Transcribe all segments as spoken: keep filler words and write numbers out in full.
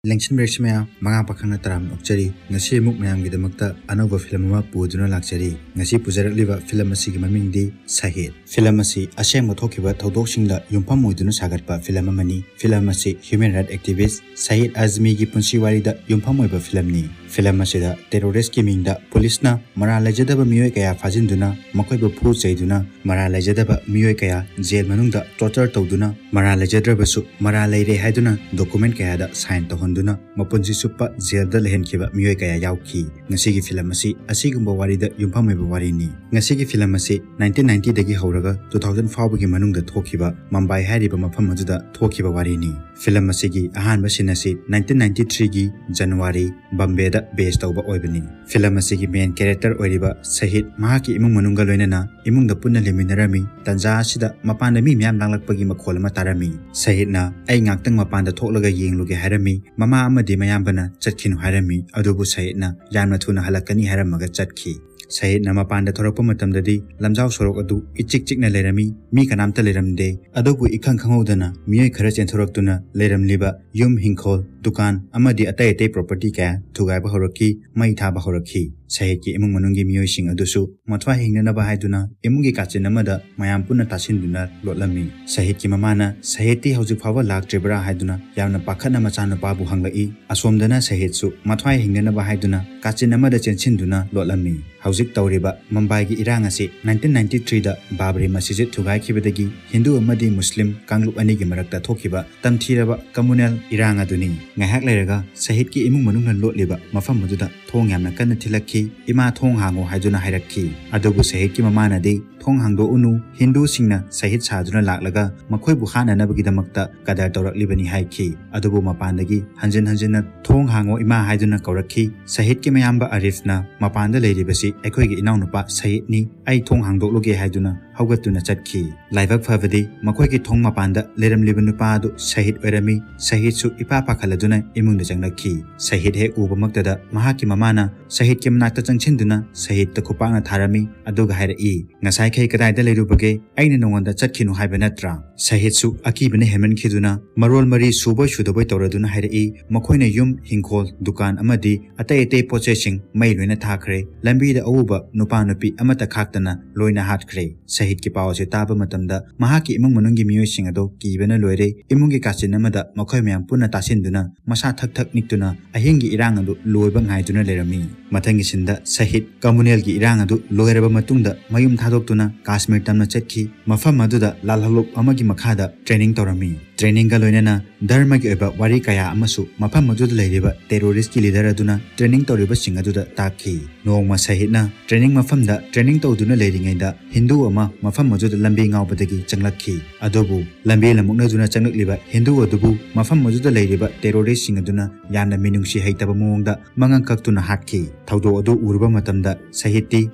ꯂꯦꯡꯁꯤꯟꯕꯤꯔꯛꯁꯤ ꯃꯌꯥꯝ, ꯃꯉꯥ ꯄꯥꯈꯪꯅ ꯇꯔꯥꯝꯅ ꯑꯣꯛꯆꯔꯤ꯫ ꯉꯁꯤ ꯑꯃꯨꯛ ꯃꯌꯥꯝꯒꯤꯗꯃꯛꯇ ꯑꯅꯧꯕ ꯐꯤꯂꯝ ꯑꯃ ꯄꯨꯗꯨꯅ ꯂꯥꯛꯆꯔꯤ꯫ ꯉꯁꯤ ꯄꯨꯖꯔꯛꯂꯤꯕ ꯐꯤꯂꯝ ꯑꯁꯤꯒꯤ ꯃꯃꯤꯡꯗꯤ ꯁꯍꯤꯗ꯫ ꯐꯤꯂꯝ ꯑꯁꯤ ꯑꯁꯦꯡꯕ ꯊꯣꯛꯈꯤꯕ ꯊꯧꯗꯣꯛꯁꯤꯡꯗ ꯌꯨꯝꯐꯝ ꯑꯣꯏꯗꯨꯅ ꯁꯥꯒꯠꯄ ꯐꯤꯂꯝ ꯑꯃꯅꯤ꯫ ꯐꯤꯂꯝ ꯑꯁꯤ human rights activist ꯁꯍꯤꯗ ꯑꯖꯃꯤꯒꯤ ꯄꯨꯟꯁꯤ ꯋꯥꯔꯤꯗ ꯌꯨꯝꯐꯝ ꯑꯣꯏꯕ ꯐꯤꯂꯝꯅꯤ꯫ ꯐꯤꯂꯝ ꯑꯁꯤꯗ terroristꯀꯤ ꯃꯤꯡꯗ ꯄꯨꯂꯤꯁꯅ ꯃꯔꯥꯜ ꯂꯩꯖꯗꯕ ꯃꯤꯑꯣꯏ ꯀꯌꯥ ꯐꯥꯖꯤꯟꯗꯨꯅ ꯃꯈꯣꯏꯕꯨ ꯐꯨ ꯆꯩꯗꯨꯅ, ꯃꯔꯥꯜ ꯂꯩꯖꯗꯕ ꯃꯤꯑꯣꯏ ꯀꯌꯥ ꯖꯦꯜ ꯃꯅꯨꯡꯗ torture ꯇꯧꯗꯨꯅ, ꯃꯔꯥꯜ ꯂꯩꯖꯗ꯭ꯔꯕꯁꯨ ꯃꯔꯥꯜ ꯂꯩꯔꯦ ꯍꯥꯏꯗꯨꯅ document ꯀꯌꯥꯗ sign ꯇꯧꯍꯟꯗꯨꯅ ꯃꯄꯨꯟꯁꯤ ꯆꯨꯞꯄ ꯖꯦꯜꯗ ꯂꯩꯍꯟꯈꯤꯕ ꯃꯤꯑꯣꯏ ꯀꯌꯥ ꯌꯥꯎꯈꯤ꯫ ꯉꯁꯤꯒꯤ ꯐꯤꯂꯝ ꯑꯁꯤ ꯑꯁꯤꯒꯨꯝꯕ ꯋꯥꯔꯤꯗ ꯌꯨꯝꯐꯝ ꯑꯣꯏꯕ ꯋꯥꯔꯤꯅꯤ꯫ ꯉꯁꯤꯒꯤ ꯐꯤꯂꯝ ꯑꯁꯤ nineteen ninetyꯗꯒꯤ ꯍꯧꯔꯒ two thousand ꯐꯥꯎꯕꯒꯤ ꯃꯅꯨꯡꯗ ꯊꯣꯛꯈꯤꯕ ꯃꯨꯝꯕꯥꯏ ꯍꯥꯏꯔꯤꯕ ꯃꯐꯝ ꯑꯗꯨꯗ ꯊꯣꯛꯈꯤꯕ ꯋꯥꯔꯤꯅꯤ꯫ ꯐꯤꯂꯝ ꯑꯁꯤꯒꯤ ꯑꯍꯥꯟꯕ scene ꯑꯁꯤ nineteen ninety threeꯒꯤ January ꯕꯝꯕꯦꯗ base ꯇꯧꯕ ꯑꯣꯏꯕꯅꯤ꯫ ꯐꯤꯂꯝ ꯑꯁꯤꯒꯤ main character ꯑꯣꯏꯔꯤꯕ ꯁꯍꯤꯗ ꯃꯍꯥꯛꯀꯤ ꯏꯃꯨꯡ ꯃꯅꯨꯡꯒ ꯂꯣꯏꯅꯅ ꯏꯃꯨꯡꯗ ꯄꯨꯟꯅ ꯂꯩꯃꯤꯟꯅꯔꯝꯃꯤ꯫ ꯇꯟꯖꯥ ꯑꯁꯤꯗ ꯃꯄꯥꯟꯗ ꯃꯤ ꯃꯌꯥꯝ ꯂꯥꯡꯂꯛꯄꯒꯤ ꯃꯈꯣꯜ ꯑꯃ ꯇꯥꯔꯝꯃꯤ꯫ ꯁꯍꯤꯗꯅ "ꯑꯩ ꯉꯥꯛꯇꯪ ꯃꯄꯥꯟꯗ ꯊꯣꯛꯂꯒ ꯌꯦꯡꯂꯨꯒꯦ" ꯍꯥꯏꯔꯝꯃꯤ꯫ ꯃꯃꯥ ꯑꯃꯗꯤ ꯃꯌꯥꯝꯕꯅ "ꯆꯠꯈꯤꯅꯨ" ꯍꯥꯏꯔꯝꯃꯤ꯫ ꯑꯗꯨꯕꯨ ꯁꯍꯤꯗꯅ "ꯌꯥꯝꯅ ꯊꯨꯅ ꯍꯜꯂꯛꯀꯅꯤ" ꯍꯥꯏꯔꯝꯃꯒ ꯆꯠꯈꯤ꯫ ꯁꯍꯤꯗꯅ ꯃꯄꯥꯟꯗ ꯊꯣꯔꯛꯄ ꯃꯇꯝꯗꯗꯤ ꯂꯝꯖꯥꯎ ꯁꯣꯔꯣꯛ ꯑꯗꯨ ꯏꯆꯤꯛ ꯆꯤꯛꯅ ꯂꯩꯔꯝꯃꯤ꯫ ꯃꯤ ꯀꯅꯥꯝꯇ ꯂꯩꯔꯝꯗꯦ꯫ ꯑꯗꯨꯕꯨ ꯏꯈꯪ ꯈꯪꯍꯧꯗꯅ ꯃꯤꯑꯣꯏ ꯈꯔ ꯆꯦꯟꯊꯣꯔꯛꯇꯨꯅ ꯂꯩꯔꯝꯂꯤꯕ ꯌꯨꯝ, ꯍꯤꯡꯈꯣꯜ, ꯗꯨꯀꯥꯟ ꯑꯃꯗꯤ ꯑꯇꯩ ꯑꯇꯩ property ꯀꯌꯥ ꯊꯨꯒꯥꯏꯕ ꯍꯧꯔꯛꯈꯤ, ꯃꯩ ꯊꯥꯕ ꯍꯧꯔꯛꯈꯤ꯫ ꯁꯍꯤꯗꯀꯤ ꯏꯃꯨꯡ ꯃꯅꯨꯡꯒꯤ ꯃꯤꯑꯣꯏꯁꯤꯡ ꯑꯗꯨꯁꯨ ꯃꯊ꯭ꯋꯥꯏ ꯍꯤꯡꯅꯅꯕ ꯍꯥꯏꯗꯨꯅ ꯏꯃꯨꯡꯒꯤ ꯀꯥꯆꯤꯟ ꯑꯃꯗ ꯃꯌꯥꯝ ꯄꯨꯟꯅ ꯇꯥꯁꯤꯟꯗꯨꯅ ꯂꯣꯠꯂꯝꯃꯤ꯫ ꯁꯍꯤꯗꯀꯤ ꯃꯃꯥꯅ "ꯁꯍꯤꯗꯇꯤ ꯍꯧꯖꯤꯛ ꯐꯥꯎꯕ ꯂꯥꯛꯇ꯭ꯔꯤꯕ꯭ꯔꯥ?" ꯍꯥꯏꯗꯨꯅ ꯌꯥꯝꯅ ꯄꯥꯈꯠꯅ ꯃꯆꯥꯅꯨꯄꯥꯕꯨ ꯍꯪꯂꯛꯏ꯫ ꯑꯁꯣꯝꯗꯅ ꯁꯍꯤꯗꯁꯨ ꯃꯊ꯭ꯋꯥꯏ ꯍꯤꯡꯅꯅꯕ ꯍꯥꯏꯗꯨꯅ ꯀꯥꯆꯤꯟ ꯑꯃꯗ ꯆꯦꯟꯁꯤꯟꯗꯨꯅ ꯂꯣꯠꯂꯝꯃꯤ꯫ ꯍꯧꯖꯤꯛ ꯇꯧꯔꯤꯕ ꯃꯨꯝꯕꯥꯏꯒꯤ ꯏꯔꯥꯡ ꯑꯁꯤ nineteen ninety threeꯗ ꯕꯥꯕ꯭ꯔꯤ ꯃꯁꯖꯤꯗ ꯊꯨꯒꯥꯏꯈꯤꯕꯗꯒꯤ ꯍꯤꯟꯗꯨ ꯑꯃꯗꯤ ꯃꯨꯁꯂꯤꯝ ꯀꯥꯡꯂꯨꯞ ꯑꯅꯤꯒꯤ ꯃꯔꯛꯇ ꯊꯣꯛꯈꯤꯕ ꯇꯝꯊꯤꯔꯕ communal ꯏꯔꯥꯡ ꯑꯗꯨꯅꯤ꯫ ꯉꯥꯏꯍꯥꯛ ꯂꯩꯔꯒ ꯁꯍꯤꯗꯀꯤ ꯏꯃꯨꯡ ꯃꯅꯨꯡꯅ ꯂꯣꯠꯂꯤꯕ ꯃꯐꯝ ꯑꯗꯨꯗ ꯊꯣꯡ ꯌꯥꯝꯅ ꯀꯟꯅ ꯊꯤꯜꯂꯛꯈꯤ꯫ "ꯏꯃꯥ, ꯊꯣꯡ ꯍꯥꯡꯉꯨ" ꯍꯥꯏꯗꯨꯅ ꯍꯥꯏꯔꯛꯈꯤ꯫ ꯑꯗꯨꯕꯨ ꯁꯍꯤꯗꯀꯤ ꯃꯃꯥꯅꯗꯤ "ꯊꯣꯡ ꯍꯥꯡꯗꯣꯛꯎꯅꯨ, ꯍꯤꯟꯗꯨꯁꯤꯡꯅ ꯁꯍꯤꯗ ꯁꯥꯗꯨꯅ ꯂꯥꯛꯂꯒ ꯃꯈꯣꯏꯕꯨ ꯍꯥꯠꯅꯅꯕꯒꯤꯗꯃꯛꯇ ꯀꯗꯔ ꯇꯧꯔꯛꯂꯤꯕꯅꯤ" ꯍꯥꯏꯈꯤ꯫ ꯑꯗꯨꯕꯨ ꯃꯄꯥꯟꯗꯒꯤ ꯍꯟꯖꯤꯟ ꯍꯟꯖꯤꯟꯅ "ꯊꯣꯡ ꯍꯥꯡꯉꯣ ꯏꯃꯥ" ꯍꯥꯏꯗꯨꯅ ꯀꯧꯔꯛꯈꯤ꯫ ꯁꯍꯤꯗꯀꯤ ꯃꯌꯥꯝꯕ ꯑꯔꯤꯐꯅ "ꯃꯄꯥꯟꯗ ꯂꯩꯔꯤꯕꯁꯤ ꯑꯩꯈꯣꯏꯒꯤ ꯏꯅꯥꯎꯅꯨꯄꯥ ꯁꯍꯤꯗꯅꯤ, ꯑꯩ ꯊꯣꯡ ꯍꯥꯡꯗꯣꯛꯂꯨꯒꯦ" ꯍꯥꯏꯗꯨꯅ ꯍꯧꯒꯠꯇꯨꯅ ꯆꯠꯈꯤ꯫ ꯂꯥꯏꯕꯛ ꯐꯕꯗꯤ ꯃꯈꯣꯏꯒꯤ ꯊꯣꯡ ꯃꯄꯥꯟꯗ ꯂꯩꯔꯝꯂꯤꯕ ꯅꯨꯄꯥ ꯑꯗꯨ ꯁꯍꯤꯗ ꯑꯣꯏꯔꯝꯃꯤ꯫ ꯁꯍꯤꯗꯁꯨ ꯏꯄꯥ ꯄꯥꯈꯠꯂꯗꯨꯅ ꯏꯃꯨꯡꯗ ꯆꯪꯂꯛꯈꯤ꯫ ꯁꯍꯤꯗ ꯍꯦꯛ ꯎꯕꯃꯛꯇꯗ ꯃꯍꯥꯛꯀꯤ ꯃꯃꯥ ꯃꯥꯅ ꯁꯍꯤꯗꯀꯤ ꯃꯅꯥꯛꯇ ꯆꯪꯁꯤꯟꯗꯨꯅ ꯁꯍꯤꯗꯇ ꯈꯨꯄꯥꯛꯅ ꯊꯥꯔꯝꯃꯤ, ꯑꯗꯨꯒ ꯍꯥꯏꯔꯛꯏ, "ꯉꯁꯥꯏꯈꯩ ꯀꯗꯥꯏꯗ ꯂꯩꯔꯨꯕꯒꯦ? ꯑꯩꯅ ꯅꯉꯣꯟꯗ ꯆꯠꯈꯤꯅꯨ ꯍꯥꯏꯕ ꯅꯠꯇ꯭ꯔꯥ?" ꯁꯍꯤꯗꯁꯨ ꯑꯀꯤꯕꯅ ꯍꯦꯟꯃꯟꯈꯤꯗꯨꯅ ꯃꯔꯣꯜ ꯃꯔꯤ ꯁꯨꯕꯣꯏ ꯁꯨꯗꯕꯣꯏ ꯇꯧꯔꯗꯨꯅ ꯍꯥꯏꯔꯛꯏ, "ꯃꯈꯣꯏꯅ ꯌꯨꯝ, ꯍꯤꯡꯈꯣꯜ, ꯗꯨꯀꯥꯟ ꯑꯃꯗꯤ ꯑꯇꯩ ꯑꯇꯩ ꯄꯣꯠꯆꯩꯁꯤꯡ ꯃꯩ ꯂꯣꯏꯅ ꯊꯥꯈ꯭ꯔꯦ꯫ ꯂꯝꯕꯤꯗ ꯑꯎꯕ ꯅꯨꯄꯥ ꯅꯨꯄꯤ ꯑꯃꯠꯇ ꯈꯥꯛꯇꯅ ꯂꯣꯏꯅ ꯍꯥꯠꯈ꯭ꯔꯦ"꯫ ꯁꯍꯤꯗꯀꯤ ꯄꯥꯎ ꯑꯁꯤ ꯇꯥꯕ ꯃꯇꯝꯗ ꯃꯍꯥꯛꯀꯤ ꯏꯃꯨꯡ ꯃꯅꯨꯡꯒꯤ ꯃꯤꯑꯣꯏꯁꯤꯡ ꯑꯗꯨ ꯀꯤꯕꯅ ꯂꯣꯏꯔꯦ꯫ ꯏꯃꯨꯡꯒꯤ ꯀꯥꯆꯤꯟ ꯑꯃꯗ ꯃꯈꯣꯏ ꯃꯌꯥꯝ ꯄꯨꯟꯅ ꯇꯥꯁꯤꯟꯗꯨꯅ ꯃꯁꯥ ꯊꯛ ꯊꯛ ꯅꯤꯛꯇꯨꯅ ꯑꯍꯤꯡꯒꯤ ꯏꯔꯥꯡ ꯑꯗꯨ ꯂꯣꯏꯕ ꯉꯥꯏꯗꯨꯅ ꯂꯩꯔꯝꯃꯤ꯫ ꯃꯊꯪꯒꯤ ꯁꯤꯟꯗ ꯁꯍꯤꯗ ꯀꯃꯨꯅꯦꯜꯒꯤ ꯏꯔꯥꯡ ꯑꯗꯨ ꯂꯣꯏꯔꯕ ꯃꯇꯨꯡꯗ ꯃꯌꯨꯝ ꯊꯥꯗꯣꯛꯇꯨꯅ ꯀꯥꯁꯃꯤꯔ ꯇꯝꯅ ꯆꯠꯈꯤ꯫ ꯃꯐꯝ ꯑꯗꯨꯗ ꯂꯥꯜꯍꯧꯂꯨꯞ ꯑꯃꯒꯤ ꯃꯈꯥꯗ ꯇ꯭ꯔꯦꯅꯤꯡ ꯇꯧꯔꯝꯃꯤ꯫ ꯇ꯭ꯔꯦꯅꯤꯡꯒ ꯂꯣꯏꯅꯅ ꯙꯔꯃꯒꯤ ꯑꯣꯏꯕ ꯋꯥꯔꯤ ꯀꯌꯥ ꯑꯃꯁꯨ ꯃꯐꯝ ꯑꯗꯨꯗ ꯂꯩꯔꯤꯕ ꯇꯦꯔꯣꯔꯤꯁꯀꯤ ꯂꯤꯗꯔ ꯑꯗꯨꯅ ꯇ꯭ꯔꯦꯅꯤꯡ ꯇꯧꯔꯤꯕꯁꯤꯡ ꯑꯗꯨꯗ ꯇꯥꯛꯈꯤ꯫ ꯅꯣꯡꯃ ꯁꯍꯤꯗꯅ ꯇ꯭ꯔꯦꯅꯤꯡ ꯃꯐꯝꯗ ꯇ꯭ꯔꯦꯅꯤꯡ ꯇꯧꯗꯨꯅ ꯂꯩꯔꯤꯉꯩꯗ ꯍꯤꯟꯗꯨ ꯑꯃ ꯃꯐꯝ ꯑꯗꯨꯗ ꯂꯝꯕꯤ ꯉꯥꯎꯕꯗꯒꯤ ꯆꯪꯂꯛꯈꯤ꯫ ꯑꯗꯨꯕꯨ ꯂꯝꯕꯤ ꯂꯝꯃꯨꯛꯅꯗꯨꯅ ꯆꯪꯂꯛꯂꯤꯕ ꯍꯤꯟꯗꯨ ꯑꯗꯨꯕꯨ ꯃꯐꯝ ꯑꯗꯨꯗ ꯂꯩꯔꯤꯕ ꯇꯦꯔꯣꯔꯤꯁꯁꯤꯡ ꯑꯗꯨꯅ ꯌꯥꯝꯅ ꯃꯤꯅꯨꯡꯁꯤ ꯍꯩꯇꯕ ꯃꯑꯣꯡꯗ ꯃꯉꯛ ꯀꯛꯇꯨꯅ ꯍꯥꯠꯈꯤ꯫ ꯊꯧꯗꯣꯛ ꯑꯗꯨ ꯎꯔꯨꯕ ꯃꯇꯝꯗ ꯁꯍꯤꯗꯇꯤ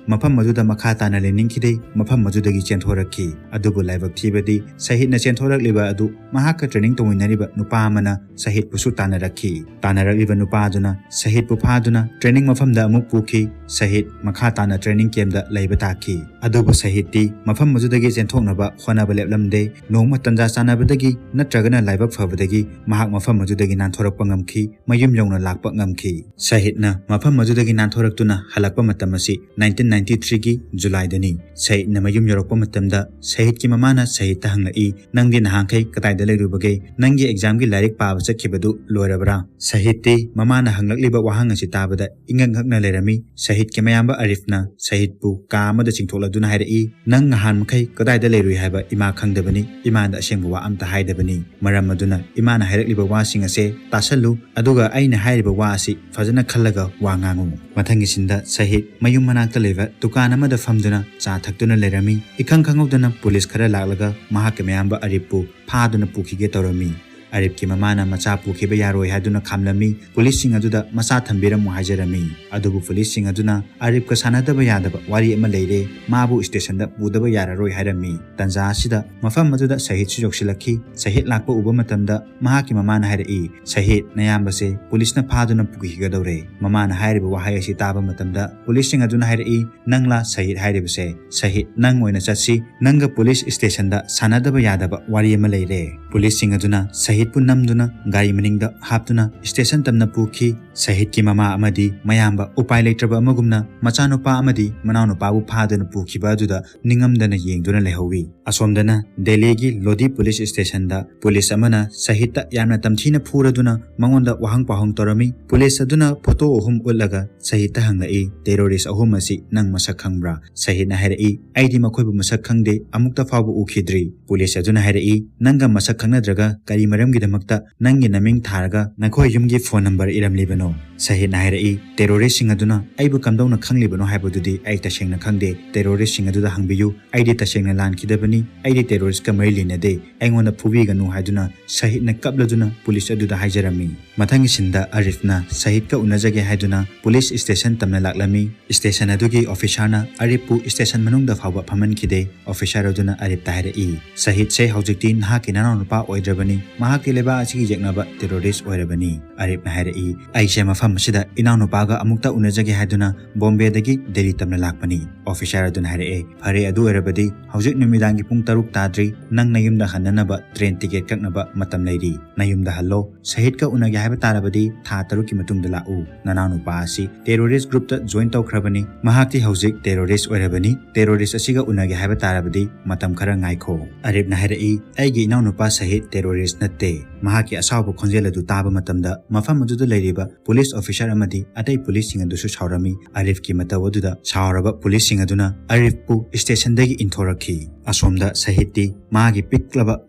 ꯃꯐꯝ ꯑꯗꯨꯗ ꯃꯈꯥ ꯇꯥꯅ ꯂꯩꯅꯤꯡꯈꯤꯗꯦ, ꯃꯐꯝ ꯑꯗꯨꯗꯒꯤ ꯆꯦꯟꯊꯣꯔꯛꯈꯤ꯫ ꯑꯗꯨꯕꯨ ꯂꯥꯏꯕꯛ ꯊꯤꯕꯗꯤ ꯁꯍꯤꯗꯅ ꯆꯦꯟꯊꯣꯔꯛꯂꯤꯕ ꯑꯗꯨ ꯃꯍꯥꯛꯀ ꯇ꯭ꯔꯦꯅꯤꯡ ꯇꯧꯃꯤꯟꯅꯔꯤꯕ ꯅꯨꯄꯥ ꯑꯃꯅ ꯁꯍꯤꯗꯄꯨꯁꯨ ꯇꯥꯟꯅꯔꯛꯈꯤ꯫ ꯇꯥꯟꯅꯔꯛꯂꯤꯕ ꯅꯨꯄꯥ ꯑꯗꯨꯅ ꯁꯍꯤꯗꯄꯨ ꯐꯥꯗꯨꯅ ꯇ꯭ꯔꯦꯅꯤꯡ ꯃꯐꯝꯗ ꯑꯃꯨꯛ ꯄꯨꯈꯤ꯫ ꯁꯍꯤꯗ ꯃꯈꯥ ꯇꯥꯅ ꯇ꯭ꯔꯦꯅꯤꯡ ꯀꯦꯝꯗ ꯂꯩꯕ ꯇꯥꯈꯤ꯫ ꯑꯗꯨꯕꯨ ꯁꯍꯤꯗꯇꯤ ꯃꯐꯝ ꯑꯗꯨꯗꯒꯤ ꯆꯦꯟꯊꯣꯛꯅꯕ ꯍꯣꯠꯅꯕ ꯂꯦꯞꯂꯝꯗꯦ꯫ ꯅꯣꯡꯃ ꯇꯟꯖꯥ ꯆꯥꯟꯅꯕꯗꯒꯤ ꯅꯠꯇ꯭ꯔꯒꯅ ꯂꯥꯏꯕꯛ ꯐꯕꯗꯒꯤ ꯃꯍꯥꯛ ꯃꯐꯝ ꯑꯗꯨꯗꯒꯤ ꯅꯥꯟꯊꯣꯔꯛꯄ ꯉꯝꯈꯤ, ꯃꯌꯨꯝ ꯌꯧꯅ ꯂꯥꯛꯄ ꯉꯝꯈꯤ꯫ ꯁꯍꯤꯗꯅ ꯃꯐꯝ ꯑꯗꯨꯗꯒꯤ ꯅꯥꯟꯊꯣꯔꯛꯇꯨꯅ ꯍꯜꯂꯛꯄ ꯃꯇꯝ ꯑꯁꯤ ꯅꯥꯏꯟꯇꯤꯟ ꯅꯥꯏꯟꯇꯤ ꯊ꯭ꯔꯤꯒꯤ ꯖꯨꯂꯥꯏꯗꯅꯤ꯫ ꯁꯍꯤꯗꯅ ꯃꯌꯨꯝ ꯌꯧꯔꯛꯄ ꯃꯇꯝꯗ ꯁꯍꯤꯗꯀꯤ ꯃꯃꯥꯅ ꯁꯍꯤꯗꯇ ꯍꯪꯂꯛꯏ, "ꯅꯪꯗꯤ ꯅꯍꯥꯟꯈꯩ ꯀꯗꯥꯏꯗ ꯂꯩꯔꯨꯕꯒꯦ? ꯅꯪꯒꯤ ꯑꯦꯛꯖꯥꯝꯒꯤ ꯂꯥꯏꯔꯤꯛ ꯄꯥꯕ ꯆꯠꯈꯤꯕꯗꯨ ꯂꯣꯏꯔꯕ꯭ꯔꯥ?" ꯁꯍꯤꯗꯇꯤ ꯃꯃꯥꯅ ꯍꯪꯂꯛꯂꯤꯕ ꯋꯥꯍꯪ ꯑꯁꯤ ꯇꯥꯕꯗ ꯏꯉꯛ ꯉꯛꯅ ꯂꯩꯔꯝꯃꯤ꯫ ꯁꯍꯤꯗꯀꯤ ꯃꯌꯥꯝꯕ ꯑꯔꯤꯐꯅ ꯁꯍꯤꯗꯄꯨ ꯀꯥ ꯑꯃꯗ ꯆꯤꯡꯊꯣꯛꯂꯗꯨꯅ ꯍꯥꯏꯔꯛꯏ, "ꯅꯪ ꯅꯍꯥꯟ ꯃꯈꯩ ꯀꯗꯥꯏꯗ ꯂꯩꯔꯨꯏ ꯍꯥꯏꯕ ꯏꯃꯥ ꯈꯪꯗꯕꯅꯤ, ꯏꯃꯥꯗ ꯑꯁꯦꯡꯕ ꯋꯥ ꯑꯝꯇ ꯍꯥꯏꯗꯕꯅꯤ꯫ ꯃꯔꯝ ꯑꯗꯨꯅ ꯏꯃꯥꯅ ꯍꯥꯏꯔꯛꯂꯤꯕ ꯋꯥꯁꯤꯡ ꯑꯁꯦ ꯇꯥꯁꯜꯂꯨ, ꯑꯗꯨꯒ ꯑꯩꯅ ꯍꯥꯏꯔꯤꯕ ꯋꯥ ꯑꯁꯤ ꯐꯖꯅ ꯈꯜꯂꯒ ꯋꯥ ꯉꯥꯡꯉꯨ"꯫ ꯃꯊꯪꯒꯤ ꯁꯤꯟꯗ ꯁꯍꯤꯗ ꯃꯌꯨꯝ ꯃꯅꯥꯛꯇ ꯂꯩꯕ ꯗꯨꯀꯥꯟ ꯑꯃꯗ ꯐꯝꯗꯨꯅ ꯆꯥ ꯊꯛꯇꯨꯅ ꯂꯩꯔꯝꯃꯤ꯫ ꯏꯈꯪ ꯈꯪꯍꯧꯗꯅ ꯄꯨꯂꯤꯁ ꯈꯔ ꯂꯥꯛꯂꯒ ꯃꯍꯥꯛꯀꯤ ꯃꯌꯥꯝꯕ ꯑꯔꯤꯐꯄꯨ ꯐꯥꯗꯨꯅ ꯄꯨꯈꯤꯒꯦ ꯇꯧꯔꯝꯃꯤ꯫ ꯑꯔꯤꯐꯀꯤ ꯃꯃꯥꯅ ꯃꯆꯥ ꯄꯨꯈꯤꯕ ꯌꯥꯔꯣꯏ ꯍꯥꯏꯗꯨꯅ ꯈꯥꯝꯂꯝꯃꯤ꯫ ꯄꯨꯂꯤꯁꯁꯤꯡ ꯑꯗꯨꯗ ꯃꯆꯥ ꯊꯝꯕꯤꯔꯝꯃꯨ ꯍꯥꯏꯖꯔꯝꯃꯤ꯫ ꯑꯗꯨꯕꯨ ꯄꯨꯂꯤꯁꯁꯤꯡ ꯑꯗꯨꯅ ꯑꯔꯤꯐꯀ ꯁꯥꯟꯅꯗꯕ ꯌꯥꯗꯕ ꯋꯥꯔꯤ ꯑꯃ ꯂꯩꯔꯦ, ꯃꯥꯕꯨ ꯁ꯭ꯇꯦꯁꯟꯗ ꯄꯨꯗꯕ ꯌꯥꯔꯔꯣꯏ ꯍꯥꯏꯔꯝꯃꯤ꯫ ꯇꯟꯖꯥ ꯑꯁꯤꯗ ꯃꯐꯝ ꯑꯗꯨꯗ ꯁꯍꯤꯗꯁꯨ ꯌꯧꯁꯤꯜꯂꯛꯈꯤ꯫ ꯁꯍꯤꯗ ꯂꯥꯛꯄ ꯎꯕ ꯃꯇꯝꯗ ꯃꯍꯥꯛꯀꯤ ꯃꯃꯥꯅ ꯍꯥꯏꯔꯛꯏ, "ꯁꯍꯤꯗ, ꯅꯌꯥꯝꯕꯁꯦ ꯄꯨꯂꯤꯁꯅ ꯐꯥꯗꯨꯅ ꯄꯨꯈꯤꯒꯗꯧꯔꯦ꯫" ꯃꯃꯥꯅ ꯍꯥꯏꯔꯤꯕ ꯋꯥꯍꯩ ꯑꯁꯤ ꯇꯥꯕ ꯃꯇꯝꯗ ꯄꯨꯂꯤꯁꯁꯤꯡ ꯑꯗꯨꯅ ꯍꯥꯏꯔꯛꯏ, "ꯅꯪꯂꯥ ꯁꯍꯤꯗ ꯍꯥꯏꯔꯤꯕꯁꯦ? ꯁꯍꯤꯗ, ꯅꯪ ꯑꯣꯏꯅ ꯆꯠꯁꯤ, ꯅꯪꯒ ꯄꯨꯂꯤꯁ ꯁ꯭ꯇꯦꯁꯟꯗ ꯁꯥꯟꯅꯗꯕ ꯌꯥꯗꯕ ꯋꯥꯔꯤ ꯑꯃ ꯂꯩꯔꯦ꯫" ꯄꯨꯂꯤꯁꯁꯤꯡ ꯑꯗꯨꯅ ꯁꯍꯤꯗꯄꯨ ꯅꯝꯗꯨꯅ ꯒꯥꯔꯤ ꯃꯅꯤꯡꯗ ꯍꯥꯞꯇꯨꯅ ꯁ꯭ꯇꯦꯁꯟ ꯇꯝꯅ ꯄꯨꯈꯤ꯫ ꯁꯍꯤꯗꯀꯤ ꯃꯃꯥ ꯑꯃꯗꯤ ꯃꯌꯥꯝꯕ ꯎꯄꯥꯏ ꯂꯩꯇ꯭ꯔꯕ ꯑꯃꯒꯨꯝꯅ ꯃꯆꯥꯅꯨꯄꯥ ꯑꯃꯗꯤ ꯃꯅꯥꯎꯅꯨꯄꯥꯕꯨ ꯐꯥꯗꯨꯅ ꯄꯨꯈꯤꯕ ꯑꯗꯨꯗ ꯅꯤꯡꯉꯝꯗꯅ ꯌꯦꯡꯗꯨꯅ ꯂꯩꯍꯧꯋꯤ꯫ ꯑꯁꯣꯝꯗꯅ ꯗꯦꯜꯂꯤꯒꯤ ꯂꯣꯙꯤ ꯄꯨꯂꯤꯁ ꯁ꯭ꯇꯦꯁꯟꯗ ꯄꯨꯂꯤꯁ ꯑꯃꯅ ꯁꯍꯤꯗꯇ ꯌꯥꯝꯅ ꯇꯝꯊꯤꯅ ꯐꯨꯔꯗꯨꯅ ꯃꯉꯣꯟꯗ ꯋꯥꯍꯪ ꯄꯥꯎꯍꯪ ꯇꯧꯔꯝꯃꯤ꯫ ꯄꯨꯂꯤꯁ ꯑꯗꯨꯅ ꯐꯣꯇꯣ ꯑꯍꯨꯝ ꯎꯠꯂꯒ ꯁꯍꯤꯗꯇ ꯍꯪꯂꯛꯏ, "ꯇꯦꯔꯣꯔꯤꯁ ꯑꯍꯨꯝ ꯑꯁꯤ ꯅꯪ ꯃꯁꯛ ꯈꯪꯕ꯭ꯔꯥ?" ꯁꯍꯤꯗꯅ ꯍꯥꯏꯔꯛꯏ, "ꯑꯩꯗꯤ ꯃꯈꯣꯏꯕꯨ ꯃꯁꯛ ꯈꯪꯗꯦ, ꯑꯃꯨꯛꯇ ꯐꯥꯎꯕ ꯎꯈꯤꯗ꯭ꯔꯤ꯫" ꯄꯨꯂꯤꯁ ꯑꯗꯨꯅ ꯍꯥꯏꯔꯛꯏ, "ꯅꯪꯒ ꯃꯁꯛ ꯈꯪꯅꯗ꯭ꯔꯒ ꯀꯔꯤ ꯃꯔꯝꯒꯤꯗꯃꯛꯇ ꯅꯪꯒꯤ ꯅꯃꯤꯡ ꯊꯥꯔꯒ ꯅꯈꯣꯏ ꯌꯨꯝꯒꯤ ꯐꯣꯟ ꯅꯝꯕꯔ ꯏꯔꯝꯂꯤꯕꯅꯣ?" ꯁꯍꯤꯗꯅ ꯍꯥꯏꯔꯛꯏ, "ꯇꯦꯔꯣꯔꯤꯁꯁꯤꯡ ꯑꯗꯨꯅ ꯑꯩꯕꯨ ꯀꯝꯗꯧꯅ ꯈꯪꯂꯤꯕꯅꯣ ꯍꯥꯏꯕꯗꯨꯗꯤ ꯑꯩ ꯇꯁꯦꯡꯅ ꯈꯪꯗꯦ꯫ ꯇꯦꯔꯣꯔꯤꯁꯁꯤꯡ ꯑꯗꯨꯗ ꯍꯪꯕꯤꯌꯨ, ꯑꯩꯗꯤ ꯇꯁꯦꯡꯅ ꯂꯥꯟꯈꯤꯗꯕꯅꯤ, ꯑꯩꯗꯤ ꯇꯦꯔꯣꯔꯤꯁꯀ ꯃꯔꯤ ꯂꯩꯅꯗꯦ, ꯑꯩꯉꯣꯟꯗ ꯐꯨꯕꯤꯒꯅꯨ" ꯍꯥꯏꯗꯨꯅ ꯁꯍꯤꯗꯅ ꯀꯞꯂꯗꯨꯅ ꯄꯨꯂꯤꯁ ꯑꯗꯨꯗ ꯍꯥꯏꯖꯔꯝꯃꯤ꯫ ꯃꯊꯪꯒꯤ ꯁꯤꯟꯗ ꯑꯔꯤꯐꯅ ꯁꯍꯤꯗꯀ ꯎꯅꯖꯒꯦ ꯍꯥꯏꯗꯨꯅ ꯄꯨꯂꯤꯁ ꯁ꯭ꯇꯦꯁꯟ ꯇꯝꯅ ꯂꯥꯛꯂꯝꯃꯤ꯫ ꯁ꯭ꯇꯦꯁꯟ ꯑꯗꯨꯒꯤ ꯑꯣꯐꯤꯁꯥꯔꯅ ꯑꯔꯤꯐꯄꯨ ꯁ꯭ꯇꯦꯁꯟ ꯃꯅꯨꯡꯗ ꯐꯥꯎꯕ ꯐꯝꯍꯟꯈꯤꯗꯦ꯫ ꯑꯣꯐꯤꯁꯥꯔ ꯑꯗꯨꯅ ꯑꯔꯤꯐꯇ ꯍꯥꯏꯔꯛꯏ, "ꯁꯍꯤꯗꯁꯦ ꯍꯧꯖꯤꯛꯇꯤ ꯅꯍꯥꯛꯀꯤ ꯅꯅꯥꯎꯅꯨꯄꯥ ꯑꯣꯏꯗ꯭ꯔꯕꯅꯤ, ꯃꯍꯥꯛꯇꯤ ꯂꯩꯕꯥꯛ ꯑꯁꯤꯒꯤ ꯌꯦꯛꯅꯕ ꯇꯦꯔꯣꯔꯤꯁ ꯑꯣꯏꯔꯕꯅꯤ꯫" ꯑꯔꯤꯐꯅ ꯍꯥꯏꯔꯛꯏ, "ꯑꯩꯁꯦ ꯃꯐꯝ ꯑꯁꯤꯗ ꯏꯅꯥꯎꯅꯨꯄꯥꯒ ꯑꯃꯨꯛꯇ ꯎꯅꯖꯒꯦ ꯍꯥꯏꯗꯨꯅ ꯕꯣꯝꯕꯦꯗꯒꯤ ꯗꯦꯜꯂꯤ ꯇꯝꯅ ꯂꯥꯛꯄꯅꯤ꯫" ꯑꯣꯐꯤꯁꯥꯔ ꯑꯗꯨꯅ ꯍꯥꯏꯔꯛꯑꯦ, "ꯐꯔꯦ, ꯑꯗꯨ ꯑꯣꯏꯔꯕꯗꯤ ꯍꯧꯖꯤꯛ ꯅꯨꯃꯤꯗꯥꯡꯒꯤ ꯄꯨꯡ ꯇꯔꯨꯛ ꯇꯥꯗ꯭ꯔꯤ, ꯅꯪ ꯅꯌꯨꯝꯗ ꯍꯟꯅꯅꯕ ꯇ꯭ꯔꯦꯟ ꯇꯤꯀꯦꯠ ꯀꯛꯅꯕ ꯃꯇꯝ ꯂꯩꯔꯤ꯫ ꯅꯌꯨꯝꯗ ꯍꯜꯂꯣ꯫ ꯁꯍꯤꯗꯀ ꯎꯅꯒꯦ ꯍꯥꯏꯕ ꯇꯥꯔꯕꯗꯤ ꯊꯥ ꯇꯔꯨꯛꯀꯤ ꯃꯇꯨꯡꯗ ꯂꯥꯛꯎ꯫ ꯅꯅꯥꯎꯅꯨꯄꯥ ꯑꯁꯤ ꯇꯦꯔꯣꯔꯤꯁ ꯒ꯭ꯔꯨꯞꯇ ꯖꯣꯏꯟ ꯇꯧꯈ꯭ꯔꯕꯅꯤ꯫ ꯃꯍꯥꯛꯇꯤ ꯍꯧꯖꯤꯛ ꯇꯦꯔꯣꯔꯤꯁ ꯑꯣꯏꯔꯕꯅꯤ꯫ ꯇꯦꯔꯣꯔꯤꯁ ꯑꯁꯤꯒ ꯎꯅꯒꯦ ꯍꯥꯏꯕ ꯇꯥꯔꯕꯗꯤ ꯃꯇꯝ ꯈꯔ ꯉꯥꯏꯈꯣ꯫" ꯑꯔꯤꯐꯅ ꯍꯥꯏꯔꯛꯏ, "ꯑꯩꯒꯤ ꯏꯅꯥꯎꯅꯨꯄꯥ ꯁꯍꯤꯗ ꯇꯦꯔꯣꯔꯤꯁ ꯅꯠꯇꯦ꯫" ꯃꯍꯥꯛꯀꯤ ꯑꯁꯥꯎꯕ ꯈꯣꯟꯖꯦꯜ ꯑꯗꯨ ꯇꯥꯕ ꯃꯇꯝꯗ ꯃꯐꯝ ꯑꯗꯨꯗ ꯂꯩꯔꯤꯕ ꯄꯨꯂꯤꯁ ꯑꯣꯐꯤꯁꯥꯔ ꯑꯃꯗꯤ ꯑꯇꯩ ꯄꯨꯂꯤꯁꯁꯤꯡ ꯑꯗꯨꯁꯨ ꯁꯥꯎꯔꯝꯃꯤ꯫ ꯑꯔꯤꯐꯀꯤ ꯃꯇꯧ ꯑꯗꯨꯗ ꯁꯥꯎꯔꯕ ꯄꯨꯂꯤꯁꯁꯤꯡ ꯑꯗꯨꯅ ꯑꯔꯤꯐꯄꯨ ꯁ꯭ꯇꯦꯁꯟꯗꯒꯤ ꯏꯟꯊꯣꯔꯛꯈꯤ꯫ ꯑꯁꯣꯝꯗ ꯁꯍꯤꯗꯇꯤ ꯃꯥꯒꯤ ꯄꯤꯛꯂꯕ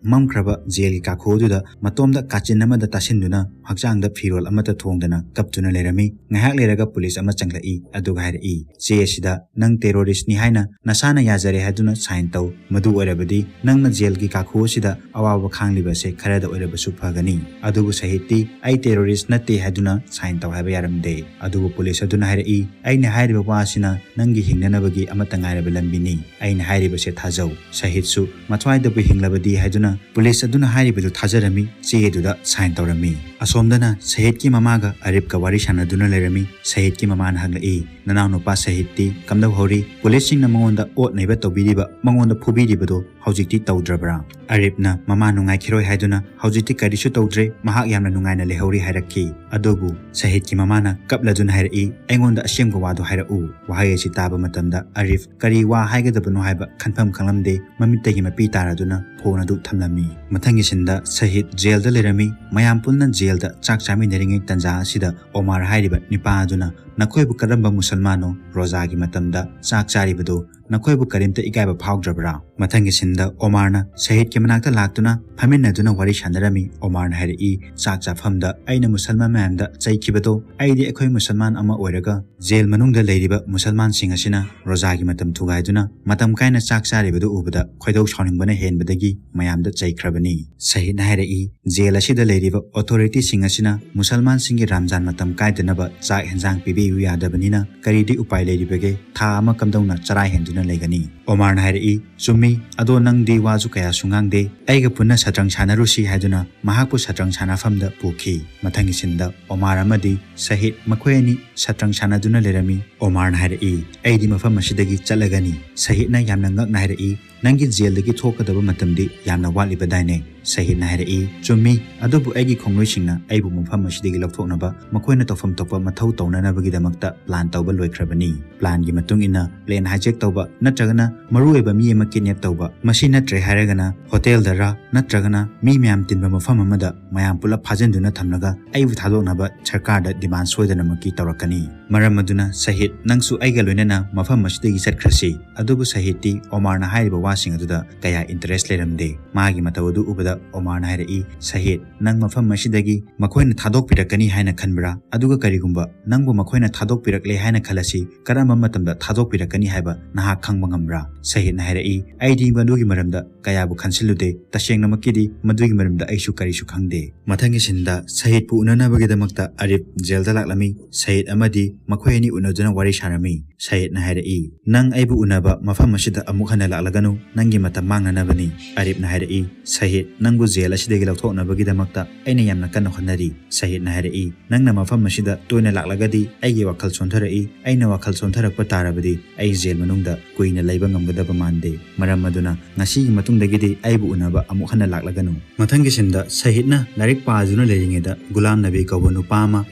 ꯃꯝꯈ꯭ꯔꯕ ꯖꯦꯜꯒꯤ ꯀꯥꯈꯨ ꯑꯗꯨꯗ ꯃꯇꯣꯝꯗ ꯀꯥꯆꯤꯟ ꯑꯃꯗ ꯇꯥꯁꯤꯟꯗꯨꯅ ꯍꯛꯆꯥꯡꯗ ꯐꯤꯔꯣꯜ ꯑꯃꯠꯇ ꯊꯣꯡꯗꯅ ꯀꯞꯇꯨꯅ ꯂꯩꯔꯝꯃꯤ꯫ ꯉꯥꯏꯍꯥꯛ ꯂꯩꯔꯒ ꯄꯨꯂꯤꯁ ꯑꯃ ꯆꯪꯂꯛꯏ, ꯑꯗꯨꯒ ꯍꯥꯏꯔꯛꯏ, "ꯆꯦ ꯑꯁꯤꯗ ꯅꯪ ꯇꯦꯔꯣꯔꯤꯁ꯭ꯠꯅꯤ ꯍꯥꯏꯅ ꯅꯁꯥꯅ ꯌꯥꯖꯔꯦ ꯍꯥꯏꯗꯨꯅ ꯁꯥꯏꯟ ꯇꯧ꯫ ꯃꯗꯨ ꯑꯣꯏꯔꯕꯗꯤ ꯅꯪꯅ ꯖꯦꯜꯒꯤ ꯀꯥꯈꯨ ꯑꯁꯤꯗ ꯑꯋꯥꯕ ꯈꯥꯡꯂꯤꯕ ꯑꯁꯦ ꯈꯔꯗ ꯑꯣꯏꯔꯕꯁꯨ ꯐꯒꯅꯤ꯫" ꯑꯗꯨꯕꯨ ꯁꯍꯤꯗꯇꯤ "ꯑꯩ ꯇꯦꯔꯣꯔꯤꯁ꯭ꯠ ꯅꯠꯇꯦ" ꯍꯥꯏꯗꯨꯅ ꯁꯥꯏꯟ ꯇꯧ ꯍꯥꯏꯕ ꯌꯥꯔꯝꯗꯦ꯫ ꯑꯗꯨꯕꯨ ꯄꯨꯂꯤꯁ ꯑꯗꯨꯅ ꯍꯥꯏꯔꯛꯏ, "ꯑꯩꯅ ꯍꯥꯏꯔꯤꯕ ꯋꯥ ꯑꯁꯤꯅ ꯅꯪꯒꯤ ꯍꯤꯡꯅꯅꯕꯒꯤ ꯑꯃꯠꯇ ꯉꯥꯏꯔꯕ ꯂꯝꯕꯤꯅꯤ꯫ ꯑꯩꯅ ꯍꯥꯏꯔꯤꯕꯁꯦ ꯊꯥꯖꯧ꯫ ꯁꯍꯤꯗꯁꯨ ꯃꯊ꯭ꯋꯥꯏꯗꯕꯨ ꯍꯤꯡꯂꯕꯗꯤ" ꯍꯥꯏꯗꯨꯅ ꯄꯨꯂꯤꯁ ꯑꯗꯨꯅ ꯍꯥꯏꯔꯤꯕꯗꯨ ꯊꯥꯖꯔꯝꯃꯤ, ꯆꯦ ꯑꯗꯨꯗ ꯁꯥꯏꯟ ꯇꯧꯔꯝꯃꯤ꯫ ꯑꯁꯣꯝꯗꯅ ꯁꯍꯤꯗꯀꯤ ꯃꯃꯥꯒ ꯑꯔꯤꯐꯀ ꯋꯥꯔꯤ ꯁꯥꯟꯅꯗꯨꯅ ꯂꯩꯔꯝꯃꯤ꯫ ꯁꯍꯤꯗꯀꯤ ꯃꯃꯥꯅ ꯍꯪꯂꯛꯏ, "ꯅꯅꯥꯎꯅꯨꯄꯥ ꯁꯍꯤꯗꯇꯤ ꯀꯝꯗꯧꯍꯧꯔꯤ? ꯄꯨꯂꯤꯁꯁꯤꯡꯅ ꯃꯉꯣꯟꯗ ꯑꯣꯠ ꯅꯩꯕ ꯇꯧꯕꯤꯔꯤꯕ, ꯃꯉꯣꯟꯗ ꯐꯨꯕꯤꯔꯤꯕꯗꯣ ꯍꯧꯖꯤꯛꯇꯤ ꯇꯧꯗ꯭ꯔꯕ꯭ꯔꯥ?" ꯑꯔꯤꯐꯅ ꯃꯃꯥ ꯅꯨꯡꯉꯥꯏꯈꯤꯔꯣꯏ ꯍꯥꯏꯗꯨꯅ "ꯍꯧꯖꯤꯛꯇꯤ ꯀꯔꯤꯁꯨ ꯇꯧꯗ꯭ꯔꯦ, ꯃꯍꯥꯛ ꯌꯥꯝꯅ ꯅꯨꯡꯉꯥꯏꯅ ꯂꯩꯍꯧꯔꯤ" ꯍꯥꯏꯔꯛꯈꯤ꯫ ꯑꯗꯨꯕꯨ ꯁꯍꯤꯗꯀꯤ ꯃꯃꯥꯅ ꯀꯞꯂꯗꯨꯅ ꯍꯥꯏꯔꯛꯏ, "ꯑꯩꯉꯣꯟꯗ ꯑꯁꯦꯡꯕ ꯋꯥꯗꯨ ꯍꯥꯏꯔꯛꯎ꯫" ꯋꯥꯍꯩ ꯑꯁꯤ ꯇꯥꯕ ꯃꯇꯝꯗ ꯑꯔꯤꯐ ꯀꯔꯤ ꯋꯥ ꯍꯥꯏꯒꯗꯕꯅꯣ ꯍꯥꯏꯕ ꯈꯟꯐꯝ ꯈꯪꯂꯝꯗꯦ, ꯃꯃꯤꯠꯇꯒꯤ ꯃꯄꯤ ꯇꯥꯔꯗꯨꯅ ꯐꯣꯟ ꯑꯗꯨ ꯊꯝꯂꯝꯃꯤ꯫ ꯃꯊꯪꯒꯤ ꯁꯤꯟꯗ ꯁꯍꯤꯗ ꯖꯦꯜꯗ ꯂꯩꯔꯝꯃꯤ꯫ ꯃꯌꯥꯝ ꯄꯨꯟꯅ ꯖꯦꯜꯗ ꯆꯥꯛ ꯆꯥꯃꯤꯟꯅꯔꯤꯉꯩ ꯇꯟꯖꯥ ꯑꯁꯤꯗ ꯑꯣꯃꯥꯔ ꯍꯥꯏꯔꯤꯕ ꯅꯤꯄꯥ ꯑꯗꯨꯅ, "ꯅꯈꯣꯏꯕꯨ ꯀꯔꯝꯕ ꯃꯨꯁꯜꯃꯥꯟꯅꯣ ꯔꯣꯖꯥꯒꯤ ꯃꯇꯝꯗ ꯆꯥꯛ ꯆꯥꯔꯤꯕꯗꯣ? ꯅꯈꯣꯏꯕꯨ ꯀꯔꯤꯝꯇ ꯏꯀꯥꯏꯕ ꯐꯥꯎꯗ꯭ꯔꯕ꯭ꯔꯥ?" ꯃꯊꯪꯒꯤ ꯁꯤꯟꯗ ꯑꯣꯃꯥꯔꯅ ꯁꯍꯤꯗꯀꯤ ꯃꯅꯥꯛꯇ ꯂꯥꯛꯇꯨꯅ ꯐꯝꯃꯤꯟꯅꯗꯨꯅ ꯋꯥꯔꯤ ꯁꯥꯟꯅꯔꯝꯃꯤ꯫ ꯑꯣꯃꯥꯔꯅ ꯍꯥꯏꯔꯛꯏ, "ꯆꯥꯛ ꯆꯥꯐꯝꯗ ꯑꯩꯅ ꯃꯨꯁꯜꯃꯥꯟ ꯃꯌꯥꯝꯗ ꯆꯩꯈꯤꯕꯗꯣ, ꯑꯩꯗꯤ ꯑꯩꯈꯣꯏ ꯃꯨꯁꯜꯃꯥꯟ ꯑꯃ ꯑꯣꯏꯔꯒ ꯖꯦꯜ ꯃꯅꯨꯡꯗ ꯂꯩꯔꯤꯕ ꯃꯨꯁꯜꯃꯥꯟꯁꯤꯡ ꯑꯁꯤꯅ ꯔꯣꯖꯥꯒꯤ ꯃꯇꯝ ꯊꯨꯒꯥꯏꯗꯨꯅ ꯃꯇꯝ ꯀꯥꯏꯅ ꯆꯥꯛ ꯆꯥꯔꯤꯕꯗꯨ ꯎꯕꯗ ꯈꯣꯏꯗꯧ ꯁꯥꯎꯅꯤꯡꯕꯅ ꯍꯦꯟꯕꯗꯒꯤ ꯃꯌꯥꯝꯗ ꯆꯩꯈ꯭ꯔꯕꯅꯤ꯫" ꯁꯍꯤꯗꯅ ꯍꯥꯏꯔꯛꯏ, "ꯖꯦꯜ ꯑꯁꯤꯗ ꯂꯩꯔꯤꯕ ꯑꯣꯊꯣꯔꯤꯇꯤꯁꯤꯡ ꯑꯁꯤꯅ ꯃꯨꯁꯜꯃꯥꯟꯁꯤꯡꯒꯤ ꯔꯝꯖꯥꯟ ꯃꯇꯝ ꯀꯥꯏꯗꯅꯕ ꯆꯥꯛ ꯍꯦꯟꯖꯥꯡ ꯄꯤꯕꯤꯌꯨ ꯌꯥꯗꯕꯅꯤꯅ ꯀꯔꯤꯗꯤ ꯎꯄꯥꯏ ꯂꯩꯔꯤꯕꯒꯦ? ꯊꯥ ꯑꯃ ꯀꯝꯗꯧꯅ ꯆꯔꯥ ꯍꯦꯟꯗꯨꯅ ꯂꯩꯒꯅꯤ?" ꯑꯣꯃꯥꯔꯅ ꯍꯥꯏꯔꯛꯏ, "ꯆꯨꯝꯃꯤ, ꯑꯗꯣ ꯅꯪꯗꯤ ꯋꯥꯁꯨ ꯀꯌꯥꯁꯨ ꯉꯥꯡꯗꯦ꯫ ꯑꯩꯒ ꯄꯨꯟꯅ ꯁꯇ꯭ꯔꯪ ꯁꯥꯟꯅꯔꯨꯁꯤ" ꯍꯥꯏꯗꯨꯅ ꯃꯍꯥꯛꯄꯨ ꯁꯇ꯭ꯔꯪ ꯁꯥꯟꯅꯐꯝꯗ ꯄꯨꯈꯤ꯫ ꯃꯊꯪꯒꯤ ꯁꯤꯟꯗ ꯑꯣꯃꯥꯔ ꯑꯃꯗꯤ ꯁꯍꯤꯗ ꯃꯈꯣꯏ ꯑꯅꯤ ꯁꯇ꯭ꯔꯪ ꯁꯥꯟꯅꯗꯨꯅ ꯂꯩꯔꯝꯃꯤ꯫ ꯑꯣꯃꯥꯔꯅ ꯍꯥꯏꯔꯛꯏ, "ꯑꯩꯗꯤ ꯃꯐꯝ ꯑꯁꯤꯗꯒꯤ ꯆꯠꯂꯒꯅꯤ꯫" ꯁꯍꯤꯗꯅ ꯌꯥꯝꯅ ꯉꯛꯅ ꯍꯥꯏꯔꯛꯏ, "ꯅꯪꯒꯤ ꯖꯦꯜꯗꯒꯤ ꯊꯣꯛꯀꯗꯕ ꯃꯇꯝꯗꯤ ꯌꯥꯝꯅ ꯋꯥꯠꯂꯤꯕꯗꯥꯏꯅꯦ?" ꯁꯍꯤꯗꯅ ꯍꯥꯏꯔꯛꯏ, "ꯆꯨꯝꯃꯤ, ꯑꯗꯨꯕꯨ ꯑꯩꯒꯤ ꯈꯣꯡꯂꯣꯏꯁꯤꯡꯅ ꯑꯩꯕꯨ ꯃꯐꯝ ꯑꯁꯤꯗꯒꯤ ꯂꯧꯊꯣꯛꯅꯕ ꯃꯈꯣꯏꯅ ꯇꯧꯐꯝ ꯊꯣꯛꯄ ꯃꯊꯧ ꯇꯧꯅꯅꯕꯒꯤꯗꯃꯛꯇ ꯄ꯭ꯂꯥꯟ ꯇꯧꯕ ꯂꯣꯏꯈ꯭ꯔꯕꯅꯤ꯫ ꯄ꯭ꯂꯥꯟꯒꯤ ꯃꯇꯨꯡ ꯏꯟꯅ ꯄ꯭ꯂꯦꯟ ꯍꯥꯏꯖꯦꯛ ꯇꯧꯕ ꯅꯠꯇ꯭ꯔꯒꯅ ꯃꯔꯨꯑꯣꯏꯕ ꯃꯤ ꯑꯃ ꯀꯤꯗꯅꯦꯞ ꯇꯧꯕ, ꯃꯁꯤ ꯅꯠꯇ꯭ꯔꯦ ꯍꯥꯏꯔꯒꯅ ꯍꯣꯇꯦꯜꯗꯔ ꯅꯠꯇ꯭ꯔꯒꯅ ꯃꯤ ꯃꯌꯥꯝ ꯇꯤꯟꯕ ꯃꯐꯝ ꯑꯃꯗ ꯃꯌꯥꯝ ꯄꯨꯂꯞ ꯐꯥꯖꯤꯟꯗꯨꯅ ꯊꯝꯂꯒ ꯑꯩꯕꯨ ꯊꯥꯗꯣꯛꯅꯕ ꯁꯔꯀꯥꯔꯗ ꯗꯤꯃꯥꯟ ꯁꯣꯏꯗꯅꯃꯛꯀꯤ ꯇꯧꯔꯛꯀꯅꯤ꯫ ꯃꯔꯝ ꯑꯗꯨꯅ ꯁꯍꯤꯗ, ꯅꯪꯁꯨ ꯑꯩꯒ ꯂꯣꯏꯅꯅ ꯃꯐꯝ ꯑꯁꯤꯗꯒꯤ ꯆꯠꯈ꯭ꯔꯁꯤ꯫ ꯑꯗꯨꯕꯨ ꯁꯍꯤꯗꯇꯤ ꯑꯣꯃꯥꯔꯅ ꯍꯥꯏꯔꯤꯕ ꯋꯥꯁꯤꯡ ꯑꯗꯨꯗ ꯀꯌꯥ ꯏꯟꯇꯔꯦꯁ ꯂꯩꯔꯝꯗꯦ꯫ ꯃꯥꯒꯤ ꯃꯇꯧ ꯑꯗꯨ ꯎꯕꯗ ꯑꯣꯃꯥꯔꯅ ꯍꯥꯏꯔꯛꯏ, "ꯁꯍꯤꯗ, ꯅꯪ ꯃꯐꯝ ꯑꯁꯤꯗꯒꯤ ꯃꯈꯣꯏꯅ ꯊꯥꯗꯣꯛꯄꯤꯔꯛꯀꯅꯤ ꯍꯥꯏꯅ ꯈꯟꯕ꯭ꯔꯥ? ꯑꯗꯨꯒ ꯀꯔꯤꯒꯨꯝꯕ ꯅꯪꯕꯨ ꯃꯈꯣꯏꯅ ꯊꯥꯗꯣꯛꯄꯤꯔꯛꯂꯦ ꯍꯥꯏꯅ ꯈꯜꯂꯁꯤ, ꯀꯔꯝꯕ ꯃꯇꯝꯗ ꯊꯥꯗꯣꯛꯄꯤꯔꯛꯀꯅꯤ ꯍꯥꯏꯕ ꯅꯍꯥꯛ ꯈꯪꯕ ꯉꯝꯕ꯭ꯔꯥ?" ꯁꯍꯤꯗꯅ ꯍꯥꯏꯔꯛꯏ, "ꯑꯩꯗꯤ ꯃꯗꯨꯒꯤ ꯃꯔꯝꯗ ꯀꯌꯥꯕꯨ ꯈꯟꯁꯤꯜꯂꯨꯗꯦ꯫ ꯇꯁꯦꯡꯅꯃꯛꯀꯤꯗꯤ ꯃꯗꯨꯒꯤ ꯃꯔꯝꯗ ꯑꯩꯁꯨ ꯀꯔꯤꯁꯨ ꯈꯪꯗꯦ꯫" ꯃꯊꯪꯒꯤ ꯁꯤꯟꯗ ꯁꯍꯤꯗꯄꯨ ꯎꯅꯅꯕꯒꯤꯗꯃꯛꯇ ꯑꯔꯤꯐ ꯖꯦꯜꯗ ꯂꯥꯛꯂꯝꯃꯤ꯫ ꯁꯍꯤꯗ ꯑꯃꯗꯤ ꯃꯈꯣꯏ ꯑꯅꯤ ꯎꯅꯗꯨꯅ ꯋꯥꯔꯤ ꯁꯥꯔꯝꯃꯤ꯫ ꯁꯍꯤꯗꯅ ꯍꯥꯏꯔꯛꯏ, "ꯅꯪ ꯑꯩꯕꯨ ꯎꯅꯕ ꯃꯐꯝ ꯑꯁꯤꯗ ꯑꯃꯨꯛ ꯍꯟꯅ ꯂꯥꯛꯂꯒꯅꯨ, ꯅꯪꯒꯤ ꯃꯇꯝ ꯃꯥꯡꯅꯅꯕꯅꯤ꯫" ꯑꯔꯤꯐꯅ ꯍꯥꯏꯔꯛꯏ, "ꯁꯍꯤꯗ, ꯅꯪꯕꯨ ꯖꯦꯜ ꯑꯁꯤꯗꯒꯤ ꯂꯧꯊꯣꯛꯅꯕꯒꯤꯗꯃꯛꯇ ꯑꯩꯅ ꯌꯥꯝꯅ ꯀꯟꯅ ꯍꯣꯠꯅꯔꯤ꯫" ꯁꯍꯤꯗꯅ ꯍꯥꯏꯔꯛꯏ, "ꯅꯪꯅ ꯃꯐꯝ ꯑꯁꯤꯗ ꯇꯣꯏꯅ ꯂꯥꯛꯂꯒꯗꯤ ꯑꯩꯒꯤ ꯋꯥꯈꯜ ꯁꯣꯟꯊꯔꯛꯏ꯫ ꯑꯩꯅ ꯋꯥꯈꯜ ꯁꯣꯟꯊꯔꯛꯄ ꯇꯥꯔꯕꯗꯤ ꯑꯩ ꯖꯦꯜ ꯃꯅꯨꯡꯗ ꯀꯨꯏꯅ ꯂꯩꯕ ꯉꯝꯒꯗꯕ ꯃꯥꯟꯗꯦ꯫ ꯃꯔꯝ ꯑꯗꯨꯅ ꯉꯁꯤꯒꯤ ꯃꯇꯨꯡꯗꯒꯤꯗꯤ ꯑꯩꯕꯨ ꯎꯅꯕ ꯑꯃꯨꯛ ꯍꯟꯅ ꯂꯥꯛꯂꯒꯅꯨ꯫" ꯃꯊꯪꯒꯤ ꯁꯤꯟꯗ ꯁꯍꯤꯗꯅ ꯂꯥꯏꯔꯤꯛ ꯄꯥꯗꯨꯅ ꯂꯩꯔꯤꯉꯩꯗ ꯒꯨꯂꯥꯝ ꯅꯕꯤ ꯀꯧꯕ ꯅꯨꯄꯥ ꯑꯃ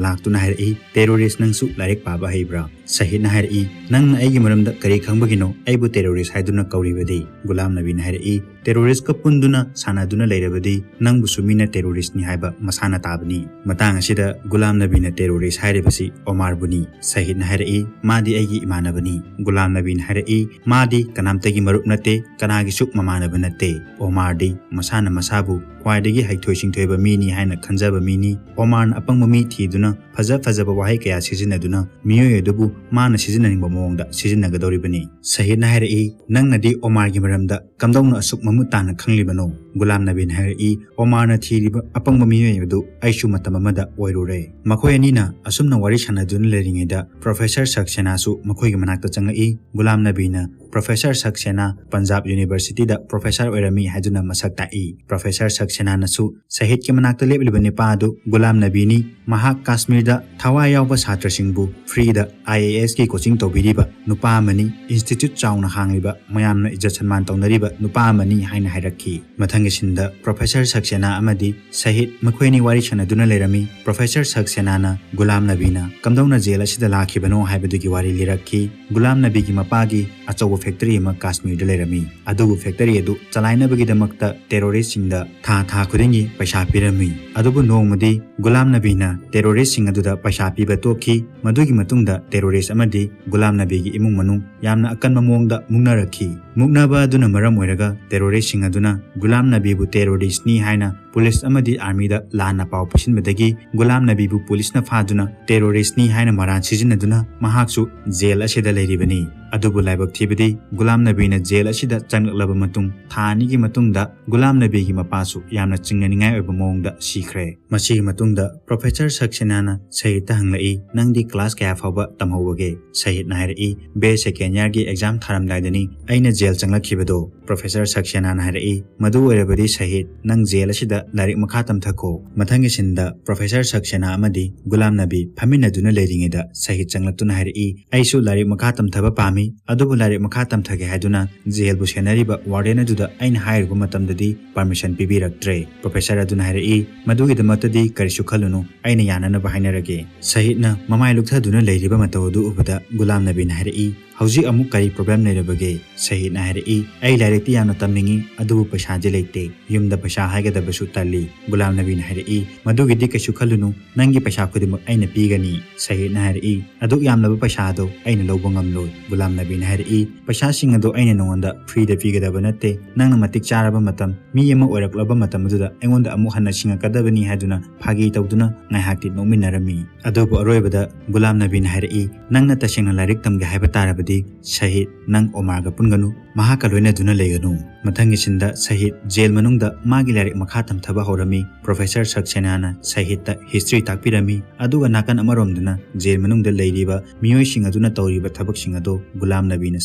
ꯂꯥꯛꯇꯨꯅ ꯍꯥꯏꯔꯛꯏ, "ꯇꯦꯔꯣꯔꯤꯁ, ꯅꯪꯁꯨ ꯂꯥꯏꯔꯤꯛ ꯄꯥꯕ ꯍꯩꯕ꯭ꯔꯥ?" ꯁꯍꯤꯗꯅ ꯍꯥꯏꯔꯛꯏ, "ꯅꯪꯅ ꯑꯩꯒꯤ ꯃꯔꯝꯗ ꯀꯔꯤ ꯈꯪꯕꯒꯤꯅꯣ ꯑꯩꯕꯨ ꯇꯦꯔꯣꯔꯤꯁ ꯍꯥꯏꯗꯨꯅ ꯀꯧꯔꯤꯕꯗꯤ?" ꯒꯨꯂꯥꯝ ꯅꯕꯤꯅ ꯍꯥꯏꯔꯛꯏ, "ꯇꯦꯔꯣꯔꯤꯁꯀ ꯄꯨꯟꯗꯨꯅ ꯁꯥꯟꯅꯗꯨꯅ ꯂꯩꯔꯕꯗꯤ ꯅꯪꯕꯨꯁꯨ ꯃꯤꯅ ꯇꯦꯔꯣꯔꯤꯁꯅꯤ ꯍꯥꯏꯕ ꯃꯁꯥꯅ ꯇꯥꯕꯅꯤ꯫" ꯃꯇꯥꯡ ꯑꯁꯤꯗ ꯒꯨꯂꯥꯝ ꯅꯕꯤꯅ ꯇꯦꯔꯣꯔꯤꯁ ꯍꯥꯏꯔꯤꯕꯁꯤ ꯑꯣꯃꯥꯔꯕꯨꯅꯤ꯫ ꯁꯍꯤꯗꯅ ꯍꯥꯏꯔꯛꯏ, "ꯃꯥꯗꯤ ꯑꯩꯒꯤ ꯏꯃꯥꯟꯅꯕꯅꯤ꯫" ꯒꯨꯂꯥꯝ ꯅꯕꯤꯅ ꯍꯥꯏꯔꯛꯏ, "ꯃꯥꯗꯤ ꯀꯅꯥꯝꯇꯒꯤ ꯃꯔꯨꯞ ꯅꯠꯇꯦ, ꯀꯅꯥꯒꯤꯁꯨ ꯃꯃꯥꯟꯅꯕ ꯅꯠꯇꯦ꯫ ꯑꯣꯃꯥꯔꯗꯤ ꯃꯁꯥꯅ ꯃꯁꯥꯕꯨ ꯈ꯭ꯋꯥꯏꯗꯒꯤ ꯍꯩꯊꯣꯏ ꯁꯤꯡꯊꯣꯏꯕ ꯃꯤꯅꯤ ꯍꯥꯏꯅ ꯈꯟꯖꯕ ꯃꯤꯅꯤ꯫ ꯑꯣꯃꯥꯔꯅ ꯑꯄꯪꯕ ꯃꯤ ꯊꯤꯗꯨꯅ ꯐꯖ ꯐꯖꯕ ꯋꯥꯍꯩ ꯀꯌꯥ ꯁꯤꯖꯤꯟꯅꯗꯨꯅ ꯃꯤꯑꯣꯏ ꯑꯗꯨꯕꯨ ꯃꯥꯅ ꯁꯤꯖꯤꯟꯅꯅꯤꯡꯕ ꯃꯑꯣꯡꯗ ꯁꯤꯖꯤꯟꯅꯒꯗꯧꯔꯤꯕꯅꯤ꯫" ꯁꯍꯤꯗꯅ ꯍꯥꯏꯔꯛꯏ, "ꯅꯪꯅꯗꯤ ꯑꯣꯃꯥꯔꯒꯤ ꯃꯔꯝꯗ ꯀꯝꯗꯧꯅ ꯑꯁꯨꯛ ꯃꯃꯨꯠ ꯇꯥꯅ ꯈꯪꯂꯤꯕꯅꯣ?" ꯒꯨꯂꯥꯝ ꯅꯕꯤꯅ ꯍꯥꯏꯔꯛꯏ, "ꯑꯣꯃꯥꯔꯅ ꯊꯤꯔꯤꯕ ꯑꯄꯪꯕ ꯃꯤꯑꯣꯏ ꯑꯗꯨ ꯑꯩꯁꯨ ꯃꯇꯝ ꯑꯃꯗ ꯑꯣꯏꯔꯨꯔꯦ꯫" ꯃꯈꯣꯏ ꯑꯅꯤꯅ ꯑꯁꯨꯝꯅ ꯋꯥꯔꯤ ꯁꯥꯟꯅꯗꯨꯅ ꯂꯩꯔꯤꯉꯩꯗ ꯄ꯭ꯔꯣꯐꯦꯁꯔ ꯁꯛꯁꯦꯅꯥꯁꯨ ꯃꯈꯣꯏꯒꯤ ꯃꯅꯥꯛꯇ ꯆꯪꯉꯛꯏ꯫ ꯒꯨꯂꯥꯝ ꯅꯕꯤꯅ ꯄ꯭ꯔꯣꯐꯦꯁꯔ ꯁꯛꯁꯦꯅꯥ ꯄꯟꯖꯥꯕ ꯌꯨꯅꯤꯚꯔꯁꯤꯇꯤꯗ ꯄ꯭ꯔꯣꯐꯦꯁꯔ ꯑꯣꯏꯔꯝꯃꯤ ꯍꯥꯏꯗꯨꯅ ꯃꯁꯛ ꯇꯥꯛꯏ꯫ ꯄ꯭ꯔꯣꯐꯦꯁꯔ ꯁꯛꯁꯦꯅꯥꯅꯁꯨ ꯁꯍꯤꯗꯀꯤ ꯃꯅꯥꯛꯇ ꯂꯦꯞꯂꯤꯕ ꯅꯨꯄꯥ ꯑꯗꯨ ꯒꯨꯂꯥꯝ ꯅꯕꯤꯅꯤ, ꯃꯍꯥꯛ ꯀꯥꯁꯃꯤꯔꯗ ꯊꯋꯥꯏ ꯌꯥꯎꯕ ꯁꯥꯇ꯭ꯔꯁꯤꯡꯕꯨ ꯐ꯭ꯔꯤꯗ ꯑꯥꯏ ꯑꯦ ꯑꯦꯁꯀꯤ ꯀꯣꯆꯤꯡ ꯇꯧꯕꯤꯔꯤꯕ ꯅꯨꯄꯥ ꯑꯃꯅꯤ, ꯏꯟꯁꯇꯤꯇ꯭ꯌꯨꯠ ꯆꯥꯎꯅ ꯍꯥꯡꯂꯤꯕ, ꯃꯌꯥꯝꯅ ꯏꯖꯠ ꯁꯟꯃꯥꯟ ꯇꯧꯅꯔꯤꯕ ꯅꯨꯄꯥ ꯑꯃꯅꯤ ꯍꯥꯏꯅ ꯍꯥꯏꯔꯛꯈꯤ꯫ ꯃꯊꯪꯒꯤ ꯁꯤꯟꯗ ꯄ꯭ꯔꯣꯐꯦꯁꯔ ꯁꯛꯁꯦꯅꯥ ꯑꯃꯗꯤ ꯁꯍꯤꯗ ꯃꯈꯣꯏ ꯑꯅꯤ ꯋꯥꯔꯤ ꯁꯥꯟꯅꯗꯨꯅ ꯂꯩꯔꯝꯃꯤ꯫ ꯄ꯭ꯔꯣꯐꯦꯁꯔ ꯁꯛꯁꯦꯅꯥꯅ ꯒꯨꯂꯥꯝ ꯅꯕꯤꯅ ꯀꯝꯗꯧꯅ ꯖꯦꯜ ꯑꯁꯤꯗ ꯂꯥꯛꯈꯤꯕꯅꯣ ꯍꯥꯏꯕꯗꯨꯒꯤ ꯋꯥꯔꯤ ꯂꯤꯔꯛꯈꯤ꯫ ꯒꯨꯂꯥꯝ ꯅꯕꯤꯒꯤ ꯃꯄꯥꯒꯤ ꯑꯆꯧꯕ ꯐꯦꯛꯇꯔꯤ ꯑꯃ ꯀꯥꯁꯃꯤꯔꯗ ꯂꯩꯔꯝꯃꯤ꯫ ꯑꯗꯨꯕꯨ ꯐꯦꯛꯇꯔꯤ ꯑꯗꯨ ꯆꯂꯥꯏꯅꯕꯒꯤꯗꯃꯛꯇ ꯇꯦꯔꯣꯔꯤꯁꯁꯤꯡꯗ ꯊꯥ ꯊꯥ ꯈꯨꯗꯤꯡꯒꯤ ꯄꯩꯁꯥ ꯄꯤꯔꯝꯃꯤ꯫ ꯑꯗꯨꯕꯨ ꯅꯣꯡꯃꯗꯤ ꯒꯨꯂꯥꯝ ꯅꯕꯤꯅ ꯇꯦꯔꯣꯔꯤꯁꯁꯤꯡ ꯑꯗꯨꯗ ꯄꯩꯁꯥ ꯄꯤꯕ ꯇꯣꯛꯈꯤ꯫ ꯃꯗꯨꯒꯤ ꯃꯇꯨꯡꯗ ꯇꯦꯔꯣꯔꯤꯁ ꯑꯃꯗꯤ ꯒꯨꯂꯥꯝ ꯅꯕꯤꯒꯤ ꯏꯃꯨꯡ ꯃꯅꯨꯡ ꯌꯥꯝꯅ ꯑꯀꯟꯕ ꯃꯑꯣꯡꯗ ꯃꯨꯛꯅꯔꯛꯈꯤ꯫ ꯃꯨꯛꯅꯕ ꯑꯗꯨꯅ ꯃꯔꯝ ꯑꯣꯏꯔꯒ ꯇꯦꯔꯣꯔꯤꯁꯁꯤꯡ ꯑꯗꯨꯅ ꯒꯨꯂꯥꯝ ꯅꯕꯤꯕꯨ ꯇꯦꯔꯣꯔꯤꯁꯅꯤ ꯍꯥꯏꯅ ꯄꯨꯂꯤꯁ ꯑꯃꯗꯤ ꯑꯥꯔꯃꯤꯗ ꯂꯥꯟꯅ ꯄꯥꯎ ꯄꯤꯁꯤꯟꯕꯗꯒꯤ ꯒꯨꯂꯥꯝ ꯅꯕꯤꯕꯨ ꯄꯨꯂꯤꯁꯅ ꯐꯥꯗꯨꯅ ꯇꯦꯔꯣꯔꯤꯁꯅꯤ ꯍꯥꯏꯅ ꯃꯔꯥꯟ ꯁꯤꯖꯤꯟꯅꯗꯨꯅ ꯃꯍꯥꯛꯁꯨ ꯖꯦꯜ ꯑꯁꯤꯗ ꯂꯩꯔꯤꯕꯅꯤ꯫ ꯑꯗꯨꯕꯨ ꯂꯥꯏꯕꯛ ꯊꯤꯕꯗꯤ ꯒꯨꯂꯥꯝ ꯅꯕꯤꯅ ꯖꯦꯜ ꯑꯁꯤꯗ ꯆꯪꯂꯛꯂꯕ ꯃꯇꯨꯡ ꯊꯥ ꯑꯅꯤꯒꯤ ꯃꯇꯨꯡꯗ ꯒꯨꯂꯥꯝ ꯅꯕꯤꯒꯤ ꯃꯄꯥꯁꯨ ꯌꯥꯝꯅ ꯆꯤꯡꯅꯅꯤꯡꯉꯥꯏ ꯑꯣꯏꯕ ꯃꯑꯣꯡꯗ ꯁꯤꯈ꯭ꯔꯦ꯫ ꯃꯁꯤꯒꯤ ꯃꯇꯨꯡꯗ ꯄ꯭ꯔꯣꯐꯦꯁꯔ ꯁꯛꯁꯦꯅꯥꯅ ꯁꯍꯤꯗꯇ ꯍꯪꯂꯛꯏ, "ꯅꯪꯗꯤ ꯀ꯭ꯂꯥꯁ ꯀꯌꯥ ꯐꯥꯎꯕ ꯇꯝꯍꯧꯕꯒꯦ?" ꯁꯍꯤꯗꯅ ꯍꯥꯏꯔꯛꯏ, "ꯕꯤ ꯑꯦ ꯁꯦꯀꯦꯟ ꯏꯌꯥꯔꯒꯤ ꯑꯦꯛꯖꯥꯝ ꯊꯥꯔꯝꯗꯥꯏꯗꯅꯤ ꯑꯩꯅ ꯖꯦꯜ ꯆꯪꯂꯛꯈꯤꯕꯗꯣ꯫" ꯄ꯭ꯔꯣꯐꯦꯁꯔ ꯁꯛꯁꯦꯅꯥꯅ ꯍꯥꯏꯔꯛꯏ, "ꯃꯗꯨ ꯑꯣꯏꯔꯕꯗꯤ ꯁꯍꯤꯗ, ꯅꯪ ꯖꯦꯜ ꯑꯁꯤꯗ ꯂꯥꯏꯔꯤꯛ ꯃꯈꯥ ꯇꯝꯊꯈꯣ꯫" ꯃꯊꯪꯒꯤ ꯁꯤꯟꯗ ꯄ꯭ꯔꯣꯐꯦꯁꯔ ꯁꯛꯁꯦꯅꯥ ꯑꯃꯗꯤ ꯒꯨꯂꯥꯝ ꯅꯕꯤ ꯐꯝꯃꯤꯟꯅꯗꯨꯅ ꯂꯩꯔꯤꯉꯩꯗ ꯁꯍꯤꯗ ꯆꯪꯂꯛꯇꯨꯅ ꯍꯥꯏꯔꯛꯏ, "ꯑꯩꯁꯨ ꯂꯥꯏꯔꯤꯛ ꯃꯈꯥ ꯇꯝꯊꯕ ꯄꯥꯝꯃꯤ, ꯑꯗꯨꯕꯨ ꯂꯥꯏꯔꯤꯛ ꯃꯈꯥ ꯇꯝꯊꯒꯦ ꯍꯥꯏꯗꯨꯅ ꯖꯦꯜꯕꯨ ꯁꯦꯟꯅꯔꯤꯕ ꯋꯥꯔꯗꯦꯟ ꯑꯗꯨꯗ ꯑꯩꯅ ꯍꯥꯏꯔꯨꯕ ꯃꯇꯝꯗꯗꯤ ꯄꯔꯃꯤꯁꯟ ꯄꯤꯕꯤꯔꯛꯇ꯭ꯔꯦ꯫" ꯄ꯭ꯔꯣꯐꯦꯁꯔ ꯑꯗꯨꯅ ꯍꯥꯏꯔꯛꯏ, "ꯃꯗꯨꯒꯤꯗꯃꯛꯇꯗꯤ ꯀꯔꯤꯁꯨ ꯈꯜꯂꯨꯅꯨ, ꯑꯩꯅ ꯌꯥꯅꯅꯕ ꯍꯥꯏꯅꯔꯒꯦ꯫" ꯁꯍꯤꯗꯅ ꯃꯃꯥꯏ ꯂꯨꯛꯊꯗꯨꯅ ꯂꯩꯔꯤꯕ ꯃꯇꯧ ꯑꯗꯨ ꯎꯕꯗ ꯒꯨꯂꯥꯝ ꯅꯕꯤꯅ ꯍꯥꯏꯔꯛꯏ, "ꯍꯧꯖꯤꯛ ꯑꯃꯨꯛ ꯀꯔꯤ ꯄ꯭ꯔꯣꯕ꯭ꯂꯦꯝ ꯂꯩꯔꯕꯒꯦ?" ꯁꯍꯤꯗꯅ ꯍꯥꯏꯔꯛꯏ, "ꯑꯩ ꯂꯥꯏꯔꯤꯛꯇꯤ ꯌꯥꯝꯅ ꯇꯝꯅꯤꯡꯏ, ꯑꯗꯨꯕꯨ ꯄꯩꯁꯥꯗꯤ ꯂꯩꯇꯦ꯫ ꯌꯨꯝꯗ ꯄꯩꯁꯥ ꯍꯥꯏꯒꯗꯕꯁꯨ ꯇꯜꯂꯤ꯫" ꯒꯨꯂꯥꯝ ꯅꯕꯤꯅ ꯍꯥꯏꯔꯛꯏ, "ꯃꯗꯨꯒꯤꯗꯤ ꯀꯩꯁꯨ ꯈꯜꯂꯨꯅꯨ, ꯅꯪꯒꯤ ꯄꯩꯁꯥ ꯈꯨꯗꯤꯡꯃꯛ ꯑꯩꯅ ꯄꯤꯒꯅꯤ꯫" ꯁꯍꯤꯗꯅ ꯍꯥꯏꯔꯛꯏ, "ꯑꯗꯨꯛ ꯌꯥꯝꯂꯕ ꯄꯩꯁꯥ ꯑꯗꯨ ꯑꯩꯅ ꯂꯧꯕ ꯉꯝꯂꯣꯏ꯫" ꯒꯨꯂꯥꯝ ꯅꯕꯤꯅ ꯍꯥꯏꯔꯛꯏ, "ꯄꯩꯁꯥꯁꯤꯡ ꯑꯗꯨ ꯑꯩꯅ ꯅꯉꯣꯟꯗ ꯐ꯭ꯔꯤꯗ ꯄꯤꯒꯗꯕ ꯅꯠꯇꯦ꯫ ꯅꯪꯅ ꯃꯇꯤꯛ ꯆꯥꯔꯕ ꯃꯇꯝ, ꯃꯤ ꯑꯃ ꯑꯣꯏꯔꯛꯂꯕ ꯃꯇꯝ ꯑꯗꯨꯗ ꯑꯩꯉꯣꯟꯗ ꯑꯃꯨꯛ ꯍꯟꯅ ꯁꯤꯡꯉꯛꯀꯗꯕꯅꯤ" ꯍꯥꯏꯗꯨꯅ ꯐꯥꯒꯤ ꯇꯧꯗꯨꯅ ꯉꯥꯏꯍꯥꯛꯇꯤ ꯅꯣꯛꯃꯤꯟꯅꯔꯝꯃꯤ꯫ ꯑꯗꯨꯕꯨ ꯑꯔꯣꯏꯕꯗ ꯒꯨꯂꯥꯝ ꯅꯕꯤꯅ ꯍꯥꯏꯔꯛꯏ, "ꯅꯪꯅ ꯇꯁꯦꯡꯅ ꯂꯥꯏꯔꯤꯛ ꯇꯝꯒꯦ ꯍꯥꯏꯕ ꯇꯥꯔꯕꯗꯤ ꯁꯍꯤꯗ, ꯅꯪ ꯑꯣꯃꯥꯔꯒ ꯄꯨꯟꯒꯅꯨ, ꯃꯍꯥꯛꯀ ꯂꯣꯏꯅꯗꯨꯅ ꯂꯩꯒꯅꯨ꯫" ꯃꯊꯪꯒꯤ ꯁꯤꯟꯗ ꯁꯍꯤꯗ ꯖꯦꯜ ꯃꯅꯨꯡꯗ ꯃꯥꯒꯤ ꯂꯥꯏꯔꯤꯛ ꯃꯈꯥ ꯇꯝꯊꯕ ꯍꯧꯔꯝꯃꯤ꯫ ꯄ꯭ꯔꯣꯐꯦꯁꯔ ꯁꯛꯁꯦꯅꯥꯅ ꯁꯍꯤꯗꯇ ꯍꯤꯁꯇ꯭ꯔꯤ ꯇꯥꯛꯄꯤꯔꯝꯃꯤ, ꯑꯗꯨꯒ ꯅꯥꯀꯟ ꯑꯃꯔꯣꯝꯗꯅ ꯖꯦꯜ ꯃꯅꯨꯡꯗ ꯂꯩꯔꯤꯕ ꯃꯤꯑꯣꯏꯁꯤꯡ ꯑꯗꯨꯅ ꯇꯧꯔꯤꯕ ꯊꯕꯛꯁꯤꯡ ꯑꯗꯨ ꯒꯨꯂꯥꯝ ꯅꯕꯤꯅ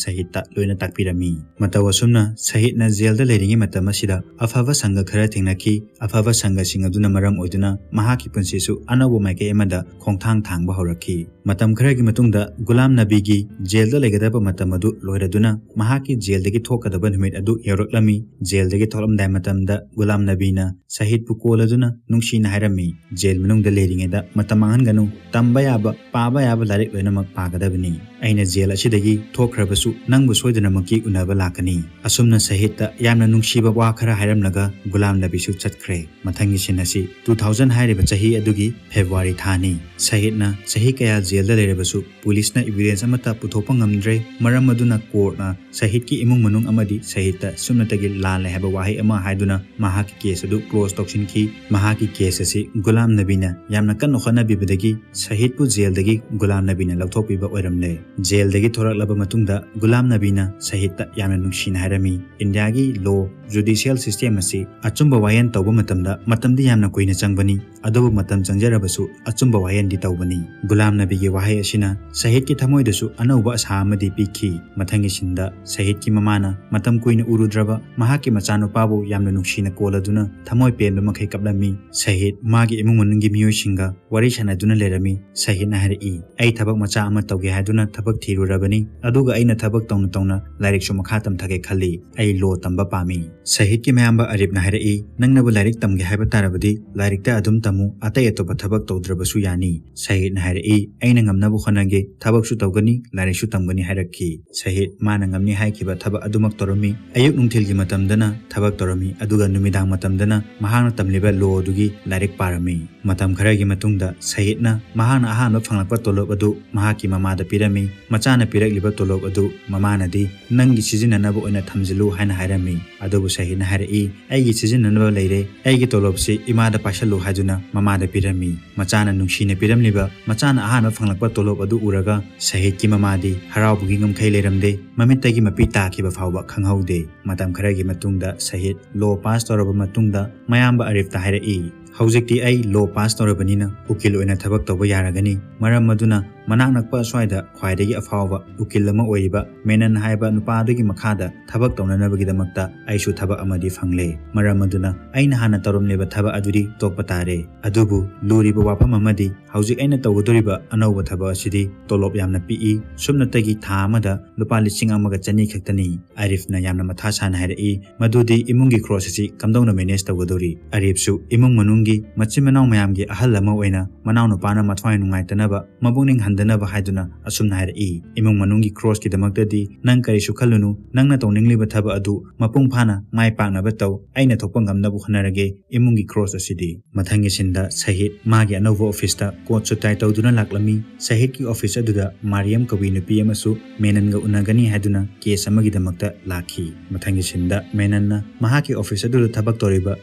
ꯁꯍꯤꯗꯇ ꯂꯣꯏꯅ ꯇꯥꯛꯄꯤꯔꯝꯃꯤ꯫ ꯃꯇꯧ ꯑꯁꯨꯝꯅ ꯁꯍꯤꯗꯅ ꯖꯦꯜꯗ ꯂꯩꯔꯤꯉꯩ ꯃꯇꯝ ꯑꯁꯤꯗ ꯑꯐꯕ ꯁꯪꯒ ꯈꯔ ꯊꯦꯡꯅꯈꯤ꯫ ꯑꯐꯕ ꯁꯪꯒꯁꯤꯡ ꯑꯗꯨꯅ ꯃꯔꯝ ꯑꯣꯏꯗꯨꯅ ꯃꯍꯥꯛꯀꯤ ꯄꯨꯟꯁꯤꯁꯨ ꯑꯅꯧꯕ ꯃꯥꯏꯀꯩ ꯑꯃꯗ ꯈꯣꯡꯊꯥꯡ ꯊꯥꯡꯕ ꯍꯧꯔꯛꯈꯤ꯫ ꯃꯇꯝ ꯈꯔꯒꯤ ꯃꯇꯨꯡꯗ ꯒꯨꯂꯥꯝ ꯅꯕꯤꯒꯤ ꯖꯦꯜꯗ ꯂꯩꯒꯗꯕ ꯃꯇꯝ ꯑꯗꯨ ꯂꯣꯏꯔꯗꯨꯅ ꯃꯍꯥꯛꯀꯤ ꯖꯦꯜꯗꯒꯤ ꯊꯣꯛꯀꯗꯕ ꯅꯨꯃꯤꯠ ꯑꯗꯨ ꯌꯧꯔꯛꯂꯝꯃꯤ꯫ ꯖꯦꯜꯗꯒꯤ ꯊꯣꯛꯂꯝꯗꯥꯏ ꯃꯇꯝꯗ ꯒꯨꯂꯥꯝ ꯅꯕꯤꯅ ꯁꯍꯤꯗꯄꯨ ꯀꯣꯜꯂꯗꯨꯅ ꯅꯨꯡꯁꯤꯅ ꯍꯥꯏꯔꯝꯃꯤ, "ꯖꯦꯜ ꯃꯅꯨꯡꯗ ꯂꯩꯔꯤꯉꯩꯗ ꯃꯇꯝ ꯃꯥꯡꯍꯟꯒꯅꯨ, ꯇꯝꯕ ꯌꯥꯕ, ꯄꯥꯕ ꯌꯥꯕ ꯂꯥꯏꯔꯤꯛ ꯂꯣꯏꯅꯃꯛ ꯄꯥꯒꯗꯕꯅꯤ꯫ ꯑꯩꯅ ꯖꯦꯜ ꯑꯁꯤꯗꯒꯤ ꯊꯣꯛꯈ꯭ꯔꯕꯁꯨ ꯅꯪꯕꯨ ꯁꯣꯏꯗꯅꯃꯛꯀꯤ ꯎꯅꯕ ꯂꯥꯛꯀꯅꯤ꯫ ꯑꯁꯨꯝꯅ ꯁꯍꯤꯗꯇ ꯌꯥꯝꯅ ꯅꯨꯡꯁꯤꯕ ꯋꯥ ꯈꯔ ꯍꯥꯏꯔꯝꯂꯒ ꯒꯨꯂꯥꯝ ꯅꯕꯤꯁꯨ ꯆꯠꯈ꯭ꯔꯦ꯫ ꯃꯊꯪꯒꯤ ꯁꯤꯟ ꯑꯁꯤ ꯇꯨ ꯊꯥꯎꯖꯟ ꯍꯥꯏꯔꯤꯕ ꯆꯍꯤ ꯑꯗꯨꯒꯤ ꯐꯦꯕ꯭ꯔꯨꯋꯥꯔꯤ ꯊꯥꯅꯤ꯫ ꯁꯍꯤꯗꯅ ꯆꯍꯤ ꯀꯌꯥ ꯖꯦꯜꯗ ꯂꯩꯔꯕꯁꯨ ꯄꯨꯂꯤꯁꯅ ꯏꯕꯤꯗꯦꯟꯁ ꯑꯃꯠꯇ ꯄꯨꯊꯣꯛꯄ ꯉꯝꯗ꯭ꯔꯦ꯫ ꯃꯔꯝ ꯑꯗꯨꯅ ꯀꯣꯔꯠꯅ ꯁꯍꯤꯗꯀꯤ ꯏꯃꯨꯡ ꯃꯅꯨꯡ ꯑꯃꯗꯤ ꯁꯍꯤꯗꯇ ꯁꯨꯞꯅꯇꯒꯤ ꯂꯥꯜꯂꯦ ꯍꯥꯏꯕ ꯋꯥꯍꯩ ꯑꯃ ꯍꯥꯏꯗꯨꯅ ꯃꯍꯥꯛꯀꯤ ꯀꯦꯁ ꯑꯗꯨ ꯀ꯭ꯂꯣꯖ ꯇꯧꯁꯤꯟꯈꯤ꯫ ꯃꯍꯥꯛꯀꯤ ꯀꯦꯁ ꯑꯁꯤ ꯒꯨꯂꯥꯝ ꯅꯕꯤꯅ ꯌꯥꯝꯅ ꯀꯟꯅ ꯍꯣꯠꯅꯕꯤꯕꯗꯒꯤ ꯁꯍꯤꯗꯄꯨ ꯖꯦꯜꯗꯒꯤ ꯒꯨꯂꯥꯝ ꯅꯕꯤꯅ ꯂꯧꯊꯣꯛꯄꯤꯕ ꯑꯣꯏꯔꯝꯂꯦ꯫ ꯖꯦꯜꯗꯒꯤ ꯊꯣꯔꯛꯂꯕ ꯃꯇꯨꯡꯗ ꯒꯨꯂꯥꯝ ꯅꯕꯤꯅ ꯁꯍꯤꯗꯇ ꯌꯥꯝꯅ ꯅꯨꯡꯁꯤꯅ ꯍꯥꯏꯔꯝꯃꯤ, "ꯏꯟꯗꯤꯌꯥꯒꯤ ꯂꯣ, ꯖꯨꯗꯤꯁꯤꯌꯦꯜ ꯁꯤꯁꯇꯦꯝ ꯑꯁꯤ ꯑꯆꯨꯝꯕ ꯋꯥꯌꯦꯜ ꯇꯧꯕ ꯃꯇꯝꯗ ꯃꯇꯝꯗꯤ ꯌꯥꯝꯅ ꯀꯨꯏꯅ ꯆꯪꯕꯅꯤ, ꯑꯗꯨꯕꯨ ꯃꯇꯝ ꯆꯪꯖꯔꯕꯁꯨ ꯑꯆꯨꯝꯕ ꯋꯥꯌꯦꯜꯗꯤ ꯇꯧꯕꯅꯤ"꯫ ꯒꯨꯂꯥꯝ ꯅꯕꯤꯒꯤ ꯋꯥꯍꯩ ꯑꯁꯤꯅ ꯁꯍꯤꯗꯀꯤ ꯊꯃꯣꯏꯗꯁꯨ ꯑꯅꯧꯕ ꯑꯁꯥ ꯑꯃꯗꯤ ꯄꯤꯈꯤ꯫ ꯃꯊꯪꯒꯤ ꯁꯤꯟꯗ ꯁꯍꯤꯗꯀꯤ ꯃꯃꯥꯅ ꯃꯇꯝ ꯀꯨꯏꯅ ꯎꯔꯨꯗ꯭ꯔꯕ ꯃꯍꯥꯛꯀꯤ ꯃꯆꯥꯅꯨꯄꯥꯕꯨ ꯌꯥꯝꯅ ꯅꯨꯡꯁꯤꯅ ꯀꯣꯜꯂꯗꯨꯅ ꯊꯃꯣꯏ ꯄꯦꯟꯕ ꯃꯈꯩ ꯀꯞꯂꯝꯃꯤ꯫ ꯁꯍꯤꯗ ꯃꯥꯒꯤ ꯏꯃꯨꯡ ꯃꯅꯨꯡꯒꯤ ꯃꯤꯑꯣꯏꯁꯤꯡꯒ ꯋꯥꯔꯤ ꯁꯥꯟꯅꯗꯨꯅ ꯂꯩꯔꯝꯃꯤ꯫ ꯁꯍꯤꯗꯅ ꯍꯥꯏꯔꯛꯏ, "ꯑꯩ ꯊꯕꯛ ꯃꯆꯥ ꯑꯃ ꯇꯧꯒꯦ ꯍꯥꯏꯗꯨꯅ ꯊꯕꯛ ꯊꯤꯔꯨꯔꯕꯅꯤ, ꯑꯗꯨꯒ ꯑꯩꯅ ꯊꯕꯛ ꯇꯧꯅ ꯇꯧꯅ ꯂꯥꯏꯔꯤꯛꯁꯨ ꯃꯈꯥ ꯇꯝꯊꯒꯦ ꯈꯜꯂꯤ꯫ ꯑꯩ ꯂꯣ ꯇꯝꯕ ꯄꯥꯝꯃꯤ"꯫ ꯁꯍꯤꯗꯀꯤ ꯃꯌꯥꯝꯕ ꯑꯔꯤꯐꯅ ꯍꯥꯏꯔꯛꯏ, "ꯅꯪꯅꯕꯨ ꯂꯥꯏꯔꯤꯛ ꯇꯝꯒꯦ ꯍꯥꯏꯕ ꯇꯥꯔꯕꯗꯤ ꯂꯥꯏꯔꯤꯛꯇ ꯑꯗꯨꯝ ꯇꯝꯃꯨ, ꯑꯇꯩ ꯑꯇꯣꯞꯄ ꯊꯕꯛ ꯇꯧꯗ꯭ꯔꯕꯁꯨ ꯌꯥꯅꯤ"꯫ ꯁꯍꯤꯗꯅ ꯍꯥꯏꯔꯛꯏ, "ꯑꯩꯅ ꯉꯝꯅꯕ ꯍꯣꯠꯅꯒꯦ, ꯊꯕꯛꯁꯨ ꯇꯧꯒꯅꯤ, ꯂꯥꯏꯔꯤꯛꯁꯨ ꯇꯝꯒꯅꯤ" ꯍꯥꯏꯔꯛꯈꯤ꯫ ꯁꯍꯤꯗ ꯃꯥꯅ ꯉꯝꯅꯤ ꯍꯥꯏꯈꯤꯕ ꯊꯕꯛ ꯑꯗꯨꯃꯛ ꯇꯧꯔꯝꯃꯤ꯫ ꯑꯌꯨꯛ ꯅꯨꯡꯊꯤꯜꯒꯤ ꯃꯇꯝꯗꯅ ꯊꯕꯛ ꯇꯧꯔꯝꯃꯤ, ꯑꯗꯨꯒ ꯅꯨꯃꯤꯗꯥꯡ ꯃꯇꯝꯗꯅ ꯃꯍꯥꯛꯅ ꯇꯝꯂꯤꯕ ꯂꯣ ꯑꯗꯨꯒꯤ ꯂꯥꯏꯔꯤꯛ ꯄꯥꯔꯝꯃꯤ꯫ ꯃꯇꯝ ꯈꯔꯒꯤ ꯃꯇꯨꯡꯗ ꯁꯍꯤꯗꯅ ꯃꯍꯥꯛꯅ ꯑꯍꯥꯟꯕ ꯐꯪꯂꯛꯄ ꯇꯣꯂꯣꯞ ꯑꯗꯨ ꯃꯍꯥꯛꯀꯤ ꯃꯃꯥꯗ ꯄꯤꯔꯝꯃꯤ꯫ ꯃꯆꯥꯅ ꯄꯤꯔꯛꯂꯤꯕ ꯇꯣꯂꯣꯞ ꯑꯗꯨ ꯃꯃꯥꯅꯗꯤ "ꯅꯪꯒꯤ ꯁꯤꯖꯤꯟꯅꯅꯕ ꯑꯣꯏꯅ ꯊꯝꯖꯤꯜꯂꯨ" ꯍꯥꯏꯅ ꯍꯥꯏꯔꯝꯃꯤ꯫ ꯑꯗꯨꯕꯨ ꯁꯍꯤꯗꯅ ꯍꯥꯏꯔꯛꯏ, "ꯑꯩꯒꯤ ꯁꯤꯖꯤꯟꯅꯅꯕ ꯂꯩꯔꯦ, ꯑꯩꯒꯤ ꯇꯣꯂꯣꯞꯁꯤ ꯏꯃꯥꯗ ꯄꯥꯏꯁꯜꯂꯨ" ꯍꯥꯏꯗꯨꯅ ꯃꯃꯥꯗ ꯄꯤꯔꯝꯃꯤ꯫ ꯃꯆꯥꯅ ꯅꯨꯡꯁꯤꯅ ꯄꯤꯔꯝꯂꯤꯕ ꯃꯆꯥꯅ ꯑꯍꯥꯟꯕ ꯐꯪꯂꯛꯄ ꯇꯣꯂꯣꯞ ꯑꯗꯨ ꯎꯔꯒ ꯁꯍꯤꯗꯀꯤ ꯃꯃꯥꯗꯤ ꯍꯔꯥꯎꯕꯒꯤ ꯉꯝꯈꯩ ꯂꯩꯔꯝꯗꯦ꯫ ꯃꯃꯤꯠꯇꯒꯤ ꯃꯄꯤ ꯇꯥꯈꯤꯕ ꯐꯥꯎꯕ ꯈꯪꯍꯧꯗꯦ꯫ ꯃꯇꯝ ꯈꯔꯒꯤ ꯃꯇꯨꯡꯗ ꯁꯍꯤꯗ ꯂꯣ ꯄꯥꯁ ꯇꯧꯔꯕ ꯃꯇꯨꯡꯗ ꯃꯌꯥꯝꯕ ꯑꯔꯤꯐꯇ ꯍꯥꯏꯔꯛꯏ, "ꯍꯧꯖꯤꯛꯇꯤ ꯑꯩ ꯂꯣ ꯄꯥꯁ ꯇꯧꯔꯕꯅꯤꯅ ꯎꯀꯤꯜ ꯑꯣꯏꯅ ꯊꯕꯛ ꯇꯧꯕ ꯌꯥꯔꯒꯅꯤ꯫ ꯃꯔꯝ ꯑꯗꯨꯅ ꯃꯅꯥꯛ ꯅꯛꯄ ꯑꯁ꯭ꯋꯥꯏꯗ ꯈ꯭ꯋꯥꯏꯗꯒꯤ ꯑꯐꯥꯎꯕ ꯎꯀꯤꯜ ꯑꯃ ꯑꯣꯏꯔꯤꯕ ꯃꯦꯅꯟ ꯍꯥꯏꯕ ꯅꯨꯄꯥ ꯑꯗꯨꯒꯤ ꯃꯈꯥꯗ ꯊꯕꯛ ꯇꯧꯅꯅꯕꯒꯤꯗꯃꯛꯇ ꯑꯩꯁꯨ ꯊꯕꯛ ꯑꯃꯗꯤ ꯐꯪꯂꯦ꯫ ꯃꯔꯝ ꯑꯗꯨꯅ ꯑꯩꯅ ꯍꯥꯟꯅ ꯇꯧꯔꯝꯂꯤꯕ ꯊꯕꯛ ꯑꯗꯨꯗꯤ ꯇꯣꯛꯄ ꯇꯥꯔꯦ꯫ ꯑꯗꯨꯕꯨ ꯂꯨꯔꯤꯕ ꯋꯥꯐꯝ ꯑꯃꯗꯤ ꯍꯧꯖꯤꯛ ꯑꯩꯅ ꯇꯧꯒꯗꯧꯔꯤꯕ ꯑꯅꯧꯕ ꯊꯕꯛ ꯑꯁꯤꯗꯤ ꯇꯣꯂꯣꯞ ꯌꯥꯝꯅ ꯄꯤꯛꯏ, ꯁꯨꯞꯅꯇꯒꯤ ꯊꯥ ꯑꯃꯗ ꯂꯨꯄꯥ ꯂꯤꯁꯤꯡ ꯑꯃꯒ ꯆꯅꯤ ꯈꯛꯇꯅꯤ"꯫ ꯑꯔꯤꯐꯅ ꯌꯥꯝꯅ ꯃꯊꯥ ꯁꯥꯅ ꯍꯥꯏꯔꯛꯏ, "ꯃꯗꯨꯗꯤ ꯏꯃꯨꯡꯒꯤ ꯈ꯭ꯔꯣꯁ ꯑꯁꯤ ꯀꯝꯗꯧꯅ ꯃꯦꯅꯦꯖ ꯇꯧꯒꯗꯧꯔꯤ?" ꯑꯔꯤꯐꯁꯨ ꯏꯃꯨꯡ ꯃꯅꯨꯡꯒꯤ ꯃꯆꯤꯟ ꯃꯅꯥꯎ ꯃꯌꯥꯝꯒꯤ ꯑꯍꯜ ꯑꯃ ꯑꯣꯏꯅ ꯃꯅꯥꯎꯅꯨꯄꯥꯅ ꯃꯊ꯭ꯋꯥꯏ ꯅꯨꯡꯉꯥꯏꯇꯅꯕ ꯃꯕꯨꯛꯅꯤꯡ ꯍꯟꯗꯅꯕ ꯍꯥꯏꯗꯨꯅ ꯑꯁꯨꯝꯅ ꯍꯥꯏꯔꯛꯏ, "ꯏꯃꯨꯡ ꯃꯅꯨꯡꯒꯤ ꯀ꯭ꯔꯣꯁꯀꯤꯗꯃꯛꯇꯗꯤ ꯅꯪ ꯀꯔꯤꯁꯨ ꯈꯜꯂꯨꯅꯨ, ꯅꯪꯅ ꯇꯧꯅꯤꯡꯂꯤꯕ ꯊꯕꯛ ꯑꯗꯨ ꯃꯄꯨꯡ ꯐꯥꯅ ꯃꯥꯏ ꯄꯥꯛꯅꯕ ꯇꯧ, ꯑꯩꯅ ꯊꯣꯛꯄ ꯉꯝꯅꯕ ꯍꯣꯠꯅꯔꯒꯦ, ꯏꯃꯨꯡꯒꯤ ꯀ꯭ꯔꯣꯁ ꯑꯁꯤꯗꯤ"꯫ ꯃꯊꯪꯒꯤ ꯁꯤꯟꯗ ꯁꯍꯤꯗ ꯃꯥꯒꯤ ꯑꯅꯧꯕ ꯑꯣꯐꯤꯁꯇ ꯀꯣꯠ ꯁꯨꯠ ꯇꯥꯏ ꯇꯧꯗꯨꯅ ꯂꯥꯛꯂꯝꯃꯤ꯫ ꯁꯍꯤꯗꯀꯤ ꯑꯣꯐꯤꯁ ꯑꯗꯨꯗ ꯃꯥꯔꯤꯌꯝ ꯀꯧꯕꯤ ꯅꯨꯄꯤ ꯑꯃꯁꯨ ꯃꯦꯅꯟꯒ ꯎꯅꯒꯅꯤ ꯍꯥꯏꯗꯨꯅ ꯀꯦꯁ ꯑꯃꯒꯤꯗꯃꯛꯇ ꯂꯥꯛꯈꯤ꯫ ꯃꯊꯪꯒꯤ ꯁꯤꯟꯗ ꯃꯦꯅꯟꯅ ꯃꯍꯥꯛꯀꯤ ꯑꯣꯐꯤꯁ ꯑꯗꯨꯗ ꯊꯕꯛ ꯇꯧꯔꯤꯕ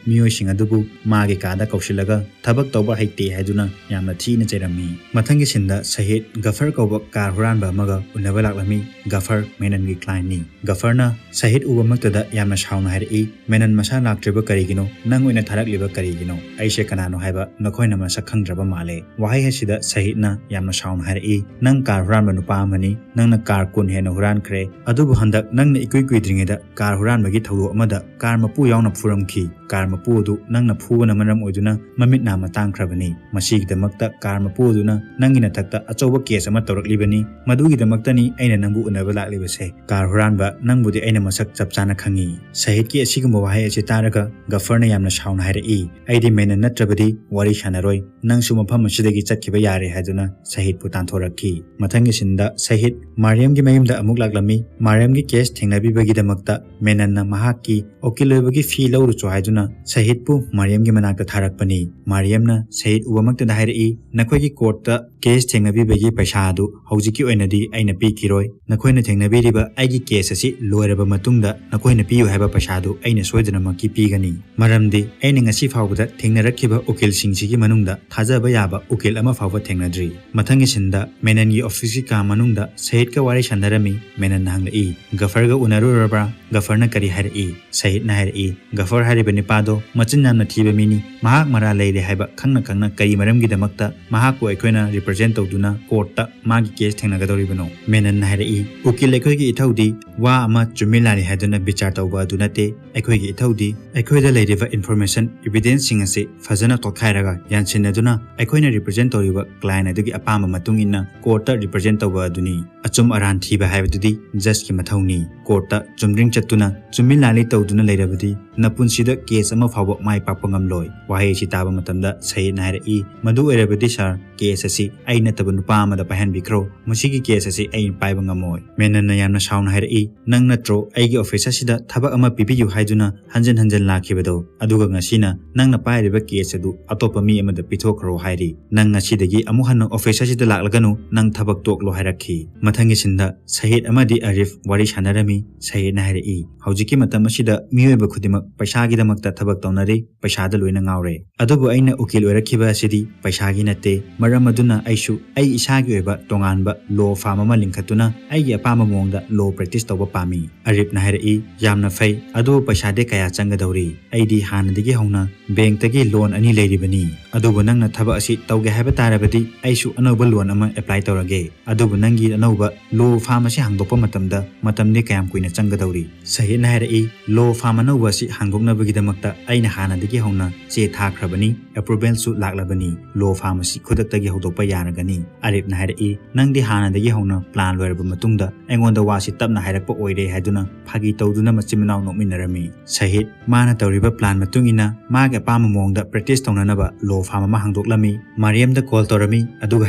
ꯃꯤꯑꯣꯏꯁꯤꯡ ꯑꯗꯨꯕꯨ ꯃꯥꯒꯤ ꯀꯥꯗ ꯀꯧꯁꯤꯜꯂꯒ ꯊꯕꯛ ꯇꯧꯕ ꯍꯩꯇꯦ ꯍꯥꯏꯗꯨꯅ ꯌꯥꯝꯅ ꯊꯤꯅ ꯆꯩꯔꯝꯃꯤ꯫ ꯃꯊꯪꯒꯤ ꯁꯤꯟꯗ ꯁꯍꯤꯗ ꯒꯐꯔ ꯀꯧꯕ ꯀꯥꯔ ꯍꯨꯔꯥꯟꯕ ꯑꯃꯒ ꯎꯅꯕ ꯂꯥꯛꯂꯝꯃꯤ꯫ ꯒꯐꯔ ꯃꯦꯅꯟꯒꯤ ꯀ꯭ꯂꯥꯏꯟꯅꯤ꯫ ꯒꯐꯔꯅ ꯁꯍꯤꯗ ꯎꯕꯃꯛꯇꯗ ꯌꯥꯝꯅ ꯁꯥꯎꯅ ꯍꯥꯏꯔꯛꯏ, "ꯃꯦꯅꯟ ꯃꯁꯥ ꯂꯥꯛꯇ꯭ꯔꯤꯕ ꯀꯔꯤꯒꯤꯅꯣ? ꯅꯪ ꯑꯣꯏꯅ ꯊꯥꯔꯛꯂꯤꯕ ꯀꯔꯤꯒꯤꯅꯣ? ꯑꯩꯁꯦ ꯀꯅꯥꯅꯣ ꯍꯥꯏꯕ ꯅꯈꯣꯏꯅ ꯃꯁꯛ ꯈꯪꯗ꯭ꯔꯕ ꯃꯥꯜꯂꯦ"꯫ ꯋꯥꯍꯩ ꯑꯁꯤꯗ ꯁꯍꯤꯗꯅ ꯌꯥꯝꯅ ꯁꯥꯎꯅ ꯍꯥꯏꯔꯛꯏ, "ꯅꯪ ꯀꯥꯔ ꯍꯨꯔꯥꯟꯕ ꯅꯨꯄꯥ ꯑꯃꯅꯤ, ꯅꯪꯅ ꯀꯥꯔ ꯀꯨꯟ ꯍꯦꯟꯅ ꯍꯨꯔꯥꯟꯈ꯭ꯔꯦ, ꯑꯗꯨꯕꯨ ꯍꯟꯗꯛ ꯅꯪꯅ ꯏꯀꯨꯏ ꯀꯨꯏꯗ꯭ꯔꯤꯉꯩꯗ ꯀꯥꯔ ꯍꯨꯔꯥꯟꯕꯒꯤ ꯊꯧꯗꯣꯛ ꯑꯃꯗ ꯀꯥꯔ ꯃꯄꯨ ꯌꯥꯎꯅ ꯐꯨꯔꯝꯈꯤ꯫ ꯀꯥꯔ ꯃꯄꯨ ꯑꯗꯨ ꯅꯪꯅ ꯐꯨꯕꯅ ꯃꯔꯝ ꯑꯣꯏꯗꯨꯅ ꯃꯃꯤꯠ ꯅꯥ ꯃꯇꯥꯡꯈ꯭ꯔꯕꯅꯤ꯫ ꯃꯁꯤꯒꯤꯗꯃꯛꯇ ꯀꯥꯔ ꯃꯄꯨ ꯑꯗꯨꯅ ꯅꯪꯒꯤ ꯅꯊꯛꯇ ꯑꯆꯧꯕ ꯀꯦꯁ ꯑꯃ ꯇꯧꯔꯛꯂꯤꯕꯅꯤ꯫ ꯃꯗꯨꯒꯤꯗꯃꯛꯇꯅꯤ ꯑꯩꯅ ꯅꯪꯕꯨ ꯎꯅꯕ ꯂꯥꯛꯂꯤꯕꯁꯦ꯫ ꯀꯥꯔ ꯍꯨꯔꯥꯟꯕ, ꯅꯪꯕꯨꯗꯤ ꯑꯩꯅ ꯃꯁꯛ ꯆꯞ ꯆꯥꯅ ꯈꯪꯉꯤ"꯫ ꯁꯍꯤꯗꯀꯤ ꯑꯁꯤꯒꯨꯝꯕ ꯋꯥꯍꯩ ꯑꯁꯤ ꯇꯥꯔꯒ ꯒꯐꯔꯅ ꯌꯥꯝꯅ ꯁꯥꯎꯅ ꯍꯥꯏꯔꯛꯏ, "ꯑꯩꯗꯤ ꯃꯦꯅꯟ ꯅꯠꯇ꯭ꯔꯕꯗꯤ ꯋꯥꯔꯤ ꯁꯥꯟꯅꯔꯣꯏ꯫ ꯅꯪꯁꯨ ꯃꯐꯝ ꯑꯁꯤꯗꯒꯤ ꯆꯠꯈꯤꯕ ꯌꯥꯔꯦ" ꯍꯥꯏꯗꯨꯅ ꯁꯍꯤꯗꯄꯨ ꯇꯥꯟꯊꯣꯔꯛꯈꯤ꯫ ꯃꯊꯪꯒꯤ ꯁꯤꯟꯗ ꯁꯍꯤꯗ ꯃꯥꯔꯤꯌꯝꯒꯤ ꯃꯌꯨꯝꯗ ꯑꯃꯨꯛ ꯂꯥꯛꯂꯝꯃꯤ꯫ ꯃꯥꯔꯤꯌꯝꯒꯤ ꯀꯦꯁ ꯊꯦꯡꯅꯕꯤꯕꯒꯤꯗꯃꯛꯇ ꯃꯦꯅꯟꯅ ꯃꯍꯥꯛꯀꯤ ꯎꯀꯤꯜ ꯑꯣꯏꯕꯒꯤ ꯐꯤ ꯂꯧꯔꯨꯆꯣ ꯍꯥꯏꯗꯨꯅ ꯁꯍꯤꯗꯄꯨ ꯃꯥꯔꯤꯌꯝꯒꯤ ꯃꯅꯥꯛꯇ ꯊꯥꯔꯛꯄꯅꯤ꯫ ꯃꯥꯔꯤꯌꯝꯅ ꯁꯍꯤꯗ ꯎꯕꯃꯛꯇꯗ ꯍꯥꯏꯔꯛꯏ, "ꯅꯈꯣꯏꯒꯤ ꯀꯣꯔꯠꯇ ꯀꯦꯁ ꯊꯦꯡꯅꯕꯤꯕꯒꯤ ꯄꯩꯁꯥ ꯑꯗꯨ ꯍꯧꯖꯤꯛꯀꯤ ꯑꯣꯏꯅꯗꯤ ꯑꯩꯅ ꯄꯤꯈꯤꯔꯣꯏ꯫ ꯅꯈꯣꯏꯅ ꯊꯦꯡꯅꯕꯤꯔꯤꯕ ꯑꯩꯒꯤ ꯀꯦꯁ ꯑꯁꯤ ꯂꯣꯏꯔꯕ ꯃꯇꯨꯡꯗ ꯅꯈꯣꯏꯅ ꯄꯤꯌꯨ ꯍꯥꯏꯕ ꯄꯩꯁꯥꯗꯨ ꯑꯩꯅ ꯁꯣꯏꯗꯅꯃꯛꯀꯤ ꯄꯤꯒꯅꯤ꯫ ꯃꯔꯝꯗꯤ ꯑꯩꯅ ꯉꯁꯤ ꯐꯥꯎꯕꯗ ꯊꯦꯡꯅꯔꯛꯈꯤꯕ ꯎꯀꯤꯜꯁꯤꯡꯁꯤꯒꯤ ꯃꯅꯨꯡꯗ ꯊꯥꯖꯕ ꯌꯥꯕ ꯎꯀꯤꯜ ꯑꯃ ꯐꯥꯎꯕ ꯊꯦꯡꯅꯗ꯭ꯔꯤ"꯫ ꯃꯊꯪꯒꯤ ꯁꯤꯟꯗ ꯃꯦꯅꯟꯒꯤ ꯑꯣꯐꯤꯁꯀꯤ ꯀꯥ ꯃꯅꯨꯡꯗ ꯁꯍꯤꯗꯀ ꯋꯥꯔꯤ ꯁꯥꯟꯅꯔꯝꯃꯤ꯫ ꯃꯦꯅꯟꯅ ꯍꯪꯂꯛꯏ, "ꯒꯐꯔꯒ ꯎꯅꯔꯨꯔꯕ꯭ꯔꯥ? ꯒꯐꯔꯅ ꯀꯔꯤ ꯍꯥꯏꯔꯛꯏ?" ꯁꯍꯤꯗꯅ ꯍꯥꯏꯔꯛꯏ, "ꯒꯐꯔ ꯍꯥꯏꯔꯤꯕ ꯅꯤꯄꯥꯗꯣ ꯃꯆꯤꯟ ꯌꯥꯝꯅ ꯊꯤꯕ ꯃꯤꯅꯤ꯫ ꯃꯍꯥꯛ ꯃꯔꯥꯜ ꯂꯩꯔꯦ ꯍꯥꯏꯕ ꯈꯪꯅ ꯈꯪꯅ ꯀꯔꯤ ꯃꯔꯝꯒꯤꯗꯃꯛꯇ ꯃꯍꯥꯛꯄꯨ ꯑꯩꯈꯣꯏꯅ ꯔꯤꯄ꯭ꯔꯖꯦꯟ ꯇꯧꯗꯨꯅ ꯀꯣꯔꯠꯇ ꯃꯥꯒꯤ ꯀꯦꯁ ꯊꯦꯡꯅꯒꯗꯧꯔꯤꯕꯅꯣ?" ꯃꯦꯅꯟꯅ ꯍꯥꯏꯔꯛꯏ, "ꯎꯀꯤꯜ ꯑꯩꯈꯣꯏꯒꯤ ꯏꯊꯧꯗꯤ ꯋꯥ ꯑꯃ ꯆꯨꯝꯃꯤ ꯂꯥꯜꯂꯤ ꯍꯥꯏꯗꯨꯅ ꯕꯤꯆꯥꯔ ꯇꯧꯕ ꯑꯗꯨ ꯅꯠꯇꯦ꯫ ꯑꯩꯈꯣꯏꯒꯤ ꯏꯊꯧꯗꯤ ꯑꯩꯈꯣꯏꯗ ꯂꯩꯔꯤꯕ ꯏꯟꯐꯣꯔꯃꯦꯁꯟ, ꯏꯕꯤꯗꯦꯟꯁꯁꯤꯡ ꯑꯁꯤ ꯐꯖꯅ ꯇꯣꯠꯈꯥꯏꯔꯒ ꯌꯥꯟꯁꯤꯟꯅꯗꯨꯅ ꯑꯩꯈꯣꯏꯅ ꯔꯤꯄ꯭ꯔꯖꯦꯟ ꯇꯧꯔꯤꯕ ꯀ꯭ꯂꯥꯏꯟ ꯑꯗꯨꯒꯤ ꯑꯄꯥꯝꯕ ꯃꯇꯨꯡ ꯏꯟꯅ ꯀꯣꯔꯠꯇ ꯔꯤꯄ꯭ꯔꯖꯦꯟ ꯇꯧꯕ ꯑꯗꯨꯅꯤ꯫ ꯑꯆꯨꯝ ꯑꯔꯥꯟ ꯊꯤꯕ ꯍꯥꯏꯕꯗꯨꯗꯤ ꯖꯖꯀꯤ ꯃꯊꯧꯅꯤ꯫ ꯀꯣꯔꯠꯇ ꯆꯨꯝꯗ꯭ꯔꯤꯡ ꯆꯠꯇꯨꯅ ꯆꯨꯝꯃꯤ ꯂꯥꯜꯂꯤ ꯇꯧꯗꯨꯅ ꯂꯩꯔꯕꯗꯤ ꯅꯄꯨꯟꯁꯤꯗ ꯀꯦꯁ ꯑꯃ ꯐꯥꯎꯕ ꯃꯥꯏ ꯄꯥꯛꯄ ꯉꯝꯂꯣꯏ꯫ ꯋꯥꯍꯩ ꯑꯁꯤ ꯇꯥꯕ ꯃꯇꯝꯗ ꯁꯍꯤꯗꯅ ꯍꯥꯏꯔꯛꯏ, "ꯃꯗꯨ ꯑꯣꯏꯔꯕꯗꯤ ꯁꯥꯔ, ꯀꯦꯁ ꯑꯁꯤ ꯑꯩ ꯅꯠꯇꯕ ꯅꯨꯄꯥ ꯑꯃꯗ ꯄꯥꯏꯍꯟꯕꯤꯈ꯭ꯔꯣ꯫ ꯃꯁꯤꯒꯤ ꯀꯦꯁ ꯑꯁꯤ ꯑꯩ ꯄꯥꯏꯕ ꯉꯝꯃꯣꯏ꯫" ꯃꯦꯅꯟꯅ ꯌꯥꯝꯅ ꯁꯥꯎꯅ ꯍꯥꯏꯔꯛꯏ, "ꯅꯪ ꯅꯠꯇ꯭ꯔꯣ ꯑꯩꯒꯤ ꯑꯣꯐꯤꯁ ꯑꯁꯤꯗ ꯊꯕꯛ ꯑꯃ ꯄꯤꯕꯤꯌꯨ ꯍꯥꯏꯗꯨꯅ ꯍꯟꯖꯤꯟ ꯍꯟꯖꯤꯟ ꯂꯥꯛꯈꯤꯕꯗꯣ? ꯑꯗꯨꯒ ꯉꯁꯤꯅ ꯅꯪꯅ ꯄꯥꯏꯔꯤꯕ ꯀꯦꯁ ꯑꯗꯨ ꯑꯇꯣꯞꯄ ꯃꯤ ꯑꯃꯗ ꯄꯤꯊꯣꯛꯈ꯭ꯔꯣ ꯍꯥꯏꯔꯤ꯫ ꯅꯪ ꯉꯁꯤꯗꯒꯤ ꯑꯃꯨꯛ ꯍꯟꯅ ꯑꯣꯐꯤꯁ ꯑꯁꯤꯗ ꯂꯥꯛꯂꯒꯅꯨ, ꯅꯪ ꯊꯕꯛ ꯇꯣꯛꯂꯣ" ꯍꯥꯏꯔꯛꯈꯤ꯫ ꯃꯊꯪꯒꯤ ꯁꯤꯟꯗ ꯁꯍꯤꯗ ꯑꯃꯗꯤ ꯑꯔꯤꯐ ꯋꯥꯔꯤ ꯁꯥꯟꯅꯔꯝꯃꯤ꯫ ꯁꯍꯤꯗꯅ ꯍꯥꯏꯔꯛꯏ, "ꯍꯧꯖꯤꯛꯀꯤ ꯃꯇꯝ ꯑꯁꯤꯗ ꯃꯤꯑꯣꯏꯕ ꯈꯨꯗꯤꯡꯃꯛ ꯄꯩꯁꯥꯒꯤꯗꯃꯛꯇ ꯊꯕꯛ ꯇꯧꯅꯔꯤ, ꯄꯩꯁꯥꯗ ꯂꯣꯏꯅ ꯉꯥꯎꯔꯦ꯫ ꯑꯗꯨꯕꯨ ꯑꯩꯅ ꯎꯀꯤꯜ ꯑꯣꯏꯔꯛꯈꯤꯕ ꯑꯁꯤꯗꯤ ꯄꯩꯁꯥꯒꯤ ꯅꯠꯇꯦ꯫ ꯃꯔꯝ ꯑꯗꯨꯅ ꯑꯩꯁꯨ ꯑꯩ ꯏꯁꯥꯒꯤ ꯑꯣꯏꯕ ꯇꯣꯉꯥꯟꯕ ꯂꯣ ꯐꯥꯔꯝ ꯑꯃ ꯂꯤꯡꯈꯠꯇꯨꯅ ꯑꯩꯒꯤ ꯑꯄꯥꯝꯕ ꯃꯑꯣꯡꯗ ꯂꯣ ꯄ꯭ꯔꯦꯛꯇꯤꯁ ꯇꯧꯕ ꯄꯥꯝꯃꯤ꯫" ꯑꯔꯤꯐꯅ ꯍꯥꯏꯔꯛꯏ, "ꯌꯥꯝꯅ ꯐꯩ, ꯑꯗꯨꯕꯨ ꯄꯩꯁꯥꯗꯤ ꯀꯌꯥ ꯆꯪꯒꯗꯧꯔꯤ? ꯑꯩꯗꯤ ꯍꯥꯟꯅꯗꯒꯤ ꯍꯧꯅ ꯕꯦꯡꯛꯇꯒꯤ ꯂꯣꯟ ꯑꯅꯤ ꯂꯩꯔꯤꯕꯅꯤ꯫ ꯑꯗꯨꯕꯨ ꯅꯪꯅ ꯊꯕꯛ ꯑꯁꯤ ꯇꯧꯒꯦ ꯍꯥꯏꯕ ꯇꯥꯔꯕꯗꯤ ꯑꯩꯁꯨ ꯑꯅꯧꯕ ꯂꯣꯟ ꯑꯃ ꯑꯦꯄ꯭ꯂꯥꯏ ꯇꯧꯔꯒꯦ꯫ ꯑꯗꯨꯕꯨ ꯅꯪꯒꯤ ꯑꯅꯧꯕ ꯂꯣ ꯐꯥꯔꯝ ꯑꯁꯤ ꯍꯥꯡꯗꯣꯛꯄ ꯃꯇꯝꯗ ꯃꯇꯝꯗꯤ ꯀꯌꯥꯝ ꯀꯨꯏꯅ ꯆꯪꯒꯗꯧꯔꯤ?" ꯁꯍꯤꯗꯅ ꯍꯥꯏꯔꯛꯏ, "ꯂꯣ ꯐꯥꯔꯝ ꯑꯅꯧꯕ ꯑꯁꯤ ꯍꯥꯡꯗꯣꯛꯅꯕꯒꯤꯗꯃꯛꯇ ꯑꯩꯅ ꯍꯥꯟꯅꯗꯒꯤ ꯍꯧꯅ ꯆꯦ ꯊꯥꯈ꯭ꯔꯕꯅꯤ, ꯑꯦꯄ꯭ꯔꯨꯚꯦꯜꯁꯨ ꯂꯥꯛꯂꯕꯅꯤ꯫ ꯂꯣ ꯐꯥꯔꯝ ꯑꯁꯤ ꯈꯨꯗꯛꯇꯒꯤ ꯍꯧꯗꯣꯛꯄ ꯌꯥꯔꯒꯅꯤ꯫" ꯑꯔꯤꯐꯅ ꯍꯥꯏꯔꯛꯏ, "ꯅꯪꯗꯤ ꯍꯥꯟꯅꯗꯒꯤ ꯍꯧꯅ ꯄ꯭ꯂꯥꯟ ꯂꯣꯏꯔꯕ ꯃꯇꯨꯡꯗ ꯑꯩꯉꯣꯟꯗ ꯋꯥꯁꯤ ꯇꯞꯅ ꯍꯥꯏꯔꯛꯄ ꯑꯣꯏꯔꯦ" ꯍꯥꯏꯗꯨꯅ ꯐꯥꯒꯤ ꯇꯧꯗꯨꯅ ꯃꯆꯤꯟ ꯃꯅꯥꯎ ꯅꯣꯛꯃꯤꯟꯅꯔꯝꯃꯤ꯫ ꯁꯍꯤꯗ ꯃꯥꯅ ꯇꯧꯔꯤꯕ ꯄ꯭ꯂꯥꯟ ꯃꯇꯨꯡ ꯏꯟꯅ ꯃꯥꯒꯤ ꯑꯄꯥꯝꯕ ꯃꯑꯣꯡꯗ ꯄ꯭ꯔꯦꯛꯇꯤꯁ ꯇꯧꯅꯅꯕ ꯂꯣ ꯐꯥꯔꯝ ꯑꯃ ꯍꯥꯡꯗꯣꯛꯂꯝꯃꯤ꯫ ꯃꯥꯔꯤꯌꯝꯗ ꯀꯣꯜ ꯇꯧꯔꯝꯃꯤ, ꯑꯗꯨꯒ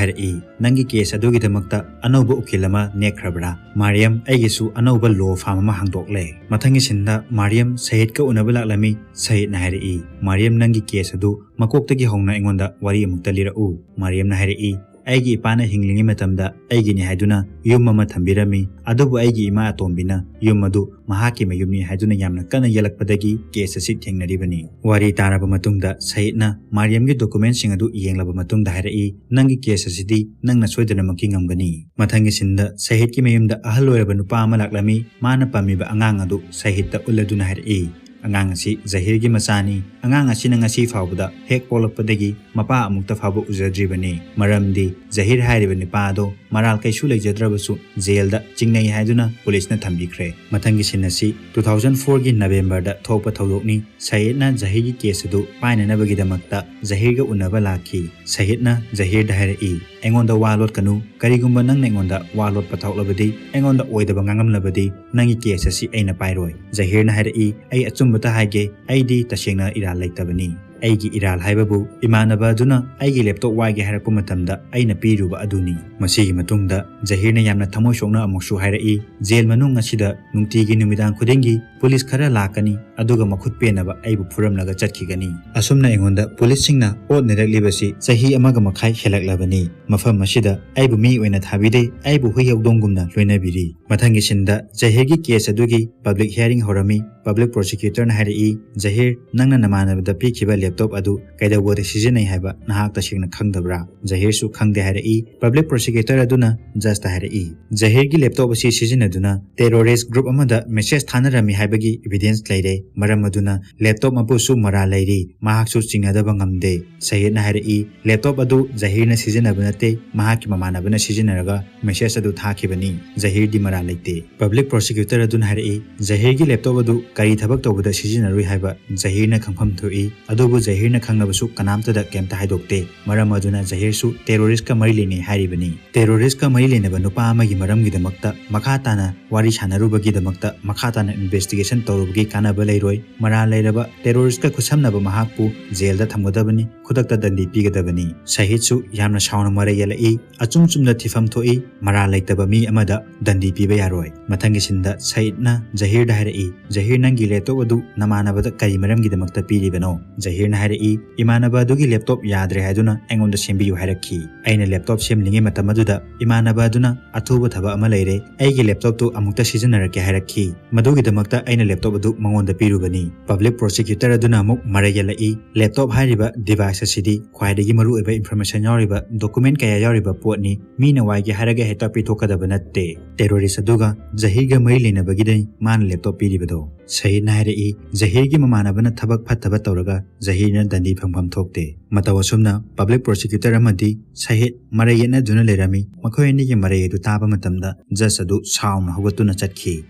ꯍꯥꯏꯔꯛꯏ, "ꯅꯪꯒꯤ ꯀꯦꯁ ꯑꯗꯨꯒꯤꯗꯃꯛꯇ ꯑꯅꯧꯕ ꯎꯀꯤꯜ ꯑꯃ ꯅꯦꯛꯈ꯭ꯔꯕ꯭ꯔꯥ?" "ꯃꯥꯔꯤꯌꯝ, ꯑꯩꯒꯤꯁꯨ ꯑꯅꯧꯕ ꯂꯣ ꯐꯥꯔꯝ ꯑꯃ ꯍꯥꯡꯗꯣꯛꯂꯦ꯫" ꯃꯊꯪꯒꯤ ꯁꯤꯟꯗ ꯃꯥꯔꯤꯌꯝ ꯁꯍꯤꯗꯀ ꯎꯅꯕ ꯂꯥꯛꯂꯝꯃꯤ꯫ ꯁꯍꯤꯗꯅ ꯍꯥꯏꯔꯛꯏ, "ꯃꯥꯔꯤꯌꯝ, ꯅꯪꯒꯤ ꯀꯦꯁ ꯑꯗꯨ ꯃꯀꯣꯛꯇꯒꯤ ꯍꯧꯅ ꯑꯩꯉꯣꯟꯗ ꯋꯥꯔꯤ ꯑꯃꯨꯛꯇ ꯂꯤꯔꯛꯎ꯫" ꯃꯥꯔꯤꯌꯝꯅ ꯍꯥꯏꯔꯛꯏ, "ꯑꯩꯒꯤ ꯏꯄꯥꯅ ꯍꯤꯡꯂꯤꯉꯩ ꯃꯇꯝꯗ ꯑꯩꯒꯤꯅꯤ ꯍꯥꯏꯗꯨꯅ ꯌꯨꯝ ꯑꯃ ꯊꯝꯕꯤꯔꯝꯃꯤ, ꯑꯗꯨꯕꯨ ꯑꯩꯒꯤ ꯏꯃꯥ ꯑꯇꯣꯝꯕꯤꯅ ꯌꯨꯝ ꯑꯗꯨ ꯃꯍꯥꯛꯀꯤ ꯃꯌꯨꯝꯅꯤ ꯍꯥꯏꯗꯨꯅ ꯌꯥꯝꯅ ꯀꯟꯅ ꯌꯦꯜꯂꯛꯄꯗꯒꯤ ꯀꯦꯁ ꯑꯁꯤ ꯊꯦꯡꯅꯔꯤꯕꯅꯤ꯫" ꯋꯥꯔꯤ ꯇꯥꯔꯕ ꯃꯇꯨꯡꯗ ꯁꯍꯤꯗꯅ ꯃꯥꯔꯤꯌꯝꯒꯤ ꯗꯣꯀꯨꯃꯦꯟꯁꯤꯡ ꯑꯗꯨ ꯌꯦꯡꯂꯕ ꯃꯇꯨꯡꯗ ꯍꯥꯏꯔꯛꯏ, "ꯅꯪꯒꯤ ꯀꯦꯁ ꯑꯁꯤꯗꯤ ꯅꯪꯅ ꯁꯣꯏꯗꯅꯃꯛꯀꯤ ꯉꯝꯒꯅꯤ꯫" ꯃꯊꯪꯒꯤ ꯁꯤꯟꯗ ꯁꯍꯤꯗꯀꯤ ꯃꯌꯨꯝꯗ ꯑꯍꯜ ꯑꯣꯏꯔꯕ ꯅꯨꯄꯥ ꯑꯃ ꯂꯥꯛꯂꯝꯃꯤ꯫ ꯃꯥꯅ ꯄꯥꯝꯃꯤꯕ ꯑꯉꯥꯡ ꯑꯗꯨ ꯁꯍꯤꯗꯇ ꯎꯠꯂꯗꯨꯅ ꯍꯥꯏꯔꯛꯏ, "ꯑꯉꯥꯡ ꯑꯁꯤ ꯖꯍꯤꯔꯒꯤ ꯃꯆꯥꯅꯤ꯫ ꯑꯉꯥꯡ ꯑꯁꯤꯅ ꯉꯁꯤ ꯐꯥꯎꯕꯗ ꯍꯦꯛ ꯄꯣꯛꯂꯛꯄꯗꯒꯤ ꯃꯄꯥ ꯑꯃꯨꯛꯇ ꯐꯥꯎꯕ ꯎꯖꯗ꯭ꯔꯤꯕꯅꯤ꯫ ꯃꯔꯝꯗꯤ ꯖꯍꯤꯔ ꯍꯥꯏꯔꯤꯕ ꯅꯨꯄꯥ ꯑꯗꯣ ꯃꯔꯥꯜ ꯀꯩꯁꯨ ꯂꯩꯖꯗ꯭ꯔꯕꯁꯨ ꯖꯦꯜꯗ ꯆꯤꯡꯅꯩ ꯍꯥꯏꯗꯨꯅ ꯄꯨꯂꯤꯁꯅ ꯊꯝꯕꯤꯈ꯭ꯔꯦ꯫" ꯃꯊꯪꯒꯤ ꯁꯤꯟ ꯑꯁꯤ two thousand four ꯒꯤ ꯅꯕꯦꯝꯕꯔꯗ ꯊꯣꯛꯄ ꯊꯧꯗꯣꯛꯅꯤ꯫ ꯁꯍꯤꯗꯅ ꯖꯍꯤꯔꯒꯤ ꯀꯦꯁ ꯑꯗꯨ ꯄꯥꯏꯅꯅꯕꯒꯤꯗꯃꯛꯇ ꯖꯍꯤꯔꯒ ꯎꯅꯕ ꯂꯥꯛꯈꯤ꯫ ꯁꯍꯤꯗꯅ ꯖꯍꯤꯔꯗ ꯍꯥꯏꯔꯛꯏ, "ꯑꯩꯉꯣꯟꯗ ꯋꯥ ꯂꯣꯠꯀꯅꯨ꯫ ꯀꯔꯤꯒꯨꯝꯕ ꯅꯪꯅ ꯑꯩꯉꯣꯟꯗ ꯋꯥ ꯂꯣꯠꯄ ꯊꯣꯛꯂꯕꯗꯤ, ꯑꯩꯉꯣꯟꯗ ꯑꯣꯏꯗꯕ ꯉꯥꯡꯂꯝꯂꯕꯗꯤ, ꯅꯪꯒꯤ ꯀꯦꯁ ꯑꯁꯤ ꯑꯩꯅ ꯄꯥꯏꯔꯣꯏ꯫" ꯖꯍꯤꯔꯅ ꯍꯥꯏꯔꯛꯏ, "ꯑꯩ ꯑꯆꯨꯝꯕ ꯑꯃꯇ ꯍꯥꯏꯒꯦ, ꯑꯩꯗꯤ ꯇꯁꯦꯡꯅ ꯏꯔꯥꯜ ꯂꯩꯇꯕꯅꯤ꯫ ꯑꯩꯒꯤ ꯏꯔꯥꯜ ꯍꯥꯏꯕꯕꯨ ꯏꯃꯥꯟꯅꯕ ꯑꯗꯨꯅ ꯑꯩꯒꯤ ꯂꯦꯞꯇꯣꯞ ꯋꯥꯏꯒꯦ ꯍꯥꯏꯔꯛꯄ ꯃꯇꯝꯗ ꯑꯩꯅ ꯄꯤꯔꯨꯕ ꯑꯗꯨꯅꯤ꯫ ꯃꯁꯤꯒꯤ ꯃꯇꯨꯡꯗ ꯖꯍꯤꯔꯅ ꯌꯥꯝꯅ ꯊꯃꯣꯏ ꯁꯣꯛꯅ ꯑꯃꯨꯛꯁꯨ ꯍꯥꯏꯔꯛꯏ, "ꯖꯦꯜ ꯃꯅꯨꯡ ꯑꯁꯤꯗ ꯅꯨꯡꯇꯤꯒꯤ ꯅꯨꯃꯤꯗꯥꯡ ꯈꯨꯗꯤꯡꯒꯤ ꯄꯨꯂꯤꯁ ꯈꯔ ꯂꯥꯛꯀꯅꯤ, ꯑꯗꯨꯒ ꯃꯈꯨꯠ ꯄꯦꯟꯅꯕ ꯑꯩꯕꯨ ꯐꯨꯔꯝꯂꯒ ꯆꯠꯈꯤꯒꯅꯤ"꯫ ꯑꯁꯨꯝꯅ ꯑꯩꯉꯣꯟꯗ ꯄꯨꯂꯤꯁꯁꯤꯡꯅ ꯑꯣꯠ ꯅꯩꯔꯛꯂꯤꯕꯁꯤ ꯆꯍꯤ ꯑꯃꯒ ꯃꯈꯥꯏ ꯍꯦꯜꯂꯛꯂꯕꯅꯤ꯫ ꯃꯐꯝ ꯑꯁꯤꯗ ꯑꯩꯕꯨ ꯃꯤ ꯑꯣꯏꯅ ꯊꯥꯕꯤꯗꯦ, ꯑꯩꯕꯨ ꯍꯨꯏ ꯍꯧꯗꯣꯡꯒꯨꯝꯅ ꯂꯣꯏꯅꯕꯤꯔꯤ꯫ ꯃꯊꯪꯒꯤ ꯁꯤꯟꯗ ꯖꯍꯤꯔꯒꯤ ꯀꯦꯁ ꯑꯗꯨꯒꯤ ꯄꯕ꯭ꯂꯤꯛ ꯍꯤꯌꯥꯔꯤꯡ ꯍꯧꯔꯝꯃꯤ꯫ ꯄꯕ꯭ꯂꯤꯛ ꯄ꯭ꯔꯣꯁꯤꯀ꯭ꯌꯨꯇꯔꯅ ꯍꯥꯏꯔꯛꯏ, "ꯖꯍꯤꯔ, ꯅꯪꯅ ꯅꯃꯥꯟꯅꯕꯗ ꯄꯤꯈꯤꯕ ꯂꯦꯞꯇꯣꯞ ꯑꯗꯨ ꯀꯩꯗꯧꯕꯗ ꯁꯤꯖꯤꯟꯅꯩ ꯍꯥꯏꯕ ꯅꯍꯥꯛ ꯇꯁꯦꯡꯅ ꯈꯪꯗꯕ꯭ꯔꯥ?" ꯖꯍꯤꯔꯁꯨ ꯈꯪꯗꯦ ꯍꯥꯏꯔꯛꯏ꯫ ꯄꯕ꯭ꯂꯤꯛ ꯄ꯭ꯔꯣꯁꯤꯀ꯭ꯌꯨꯇꯔ ꯑꯗꯨꯅ ꯖꯖꯇ ꯍꯥꯏꯔꯛꯏ, "ꯖꯍꯤꯔꯒꯤ ꯂꯦꯞꯇꯣꯞ ꯑꯁꯤ ꯁꯤꯖꯤꯟꯅꯗꯨꯅ ꯇꯦꯔꯣꯔꯤꯁ ꯒ꯭ꯔꯨꯞ ꯑꯃꯗ ꯃꯦꯁꯦꯖ ꯊꯥꯅꯔꯝꯃꯤ ꯍꯥꯏꯕꯒꯤ ꯏꯚꯤꯗꯦꯟꯁ ꯂꯩꯔꯦ꯫ ꯃꯔꯝ ꯑꯗꯨꯅ ꯂꯦꯞꯇꯣꯞ ꯃꯄꯨꯁꯨ ꯃꯔꯥꯜ ꯂꯩꯔꯤ, ꯃꯍꯥꯛꯁꯨ ꯆꯤꯡꯅꯗꯕ ꯉꯝꯗꯦ"꯫ ꯁꯍꯤꯗꯅ ꯍꯥꯏꯔꯛꯏ, "ꯂꯦꯞꯇꯣꯞ ꯑꯗꯨ ꯖꯍꯤꯔꯅ ꯁꯤꯖꯤꯟꯅꯕ ꯅꯠꯇꯦ, ꯃꯍꯥꯛꯀꯤ ꯃꯃꯥꯟꯅꯕꯅ ꯁꯤꯖꯤꯟꯅꯔꯒ ꯃꯦꯁꯦꯖ ꯑꯗꯨ ꯊꯥꯈꯤꯕꯅꯤ꯫ ꯖꯍꯤꯔꯗꯤ ꯃꯔꯥꯜ ꯂꯩꯇꯦ"꯫ ꯄꯕ꯭ꯂꯤꯛ ꯄ꯭ꯔꯣꯁꯤꯀ꯭ꯌꯨꯇꯔ ꯑꯗꯨꯅ ꯍꯥꯏꯔꯛꯏ, "ꯖꯍꯤꯔꯒꯤ ꯂꯦꯞꯇꯣꯞ ꯑꯗꯨ ꯀꯔꯤ ꯊꯕꯛ ꯇꯧꯕꯗ ꯁꯤꯖꯤꯟꯅꯔꯨꯏ ꯍꯥꯏꯕ ꯖꯍꯤꯔꯅ ꯈꯪꯐꯝ ꯊꯣꯛꯏ, ꯑꯗꯨꯕꯨ ꯖꯍꯤꯔꯅ ꯈꯪꯂꯕꯁꯨ ꯀꯅꯥꯝꯇꯗ ꯀꯩꯝꯇ ꯍꯥꯏꯗꯣꯛꯇꯦ꯫ ꯃꯔꯝ ꯑꯗꯨꯅ ꯖꯍꯤꯔꯁꯨ ꯇꯦꯔꯣꯔꯤꯁꯀ ꯃꯔꯤ ꯂꯩꯅꯩ ꯍꯥꯏꯔꯤꯕꯅꯤ꯫ ꯇꯦꯔꯣꯔꯤꯁꯀ ꯃꯔꯤ ꯂꯩꯅꯕ ꯅꯨꯄꯥ ꯑꯃꯒꯤ ꯃꯔꯝꯒꯤꯗꯃꯛꯇ ꯃꯈꯥ ꯇꯥꯅ ꯋꯥꯔꯤ ꯁꯥꯟꯅꯔꯨꯕꯒꯤꯗꯃꯛꯇ ꯃꯈꯥ ꯇꯥꯅ ꯏꯟꯚꯦꯁꯇꯤꯒꯦꯁꯟ ꯇꯧꯔꯨꯕꯒꯤ ꯀꯥꯟꯅꯕ ꯂꯩꯔꯣꯏ꯫ ꯃꯔꯥꯜ ꯂꯩꯔꯕ ꯇꯦꯔꯣꯔꯤꯁꯀ ꯈꯨꯠꯁꯝꯅꯕ ꯃꯍꯥꯛꯄꯨ ꯖꯦꯜꯗ ꯊꯝꯒꯗꯕꯅꯤ, ꯈꯨꯗꯛꯇ ꯗꯟꯗꯤ ꯄꯤꯒꯗꯕꯅꯤ"꯫ ꯁꯍꯤꯗꯁꯨ ꯌꯥꯝꯅ ꯁꯥꯎꯅ ꯃꯔꯩ ꯌꯦꯜꯂꯛꯏ, "ꯑꯆꯨꯝ ꯆꯨꯝꯅ ꯊꯤꯐꯝ ꯊꯣꯛꯏ, ꯃꯔꯥꯜ ꯂꯩꯇꯕ ꯃꯤ ꯑꯃꯗ ꯗꯟꯗꯤ ꯄꯤꯕ ꯌꯥꯔꯣꯏ"꯫ ꯃꯊꯪꯒꯤ ꯁꯤꯟꯗ ꯁꯍꯤꯗꯅ ꯖꯍꯤꯔꯗ ꯍꯥꯏꯔꯛꯏ, "ꯖꯍꯤꯔ, ꯅꯪꯒꯤ ꯂꯦꯞꯇꯣꯞ ꯑꯗꯨ ꯅꯃꯥꯟꯅꯕꯗ ꯀꯔꯤ ꯃꯔꯝꯒꯤꯗꯃꯛꯇ ꯄꯤꯔꯤꯕꯅꯣ?" ꯖꯍꯤꯔꯅ ꯍꯥꯏꯔꯛꯏ, "ꯏꯃꯥꯟꯅꯕ ꯑꯗꯨꯒꯤ ꯂꯦꯞꯇꯣꯞ ꯌꯥꯗ꯭ꯔꯦ ꯍꯥꯏꯗꯨꯅ ꯑꯩꯉꯣꯟꯗ ꯁꯦꯝꯕꯤꯌꯨ ꯍꯥꯏꯔꯛꯈꯤ꯫ ꯑꯩꯅ ꯂꯦꯞꯇꯣꯞ ꯁꯦꯝꯂꯤꯉꯩ ꯃꯇꯝ ꯑꯗꯨꯗ ꯏꯃꯥꯟꯅꯕ ꯑꯗꯨꯅ ꯑꯊꯨꯕ ꯊꯕꯛ ꯑꯃ ꯂꯩꯔꯦ, ꯑꯩꯒꯤ ꯂꯦꯞꯇꯣꯞꯇꯨ ꯑꯃꯨꯛꯇ ꯁꯤꯖꯤꯟꯅꯔꯛꯀꯦ ꯍꯥꯏꯔꯛꯈꯤ꯫ ꯃꯗꯨꯒꯤꯗꯃꯛꯇ ꯑꯩꯅ ꯂꯦꯞꯇꯣꯞ ꯑꯗꯨ ꯃꯉꯣꯟꯗ ꯄꯤꯔꯨꯕꯅꯤ"꯫ ꯄꯕ꯭ꯂꯤꯛ ꯄ꯭ꯔꯣꯁꯤꯀ꯭ꯌꯨꯇꯔ ꯑꯗꯨꯅ ꯑꯃꯨꯛ ꯃꯔꯩ ꯌꯦꯜꯂꯛꯏ, "ꯂꯦꯞꯇꯣꯞ ꯍꯥꯏꯔꯤꯕ ꯗꯤꯚꯥꯏꯁ ꯑꯁꯤꯗꯤ ꯈ꯭ꯋꯥꯏꯗꯒꯤ ꯃꯔꯨꯑꯣꯏꯕ ꯏꯟꯐꯣꯔꯃꯦꯁꯟ ꯌꯥꯎꯔꯤꯕ, ꯗꯣꯀꯨꯃꯦꯟ ꯀꯌꯥ ꯌꯥꯎꯔꯤꯕ ꯄꯣꯠꯅꯤ꯫ ꯃꯤꯅ ꯋꯥꯏꯒꯦ ꯍꯥꯏꯔꯒ ꯍꯦꯛꯇ ꯄꯤꯊꯣꯛꯀꯗꯕ ꯅꯠꯇꯦ꯫ ꯇꯦꯔꯣꯔꯤꯁ ꯑꯗꯨꯒ ꯖꯍꯤꯔꯒ ꯃꯔꯤ ꯂꯩꯅꯕꯒꯤꯗꯅꯤ ꯃꯥꯅ ꯂꯦꯞꯇꯣꯞ ꯄꯤꯔꯤꯕꯗꯣ"꯫ ꯁꯍꯤꯗꯅ ꯍꯥꯏꯔꯛꯏ, "ꯖꯍꯤꯔꯒꯤ ꯃꯃꯥꯟꯅꯕꯅ ꯊꯕꯛ ꯐꯠꯇꯕ ꯇꯧꯔꯒ ꯖꯍꯤꯔ ꯍꯦꯟꯅ ꯗꯟꯗꯤ ꯐꯪꯐꯝ ꯊꯣꯛꯇꯦ꯫ ꯃꯇꯧ ꯑꯁꯨꯝꯅ ꯄꯕ꯭ꯂꯤꯛ ꯄ꯭ꯔꯣꯁꯤꯀ꯭ꯌꯨꯇꯔ ꯑꯃꯗꯤ ꯁꯍꯤꯗ ꯃꯔꯩ ꯌꯦꯠꯅꯗꯨꯅ ꯂꯩꯔꯝꯃꯤ꯫ ꯃꯈꯣꯏ ꯑꯅꯤꯒꯤ ꯃꯔꯩ ꯑꯗꯨ ꯇꯥꯕ ꯃꯇꯝꯗ ꯖꯖ ꯑꯗꯨ ꯁꯥꯎꯅ ꯍꯧꯒꯠꯇꯨꯅ ꯆꯠꯈꯤ꯫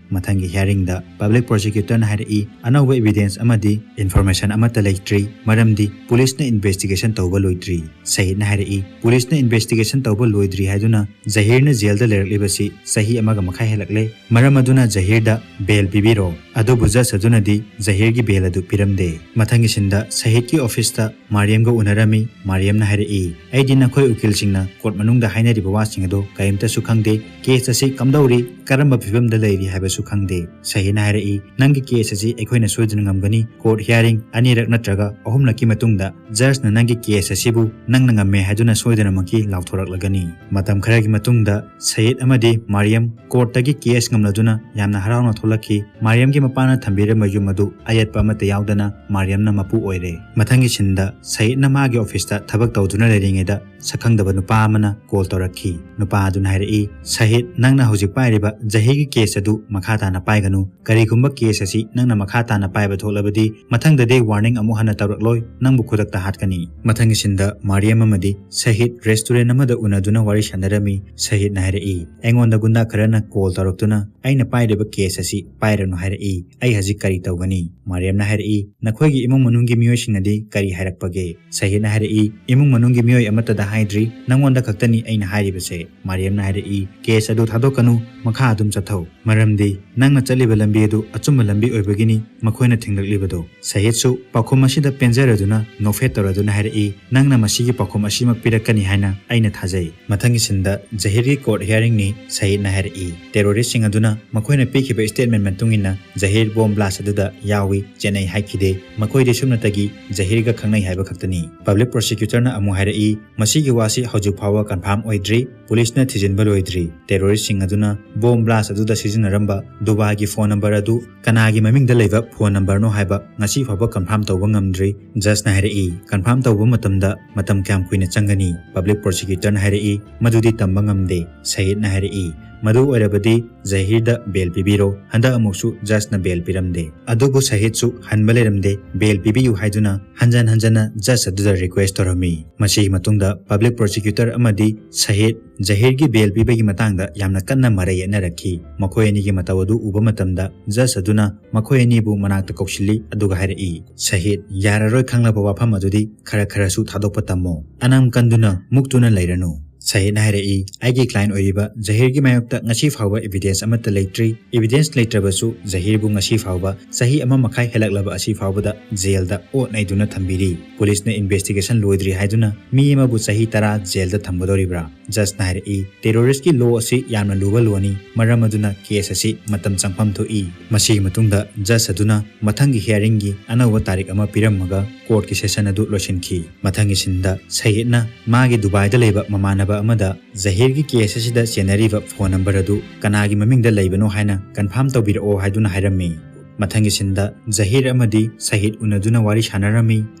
ꯃꯊꯪꯒꯤ ꯍꯤꯌꯥꯔꯤꯡꯗ ꯄꯕ꯭ꯂꯤꯛ ꯄ꯭ꯔꯣꯁꯤꯀ꯭ꯌꯨꯇꯔꯅ ꯍꯥꯏꯔꯛꯏ, "ꯑꯅꯧꯕ ꯏꯚꯤꯗꯦꯟꯁ ꯑꯃꯗꯤ ꯏꯟꯐꯣꯔꯃꯦꯁꯟ ꯑꯃꯠꯇ ꯂꯩꯇ꯭ꯔꯤ, ꯃꯔꯝꯗꯤ ꯄꯨꯂꯤꯁꯅ ꯏꯟꯚꯦꯁꯇꯤꯒꯦꯁꯟ ꯇꯧꯕ ꯂꯣꯏꯗ꯭ꯔꯤ"꯫ ꯁꯍꯤꯗꯅ ꯍꯥꯏꯔꯛꯏ, "ꯄꯨꯂꯤꯁꯅ ꯏꯟꯚꯦꯁꯇꯤꯒꯦꯁꯟ ꯇꯧꯕ ꯂꯣꯏꯗ꯭ꯔꯤ ꯍꯥꯏꯗꯨꯅ ꯖꯍꯤꯔꯅ ꯖꯦꯜꯗ ꯂꯩꯔꯛꯂꯤꯕꯁꯤ ꯆꯍꯤ ꯑꯃꯒ ꯃꯈꯥꯏ ꯍꯦꯜꯂꯛꯂꯦ, ꯃꯔꯝ ꯑꯗꯨꯅ ꯖꯍꯤꯔꯗ ꯕꯦꯜ ꯄꯤꯕꯤꯔꯣ"꯫ ꯑꯗꯨꯕꯨ ꯖꯖ ꯑꯗꯨꯅꯗꯤ ꯖꯍꯤꯔꯒꯤ ꯕꯦꯜ ꯑꯗꯨ ꯄꯤꯔꯝꯗꯦ꯫ ꯃꯊꯪꯒꯤ ꯁꯤꯟꯗ ꯁꯍꯤꯗꯀꯤ ꯑꯣꯐꯤꯁꯇ ꯃꯥꯔꯤꯌꯝꯒ ꯎꯅꯔꯝꯃꯤ꯫ ꯃꯥꯔꯤꯌꯝꯅ ꯍꯥꯏꯔꯛꯏ, "ꯑꯩꯗꯤ ꯅꯈꯣꯏ ꯎꯀꯤꯜꯁꯤꯡꯅ ꯀꯣꯔꯠ ꯃꯅꯨꯡꯗ ꯍꯥꯏꯅꯔꯤꯕ ꯋꯥꯁꯤꯡ ꯑꯗꯨ ꯀꯔꯤꯝꯇꯁꯨ ꯈꯪꯗꯦ꯫ ꯀꯦꯁ ꯑꯁꯤ ꯀꯝꯗꯧꯔꯤ, ꯀꯔꯝꯕ ꯐꯤꯕꯝꯗ ꯂꯩꯔꯤ ꯍꯥꯏꯕꯁꯨ ꯈꯪꯗꯦ"꯫ ꯁꯍꯤꯗꯅ ꯍꯥꯏꯔꯛꯏ, "ꯅꯪꯒꯤ ꯀꯦꯁ ꯑꯁꯤ ꯑꯩꯈꯣꯏꯅ ꯁꯣꯏꯗꯅ ꯉꯝꯒꯅꯤ꯫ ꯀꯣꯔꯠ ꯍꯤꯌꯥꯔꯤꯡ ꯑꯅꯤꯔꯛ ꯅꯠꯇ꯭ꯔꯒ ꯑꯍꯨꯝꯂꯛꯀꯤ ꯃꯇꯨꯡꯗ ꯖꯖꯅ ꯅꯪꯒꯤ ꯀꯦꯁ ꯑꯁꯤꯕꯨ ꯅꯪꯅ ꯉꯝꯃꯦ ꯍꯥꯏꯗꯨꯅ ꯁꯣꯏꯗꯅꯃꯛꯀꯤ ꯂꯥꯎꯊꯣꯔꯛꯂꯒꯅꯤ"꯫ ꯃꯇꯝ ꯈꯔꯒꯤ ꯃꯇꯨꯡꯗ ꯁꯍꯤꯗ ꯑꯃꯗꯤ ꯃꯥꯔꯤꯌꯝ ꯀꯣꯔꯠꯇꯒꯤ ꯀꯦꯁ ꯉꯝꯂꯗꯨꯅ ꯌꯥꯝꯅ ꯍꯔꯥꯎꯅ ꯊꯣꯛꯂꯛꯈꯤ꯫ ꯃꯥꯔꯤꯌꯝꯒꯤ ꯃꯄꯥꯅ ꯊꯝꯕꯤꯔꯝꯕ ꯌꯨꯝ ꯑꯗꯨ ꯑꯌꯦꯠꯄ ꯑꯃꯠꯇ ꯌꯥꯎꯗꯅ ꯃꯥꯔꯤꯌꯝꯅ ꯃꯄꯨ ꯑꯣꯏꯔꯦ꯫ ꯃꯊꯪꯒꯤ ꯁꯤꯟꯗ ꯁꯍꯤꯗꯅ ꯃꯥꯒꯤ ꯑꯣꯐꯤꯁꯇ ꯊꯕꯛ ꯇꯧꯗꯨꯅ ꯂꯩꯔꯤꯉꯩꯗ ꯁꯛꯈꯪꯗꯕ ꯅꯨꯄꯥ ꯑꯃꯅ ꯀꯣꯜ ꯇꯧꯔꯛꯈꯤ꯫ ꯅꯨꯄꯥ ꯑꯗꯨꯅ ꯍꯥꯏꯔꯛꯏ, "ꯁꯍꯤꯗ, ꯅꯪꯅ ꯍꯧꯖꯤꯛ ꯄꯥꯏꯔꯤꯕ ꯖꯍꯤꯔꯒꯤ ꯀꯦꯁ ꯑꯗꯨ ꯃꯈꯥ ꯇꯥꯅ ꯄꯥꯏꯒꯅꯨ꯫ ꯀꯔꯤꯒꯨꯝꯕ ꯀꯦꯁ ꯑꯁꯤ ꯅꯪꯅ ꯃꯈꯥ ꯇꯥꯅ ꯄꯥꯏꯕ ꯊꯣꯛꯂꯕꯗꯤ, ꯃꯊꯪꯗꯗꯤ ꯋꯥꯔꯅꯤꯡ ꯑꯃꯨꯛ ꯍꯟꯅ ꯇꯧꯔꯛꯂꯣꯏ, ꯅꯪꯕꯨ ꯈꯨꯗꯛꯇ ꯍꯥꯠꯀꯅꯤ"꯫ ꯃꯊꯪꯒꯤ ꯁꯤꯟꯗ ꯃꯥꯔꯤꯌꯝ ꯑꯃꯗꯤ ꯁꯍꯤꯗ ꯔꯦꯁꯇꯨꯔꯦꯟ ꯑꯃꯗ ꯎꯅꯗꯨꯅ ꯋꯥꯔꯤ ꯁꯥꯟꯅꯔꯝꯃꯤ꯫ ꯁꯍꯤꯗꯅ ꯍꯥꯏꯔꯛꯏ, "ꯑꯩꯉꯣꯟꯗ ꯒꯨꯟꯗꯥ ꯈꯔꯅ ꯀꯣꯜ ꯇꯧꯔꯛꯇꯨꯅ ꯑꯩꯅ ꯄꯥꯏꯔꯤꯕ ꯀꯦꯁ ꯑꯁꯤ ꯄꯥꯏꯔꯅꯨ ꯍꯥꯏꯔꯛꯏ꯫ ꯑꯩ ꯍꯧꯖꯤꯛ ꯀꯔꯤ ꯇꯧꯒꯅꯤ?" ꯃꯥꯔꯤꯌꯝꯅ ꯍꯥꯏꯔꯛꯏ, "ꯅꯈꯣꯏꯒꯤ ꯏꯃꯨꯡ ꯃꯅꯨꯡꯒꯤ ꯃꯤꯑꯣꯏꯁꯤꯡꯅꯗꯤ ꯀꯔꯤ ꯍꯥꯏꯔꯛꯄꯒꯦ?" ꯁꯍꯤꯗꯅ ꯍꯥꯏꯔꯛꯏ, "ꯏꯃꯨꯡ ꯃꯅꯨꯡꯒꯤ ꯃꯤꯑꯣꯏ ꯑꯃꯠꯇꯗ ꯍꯥꯏꯗ꯭ꯔꯤ, ꯅꯪꯉꯣꯟꯗ ꯈꯛꯇꯅꯤ ꯑꯩꯅ ꯍꯥꯏꯔꯤꯕꯁꯦ"꯫ ꯃꯥꯔꯤꯌꯝꯅ ꯍꯥꯏꯔꯛꯏ, "ꯀꯦꯁ ꯑꯗꯨ ꯊꯥꯗꯣꯛꯀꯅꯨ, ꯃꯈꯥ ꯑꯗꯨꯝ ꯆꯠꯊꯧ, ꯃꯔꯝꯗꯤ ꯅꯪꯅ ꯆꯠꯂꯤꯕ ꯂꯝꯕꯤ ꯑꯗꯨ ꯑꯆꯨꯝꯕ ꯂꯝꯕꯤ ꯑꯣꯏꯕꯒꯤꯅꯤ ꯃꯈꯣꯏꯅ ꯊꯤꯡꯂꯛꯂꯤꯕꯗꯨ"꯫ ꯁꯍꯤꯗꯁꯨ ꯄꯥꯎꯈꯨꯝ ꯑꯁꯤꯗ ꯄꯦꯟꯖꯔꯗꯨꯅ ꯅꯣꯛꯐꯦꯠ ꯇꯧꯔꯗꯨꯅ ꯍꯥꯏꯔꯛꯏ, "ꯅꯪꯅ ꯃꯁꯤꯒꯤ ꯄꯥꯎꯈꯨꯝ ꯑꯁꯤꯃꯛ ꯄꯤꯔꯛꯀꯅꯤ ꯍꯥꯏꯅ ꯑꯩꯅ ꯊꯥꯖꯩ"꯫ ꯃꯊꯪꯒꯤ ꯁꯤꯟꯗ ꯖꯍꯤꯔꯒꯤ ꯀꯣꯔꯠ ꯍꯤꯌꯥꯔꯤꯡꯅꯤ꯫ ꯁꯍꯤꯗꯅ ꯍꯥꯏꯔꯛꯏ, ꯇꯦꯔꯣꯔꯤꯁꯁꯤꯡ ꯑꯗꯨꯅ ꯃꯈꯣꯏꯅ ꯄꯤꯈꯤꯕ ꯁ꯭ꯇꯦꯠꯃꯦꯟ ꯃꯇꯨꯡ ꯏꯟꯅ ꯖꯍꯤꯔ ꯕꯣꯝ ꯕ꯭ꯂꯥꯁ ꯑꯗꯨꯗ ꯌꯥꯎꯏ, ꯆꯦꯟꯅꯩ ꯍꯥꯏꯈꯤꯗꯦ꯫ ꯃꯈꯣꯏꯗꯤ ꯁꯨꯞꯅꯇꯒꯤ ꯖꯍꯤꯔꯒ ꯈꯪꯅꯩ ꯍꯥꯏꯕ ꯈꯛꯇꯅꯤ꯫ ꯄꯕ꯭ꯂꯤꯛ ꯄ꯭ꯔꯣꯁꯤꯀ꯭ꯌꯨꯇꯔꯅ ꯑꯃꯨꯛ ꯍꯥꯏꯔꯛꯏ, "ꯃꯁꯤꯒꯤ ꯋꯥꯁꯤ ꯍꯧꯖꯤꯛ ꯐꯥꯎꯕ ꯀꯟꯐꯥꯔꯝ ꯑꯣꯏꯗ꯭ꯔꯤ, ꯄꯨꯂꯤꯁꯅ ꯊꯤꯖꯤꯟꯕ ꯂꯣꯏꯗ꯭ꯔꯤ꯫ ꯇꯦꯔꯣꯔꯤꯁꯁꯤꯡ ꯑꯗꯨꯅ ꯕꯣꯝ ꯕ꯭ꯂꯥꯁ ꯑꯗꯨꯗ ꯁꯤꯖꯤꯟꯅꯔꯝꯕ ꯗꯨꯕꯥꯏꯒꯤ ꯐꯣꯟ ꯅꯝꯕꯔ ꯑꯗꯨ ꯀꯅꯥꯒꯤ ꯃꯃꯤꯡꯗ ꯂꯩꯕ ꯐꯣꯟ ꯅꯝꯕꯔꯅꯣ ꯍꯥꯏꯕ ꯉꯁꯤ ꯐꯥꯎꯕ ꯀꯟꯐꯥꯔꯝ ꯇꯧꯕ ꯉꯝꯗ꯭ꯔꯤ"꯫ ꯖꯖꯅ ꯍꯥꯏꯔꯛꯏ, "ꯀꯟꯐꯥꯔꯝ ꯇꯧꯕ ꯃꯇꯝꯗ ꯃꯇꯝ ꯀꯌꯥꯝ ꯀꯨꯏꯅ ꯆꯪꯒꯅꯤ?" ꯄꯕ꯭ꯂꯤꯛ ꯄ꯭ꯔꯣꯁꯤꯀ꯭ꯌꯨꯇꯔꯅ ꯍꯥꯏꯔꯛꯏ, "ꯃꯗꯨꯗꯤ ꯇꯝꯕ ꯉꯝꯗꯦ"꯫ ꯁꯍꯤꯗꯅ ꯍꯥꯏꯔꯛꯏ, ꯃꯗꯨ ꯑꯣꯏꯔꯕꯗꯤ ꯖꯍꯤꯔꯗ ꯕꯦꯜ ꯄꯤꯕꯤꯔꯣ꯫ ꯍꯟꯗꯛ ꯑꯃꯨꯛꯁꯨ ꯖꯁꯅ ꯕꯦꯜ ꯄꯤꯔꯝꯗꯦ꯫ ꯑꯗꯨꯕꯨ ꯁꯍꯤꯗꯁꯨ ꯍꯟꯕ ꯂꯩꯔꯝꯗꯦ, ꯕꯦꯜ ꯄꯤꯕꯤꯌꯨ ꯍꯥꯏꯗꯨꯅ ꯍꯟꯖꯟ ꯍꯟꯖꯟꯅ ꯖꯁ ꯑꯗꯨꯗ ꯔꯤꯀ꯭ꯋꯦꯁ ꯇꯧꯔꯝꯃꯤ꯫ ꯃꯁꯤꯒꯤ ꯃꯇꯨꯡꯗ ꯄꯕ꯭ꯂꯤꯛ ꯄ꯭ꯔꯣꯁꯤꯀ꯭ꯌꯨꯇꯔ ꯑꯃꯗꯤ ꯁꯍꯤꯗ ꯖꯍꯤꯔꯒꯤ ꯕꯦꯜ ꯄꯤꯕꯒꯤ ꯃꯇꯥꯡꯗ ꯌꯥꯝꯅ ꯀꯟꯅ ꯃꯔꯩ ꯌꯦꯠꯅꯔꯛꯈꯤ꯫ ꯃꯈꯣꯏ ꯑꯅꯤꯒꯤ ꯃꯇꯧ ꯑꯗꯨ ꯎꯕ ꯃꯇꯝꯗ ꯖꯁ ꯑꯗꯨꯅ ꯃꯈꯣꯏ ꯑꯅꯤꯕꯨ ꯃꯅꯥꯛꯇ ꯀꯧꯁꯤꯜꯂꯤ, ꯑꯗꯨꯒ ꯍꯥꯏꯔꯛꯏ, "ꯁꯍꯤꯗ, ꯌꯥꯔꯔꯣꯏ ꯈꯪꯂꯕ ꯋꯥꯐꯝ ꯑꯗꯨꯗꯤ ꯈꯔ ꯈꯔꯁꯨ ꯊꯥꯗꯣꯛꯄ ꯇꯝꯃꯣ꯫ ꯑꯅꯝ ꯀꯟꯗꯨꯅ ꯃꯨꯛꯇꯨꯅ ꯂꯩꯔꯅꯨ"꯫ ꯁꯍꯤꯗꯅ ꯍꯥꯏꯔꯛꯏ, "ꯑꯩꯒꯤ ꯀ꯭ꯂꯥꯏꯟ ꯑꯣꯏꯔꯤꯕ ꯖꯍꯤꯔꯒꯤ ꯃꯥꯌꯣꯛꯇ ꯉꯁꯤ ꯐꯥꯎꯕ ꯏꯕꯤꯗꯦꯟꯁ ꯑꯃꯠꯇ ꯂꯩꯇ꯭ꯔꯤ꯫ ꯏꯕꯤꯗꯦꯟꯁ ꯂꯩꯇ꯭ꯔꯕꯁꯨ ꯖꯍꯤꯔꯕꯨ ꯉꯁꯤ ꯐꯥꯎꯕ ꯆꯍꯤ ꯑꯃ ꯃꯈꯥꯏ ꯍꯦꯜꯂꯛꯂꯕ ꯑꯁꯤ ꯐꯥꯎꯕꯗ ꯖꯦꯜꯗ ꯑꯣꯠ ꯅꯩꯗꯨꯅ ꯊꯝꯕꯤꯔꯤ꯫ ꯄꯨꯂꯤꯁꯅ ꯏꯟꯚꯦꯁꯇꯤꯒꯦꯁꯟ ꯂꯣꯏꯗ꯭ꯔꯤ ꯍꯥꯏꯗꯨꯅ ꯃꯤ ꯑꯃꯕꯨ ꯆꯍꯤ ꯇꯔꯥ ꯖꯦꯜꯗ ꯊꯝꯒꯗꯧꯔꯤꯕ꯭ꯔꯥ?" ꯖꯁꯅ ꯍꯥꯏꯔꯛꯏ, "ꯇꯦꯔꯣꯔꯤꯁ꯭ꯠꯀꯤ ꯂꯣ ꯑꯁꯤ ꯌꯥꯝꯅ ꯂꯨꯕ ꯂꯣꯅꯤ, ꯃꯔꯝ ꯑꯗꯨꯅ ꯀꯦꯁ ꯑꯁꯤ ꯃꯇꯝ ꯆꯪꯐꯝ ꯊꯣꯛꯏ"꯫ ꯃꯁꯤꯒꯤ ꯃꯇꯨꯡꯗ ꯖꯁ ꯑꯗꯨꯅ ꯃꯊꯪꯒꯤ ꯍꯤꯌꯥꯔꯤꯡꯒꯤ ꯑꯅꯧꯕ ꯇꯥꯔꯤꯛ ꯑꯃ ꯄꯤꯔꯝꯃꯒ ꯀꯣꯔꯠꯀꯤ ꯁꯦꯁꯟ ꯑꯗꯨ ꯂꯣꯏꯁꯤꯟꯈꯤ꯫ ꯃꯊꯪꯒꯤ ꯁꯤꯟꯗ ꯁꯍꯤꯗꯅ ꯃꯥꯒꯤ ꯗꯨꯕꯥꯏꯗ ꯂꯩꯕ ꯃꯃꯥꯟꯅꯕ ꯑꯃꯗ ꯖꯍꯤꯔꯒꯤ ꯀꯦꯁ ꯑꯁꯤꯗ ꯆꯦꯟꯅꯔꯤꯕ ꯐꯣꯟ ꯅꯝꯕꯔ ꯑꯗꯨ ꯀꯅꯥꯒꯤ ꯃꯃꯤꯡꯗ ꯂꯩꯕꯅꯣ ꯍꯥꯏꯅ ꯀꯟꯐꯥꯔꯝ ꯇꯧꯕꯤꯔꯛꯑꯣ ꯍꯥꯏꯗꯨꯅ ꯍꯥꯏꯔꯝꯃꯤ꯫ ꯃꯊꯪꯒꯤ ꯁꯤꯟꯗ ꯖꯍꯤꯔ ꯑꯃꯗꯤ ꯁꯍꯤꯗ ꯎꯅꯗꯨꯅ ꯋꯥꯔꯤ ꯁꯥꯟꯅꯔꯝꯃꯤ꯫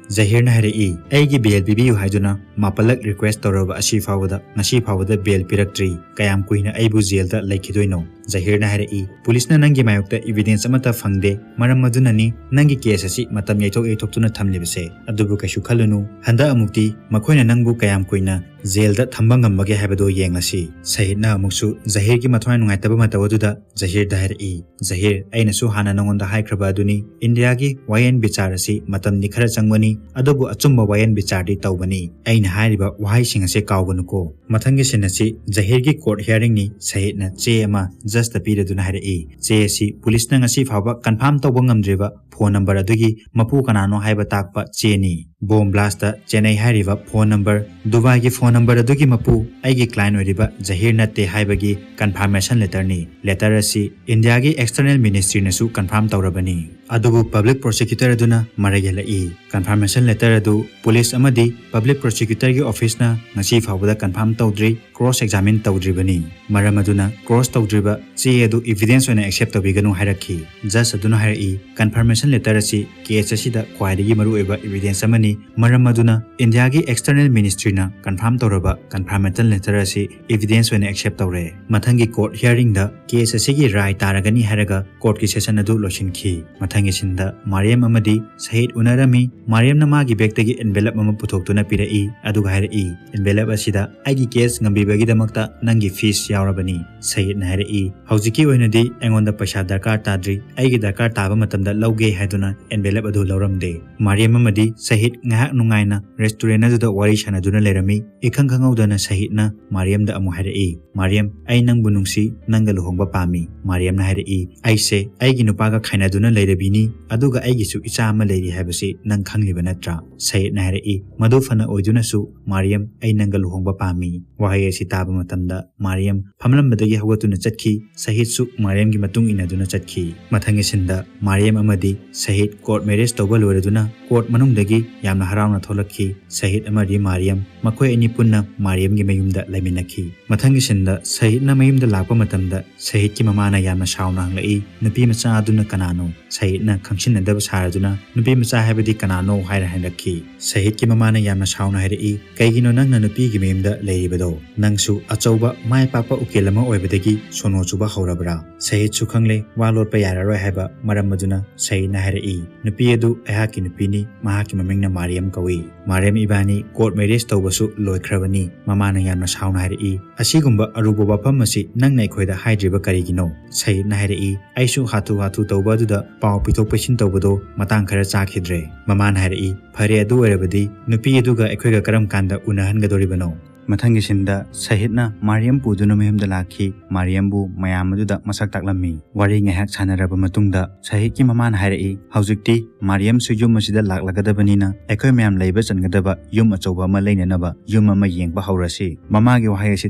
ꯖꯍꯤꯔꯅ ꯍꯥꯏꯔꯛꯏ, "ꯑꯩꯒꯤ ꯕꯦꯜ ꯄꯤꯕꯤꯌꯨ ꯍꯥꯏꯗꯨꯅ ꯃꯥꯄꯜꯂꯛ ꯔꯤꯀ꯭ꯋꯦꯁ ꯇꯧꯔꯕ ꯑꯁꯤ ꯐꯥꯎꯕꯗ, ꯉꯁꯤ ꯐꯥꯎꯕꯗ ꯕꯦꯜ ꯄꯤꯔꯛꯇ꯭ꯔꯤ꯫ ꯀꯌꯥꯝ ꯀꯨꯏꯅ ꯑꯩꯕꯨ ꯖꯦꯜꯗ ꯂꯩꯈꯤꯗꯣꯏꯅꯣ?" ꯖꯍꯤꯔꯅ ꯍꯥꯏꯔꯛꯏ, "ꯄꯨꯂꯤꯁꯅ ꯅꯪꯒꯤ ꯃꯥꯌꯣꯛꯇ ꯏꯕꯤꯗꯦꯟꯁ ꯑꯃꯠꯇ ꯐꯪꯗꯦ, ꯃꯔꯝ ꯑꯗꯨꯅꯅꯤ ꯅꯪꯒꯤ ꯀꯦꯁ ꯑꯁꯤ ꯃꯇꯝ ꯌꯩꯊꯣꯛ ꯌꯩꯊꯣꯛꯇꯨꯅ ꯊꯝꯂꯤꯕꯁꯦ꯫ ꯑꯗꯨꯕꯨ ꯀꯩꯁꯨ ꯈꯜꯂꯨꯅꯨ, ꯍꯟꯗꯛ ꯑꯃꯨꯛꯇꯤ ꯃꯈꯣꯏꯅ ꯅꯪꯕꯨ ꯀꯌꯥꯝ ꯀꯨꯏꯅ ꯖꯦꯜꯗ ꯊꯝꯕ ꯉꯝꯕꯒꯦ ꯍꯥꯏꯕꯗꯨ ꯌꯦꯡꯂꯁꯤ"꯫ ꯁꯍꯤꯗꯅ ꯑꯃꯨꯛꯁꯨ ꯖꯍꯤꯔꯒꯤ ꯃꯊ꯭ꯋꯥꯏ ꯅꯨꯡꯉꯥꯏꯇꯕ ꯃꯇꯧ ꯑꯗꯨꯗ ꯖꯍꯤꯔꯗ ꯍꯥꯏꯔꯛꯏ, "ꯖꯍꯤꯔ, ꯑꯩꯅꯁꯨ ꯍꯥꯟꯅ ꯅꯉꯣꯟꯗ ꯍꯥꯏꯈ꯭ꯔꯕ ꯑꯗꯨꯅꯤ, ꯏꯟꯗꯤꯌꯥꯒꯤ ꯋꯥꯌꯦꯟ ꯕꯤꯆꯥꯔ ꯑꯁꯤ ꯃꯇꯝꯗꯤ ꯈꯔ ꯆꯪꯕꯅꯤ, ꯑꯗꯨꯕꯨ ꯑꯆꯨꯝꯕ ꯋꯥꯌꯦꯟ ꯕꯤꯆꯥꯔꯗꯤ ꯇꯧꯕꯅꯤ꯫ ꯑꯩꯅ ꯍꯥꯏꯔꯤꯕ ꯋꯥꯍꯩꯁꯤꯡ ꯑꯁꯦ ꯀꯥꯎꯒꯅꯨꯀꯣ"꯫ ꯃꯊꯪꯒꯤ ꯁꯤꯟ ꯑꯁꯤ ꯖꯍꯤꯔꯒꯤ ꯀꯣꯔꯠ ꯍꯤꯌꯥꯔꯤꯡꯅꯤ꯫ ꯁꯍꯤꯗꯅ ꯆꯦ ꯑꯃ ꯖꯁꯇ ꯄꯤꯔꯗꯨꯅ ꯍꯥꯏꯔꯛꯏ, "ꯆꯦ ꯑꯁꯤ ꯄꯨꯂꯤꯁꯅ ꯉꯁꯤ ꯐꯥꯎꯕ ꯀꯟꯐꯥꯔꯝ ꯇꯧꯕ ꯉꯝꯗ꯭ꯔꯤꯕ ꯐꯣꯟ ꯅꯝꯕꯔ ꯑꯗꯨꯒꯤ ꯃꯄꯨ ꯀꯅꯥꯅꯣ ꯍꯥꯏꯕ ꯇꯥꯛꯄ ꯆꯦꯅꯤ꯫ ꯕꯣꯝ ꯕ꯭ꯂꯥꯁꯇ ꯆꯦꯟꯅꯩ ꯍꯥꯏꯔꯤꯕ ꯐꯣꯟ ꯅꯝꯕꯔ, ꯗꯨꯕꯥꯏꯒꯤ ꯐꯣꯟ ꯅꯝꯕꯔ ꯑꯗꯨꯒꯤ ꯃꯄꯨ ꯑꯩꯒꯤ ꯀ꯭ꯂꯥꯏꯟ ꯑꯣꯏꯔꯤꯕ ꯖꯍꯤꯔ ꯅꯠꯇꯦ ꯍꯥꯏꯕꯒꯤ ꯀꯟꯐꯥꯔꯃꯦꯁꯟ ꯂꯦꯇꯔꯅꯤ꯫ ꯂꯦꯇꯔ ꯑꯁꯤ ꯏꯟꯗꯤꯌꯥꯒꯤ ꯑꯦꯛꯁꯇꯔꯅꯦꯜ ꯃꯤꯅꯤꯁꯇ꯭ꯔꯤꯅꯁꯨ ꯀꯟꯐꯥꯔꯝ ꯇꯧꯔꯕꯅꯤ꯫ ꯑꯗꯨꯕꯨ ꯄꯕ꯭ꯂꯤꯛ ꯄ꯭ꯔꯣꯁꯤꯀ꯭ꯌꯨꯇꯔ ꯑꯗꯨꯅ ꯃꯔꯩ ꯌꯦꯠꯂꯛꯏ꯫ ꯀꯟꯐꯥꯔꯃꯦꯁꯟ ꯂꯦꯇꯔ ꯑꯗꯨ ꯄꯨꯂꯤꯁ ꯑꯃꯗꯤ ꯄꯕ꯭ꯂꯤꯛ ꯄ꯭ꯔꯣꯁꯤꯀ꯭ꯌꯨꯇꯔꯒꯤ ꯑꯣꯐꯤꯁꯅ ꯉꯁꯤ ꯐꯥꯎꯕꯗ ꯀꯟꯐꯥꯔꯝ ꯇꯧꯗ꯭ꯔꯤ, ꯀ꯭ꯔꯣꯁ ꯑꯦꯛꯖꯥꯃꯤꯟ ꯇꯧꯗ꯭ꯔꯤꯕꯅꯤ꯫ ꯃꯔꯝ ꯑꯗꯨꯅ ꯀ꯭ꯔꯣꯁ ꯇꯧꯗ꯭ꯔꯤꯕ ꯆꯦ ꯑꯗꯨ ꯏꯕꯤꯗꯦꯟꯁ ꯑꯣꯏꯅ ꯑꯦꯛꯁꯦꯞ ꯇꯧꯕꯤꯒꯅꯨ ꯍꯥꯏꯔꯛꯈꯤ꯫ ꯖꯁ ꯑꯗꯨꯅ ꯍꯥꯏꯔꯛꯏ, "ꯀꯟꯐꯥꯔꯃꯦꯁꯟ ꯂꯦꯇꯔ ꯑꯁꯤ ꯀꯦꯁ ꯑꯁꯤꯗ ꯈ꯭ꯋꯥꯏꯗꯒꯤ ꯃꯔꯨꯑꯣꯏꯕ ꯏꯚꯤꯗꯦꯟꯁ ꯑꯃꯅꯤ꯫ ꯃꯔꯝ ꯑꯗꯨꯅ ꯏꯟꯗꯤꯌꯥꯒꯤ ꯑꯦꯛꯁꯇꯔꯅꯦꯜ ꯃꯤꯅꯤꯁꯇ꯭ꯔꯤꯅ ꯀꯟꯐꯥꯔꯝ ꯇꯧꯔꯕ ꯀꯟꯐꯥꯔꯃꯦꯁꯟ ꯂꯦꯇꯔ ꯑꯁꯤ ꯏꯚꯤꯗꯦꯟꯁ ꯑꯣꯏꯅ ꯑꯦꯛꯁꯦꯞ ꯇꯧꯔꯦ꯫ ꯃꯊꯪꯒꯤ ꯀꯣꯔꯠ ꯍꯤꯌꯥꯔꯤꯡꯗ ꯀꯦꯁ ꯑꯁꯤꯒꯤ ꯔꯥꯏ ꯇꯥꯔꯒꯅꯤ ꯍꯥꯏꯔꯒ ꯀꯣꯔꯠꯀꯤ ꯁꯦꯁꯟ ꯑꯗꯨ ꯂꯣꯏꯁꯤꯟꯈꯤ꯫ ꯃꯊꯪꯒꯤ ꯁꯤꯟꯗ ꯃꯥꯔꯤꯌꯝ ꯑꯃꯗꯤ ꯁꯍꯤꯗ ꯎꯅꯔꯝꯃꯤ꯫ ꯃꯥꯔꯤꯌꯝꯅ ꯃꯥꯒꯤ ꯕꯦꯒꯇꯒꯤ ꯑꯦꯟꯚꯦꯂꯞ ꯑꯃ ꯄꯨꯊꯣꯛꯇꯨꯅ ꯄꯤꯔꯛꯏ, ꯑꯗꯨꯒ ꯍꯥꯏꯔꯛꯏ, "ꯑꯦꯟꯚꯦꯂꯞ ꯑꯁꯤꯗ ꯑꯩꯒꯤ ꯀꯦꯁ ꯉꯝꯕꯤꯕꯒꯤꯗꯃꯛꯇ ꯅꯪꯒꯤ ꯐꯤꯁ ꯌꯥꯎꯔꯕꯅꯤ꯫" ꯁꯍꯤꯗꯅ ꯍꯥꯏꯔꯛꯏ, "ꯍꯧꯖꯤꯛꯀꯤ ꯑꯣꯏꯅꯗꯤ ꯑꯩꯉꯣꯟꯗ ꯄꯩꯁꯥ ꯗꯔꯀꯥꯔ ꯇꯥꯗ꯭ꯔꯤ, ꯑꯩꯒꯤ ꯗꯔꯀꯥꯔ ꯇꯥꯕ ꯃꯇꯝꯗ ꯂꯧꯒꯦ" ꯍꯥꯏꯗꯨꯅ ꯑꯦꯟꯚꯦꯂꯞ ꯑꯗꯨ ꯂꯧꯔꯝꯗꯦ꯫ ꯃꯥꯔꯤꯌꯝ ꯑꯃꯗꯤ ꯁꯍꯤꯗ ꯉꯥꯏꯍꯥꯛ ꯅꯨꯡꯉꯥꯏꯅ ꯔꯦꯁꯇꯨꯔꯦꯟ ꯑꯗꯨꯗ ꯋꯥꯔꯤ ꯁꯥꯟꯅꯗꯨꯅ ꯂꯩꯔꯝꯃꯤ꯫ ꯏꯈꯪ ꯈꯪꯍꯧꯗꯅ ꯁꯍꯤꯗꯅ ꯃꯥꯔꯤꯌꯝꯗ ꯑꯃꯨꯛ ꯍꯥꯏꯔꯛꯏ, "ꯃꯥꯔꯤꯌꯝ, ꯑꯩ ꯅꯪꯕꯨ ꯅꯨꯡꯁꯤ, ꯅꯪꯒ ꯂꯨꯍꯣꯡꯕ ꯄꯥꯝꯃꯤ꯫" ꯃꯥꯔꯤꯌꯝꯅ ꯍꯥꯏꯔꯛꯏ, "ꯑꯩꯁꯦ ꯑꯩꯒꯤ ꯅꯨꯄꯥꯒ ꯈꯥꯏꯅꯗꯨꯅ ꯂꯩꯔꯕꯤꯅꯤ, ꯑꯗꯨꯒ ꯑꯩꯒꯤꯁꯨ ꯏꯆꯥ ꯑꯃ ꯂꯩꯔꯤ ꯍꯥꯏꯕꯁꯤ ꯅꯪ ꯈꯪꯂꯤꯕ ꯅꯠꯇ꯭ꯔꯥ?" ꯁꯍꯤꯗꯅ ꯍꯥꯏꯔꯛꯏ, "ꯃꯗꯨ ꯐꯅ ꯑꯣꯏꯗꯨꯅꯁꯨ, ꯃꯥꯔꯤꯌꯝ, ꯑꯩ ꯅꯪꯒ ꯂꯨꯍꯣꯡꯕ ꯄꯥꯝꯃꯤ꯫" ꯋꯥꯍꯩ ꯑꯁꯤ ꯇꯥꯕ ꯃꯇꯝꯗ ꯃꯥꯔꯤꯌꯝ ꯐꯝꯂꯝꯕꯗꯒꯤ ꯍꯧꯒꯠꯇꯨꯅ ꯆꯠꯈꯤ꯫ ꯁꯍꯤꯗꯁꯨ ꯃꯥꯔꯤꯌꯝꯒꯤ ꯃꯇꯨꯡ ꯏꯟꯅꯗꯨꯅ ꯆꯠꯈꯤ꯫ ꯃꯊꯪꯒꯤ ꯁꯤꯟꯗ ꯃꯥꯔꯤꯌꯝ ꯑꯃꯗꯤ ꯁꯍꯤꯗ ꯀꯣꯔꯠ ꯃꯦꯔꯦꯖ ꯇꯧꯕ ꯂꯣꯏꯔꯗꯨꯅ ꯀꯣꯔꯠ ꯃꯅꯨꯡꯗꯒꯤ ꯌꯥꯝꯅ ꯍꯔꯥꯎꯅ ꯊꯣꯛꯂꯛꯈꯤ꯫ ꯁꯍꯤꯗ ꯑꯃꯗꯤ ꯃꯥꯔꯤꯌꯝ ꯃꯈꯣꯏ ꯑꯅꯤ ꯄꯨꯟꯅ ꯃꯥꯔꯤꯌꯝꯒꯤ ꯃꯌꯨꯝꯗ ꯂꯩꯃꯤꯟꯅꯈꯤ꯫ ꯃꯊꯪꯒꯤ ꯁꯤꯟꯗ ꯁꯍꯤꯗꯅ ꯃꯌꯨꯝꯗ ꯂꯥꯛꯄ ꯃꯇꯝꯗ ꯁꯍꯤꯗꯀꯤ ꯃꯃꯥꯅ ꯌꯥꯝꯅ ꯁꯥꯎꯅ ꯍꯪꯂꯛꯏ, "ꯅꯨꯄꯤ ꯃꯆꯥ ꯑꯗꯨꯅ ꯀꯅꯥꯅꯣ?" ꯁꯍꯤꯗꯅ ꯈꯪꯁꯤꯟꯅꯗꯕ ꯁꯥꯔꯗꯨꯅ, "ꯅꯨꯄꯤ ꯃꯆꯥ ꯍꯥꯏꯕꯗꯤ ꯀꯅꯥꯅꯣ?" ꯍꯥꯏꯅ ꯍꯪꯂꯛꯈꯤ꯫ ꯁꯍꯤꯗꯀꯤ ꯃꯃꯥꯅ ꯌꯥꯝꯅ ꯁꯥꯎꯅ ꯍꯥꯏꯔꯛꯏ, "ꯀꯩꯒꯤꯅꯣ ꯅꯪꯅ ꯅꯨꯄꯤꯒꯤ ꯃꯌꯨꯝꯗ ꯂꯩꯔꯤꯕꯗꯣ? ꯅꯪꯁꯨ ꯑꯆꯧꯕ ꯃꯥꯏ ꯄꯥꯛꯄ ꯎꯀꯤꯜ ꯑꯃ ꯑꯣꯏꯕꯗꯒꯤ ꯁꯣꯅꯣ ꯆꯨꯕ ꯍꯧꯔꯕ꯭ꯔꯥ?" ꯁꯍꯤꯗꯁꯨ ꯈꯪꯂꯦ ꯋꯥ ꯂꯣꯠꯄ ꯌꯥꯔꯔꯣꯏ ꯍꯥꯏꯕ ꯃꯔꯝ ꯑꯗꯨꯅ ꯁꯍꯤꯗꯅ ꯍꯥꯏꯔꯛꯏ, "ꯅꯨꯄꯤ ꯑꯗꯨ ꯑꯩꯍꯥꯛꯀꯤ ꯅꯨꯄꯤꯅꯤ, ꯃꯍꯥꯛꯀꯤ ꯃꯃꯤꯡꯅ ꯃꯥꯔꯤꯌꯝ ꯀꯧꯏ꯫ ꯃꯥꯔꯤꯌꯝ ꯏꯕꯥꯅꯤ ꯀꯣꯔꯠ ꯃꯦꯔꯦꯖ ꯇꯧꯕꯁꯨ ꯂꯣꯏꯈ꯭ꯔꯕꯅꯤ꯫" ꯃꯃꯥꯅ ꯌꯥꯝꯅ ꯁꯥꯎꯅ ꯍꯥꯏꯔꯛꯏ, "ꯑꯁꯤꯒꯨꯝꯕ ꯑꯔꯨꯕ ꯋꯥꯐꯝ ꯑꯁꯤ ꯅꯪꯅ ꯑꯩꯈꯣꯏꯗ ꯍꯥꯏꯗ꯭ꯔꯤꯕ ꯀꯔꯤꯒꯤꯅꯣ?" ꯁꯍꯤꯗꯅ ꯍꯥꯏꯔꯛꯏ, "ꯑꯩꯁꯨ ꯍꯥꯊꯨ ꯍꯥꯊꯨ ꯇꯧꯕ ꯑꯗꯨꯗ ꯄꯥꯎ ꯄꯤꯊꯣꯛ ꯄꯤꯁꯤꯟ ꯇꯧꯕꯗꯣ ꯃꯇꯥꯡ ꯈꯔ ꯆꯥꯈꯤꯗ꯭ꯔꯦ꯫" ꯃꯃꯥꯅ ꯍꯥꯏꯔꯛꯏ, "ꯐꯔꯦ, ꯑꯗꯨ ꯑꯣꯏꯔꯕꯗꯤ ꯅꯨꯄꯤ ꯑꯗꯨꯒ ꯑꯩꯈꯣꯏꯒ ꯀꯔꯝ ꯀꯥꯟꯗ ꯎꯅꯍꯟꯒꯗꯧꯔꯤꯕꯅꯣ?" ꯃꯊꯪꯒꯤ ꯁꯤꯟꯗ ꯁꯍꯤꯗꯅ ꯃꯥꯔꯤꯌꯝ ꯄꯨꯗꯨꯅ ꯃꯌꯨꯝꯗ ꯂꯥꯛꯈꯤ꯫ ꯃꯥꯔꯤꯌꯝꯕꯨ ꯃꯌꯥꯝ ꯑꯗꯨꯗ ꯃꯁꯛ ꯇꯥꯛꯂꯝꯃꯤ꯫ ꯋꯥꯔꯤ ꯉꯥꯏꯍꯥꯛ ꯁꯥꯟꯅꯔꯕ ꯃꯇꯨꯡꯗ ꯁꯍꯤꯗꯀꯤ ꯃꯃꯥꯅ ꯍꯥꯏꯔꯛꯏ, "ꯍꯧꯖꯤꯛꯇꯤ ꯃꯥꯔꯤꯌꯝꯁꯨ ꯌꯨꯝ ꯑꯁꯤꯗ ꯂꯥꯛꯂꯒꯗꯕꯅꯤꯅ ꯑꯩꯈꯣꯏ ꯃꯌꯥꯝ ꯂꯩꯕ ꯆꯟꯒꯗꯕ ꯌꯨꯝ ꯑꯆꯧꯕ ꯑꯃ ꯂꯩꯅꯅꯕ ꯌꯨꯝ ꯑꯃ ꯌꯦꯡꯕ ꯍꯧꯔꯁꯤ꯫" ꯃꯃꯥꯒꯤ ꯋꯥꯍꯩ ꯑꯁꯤ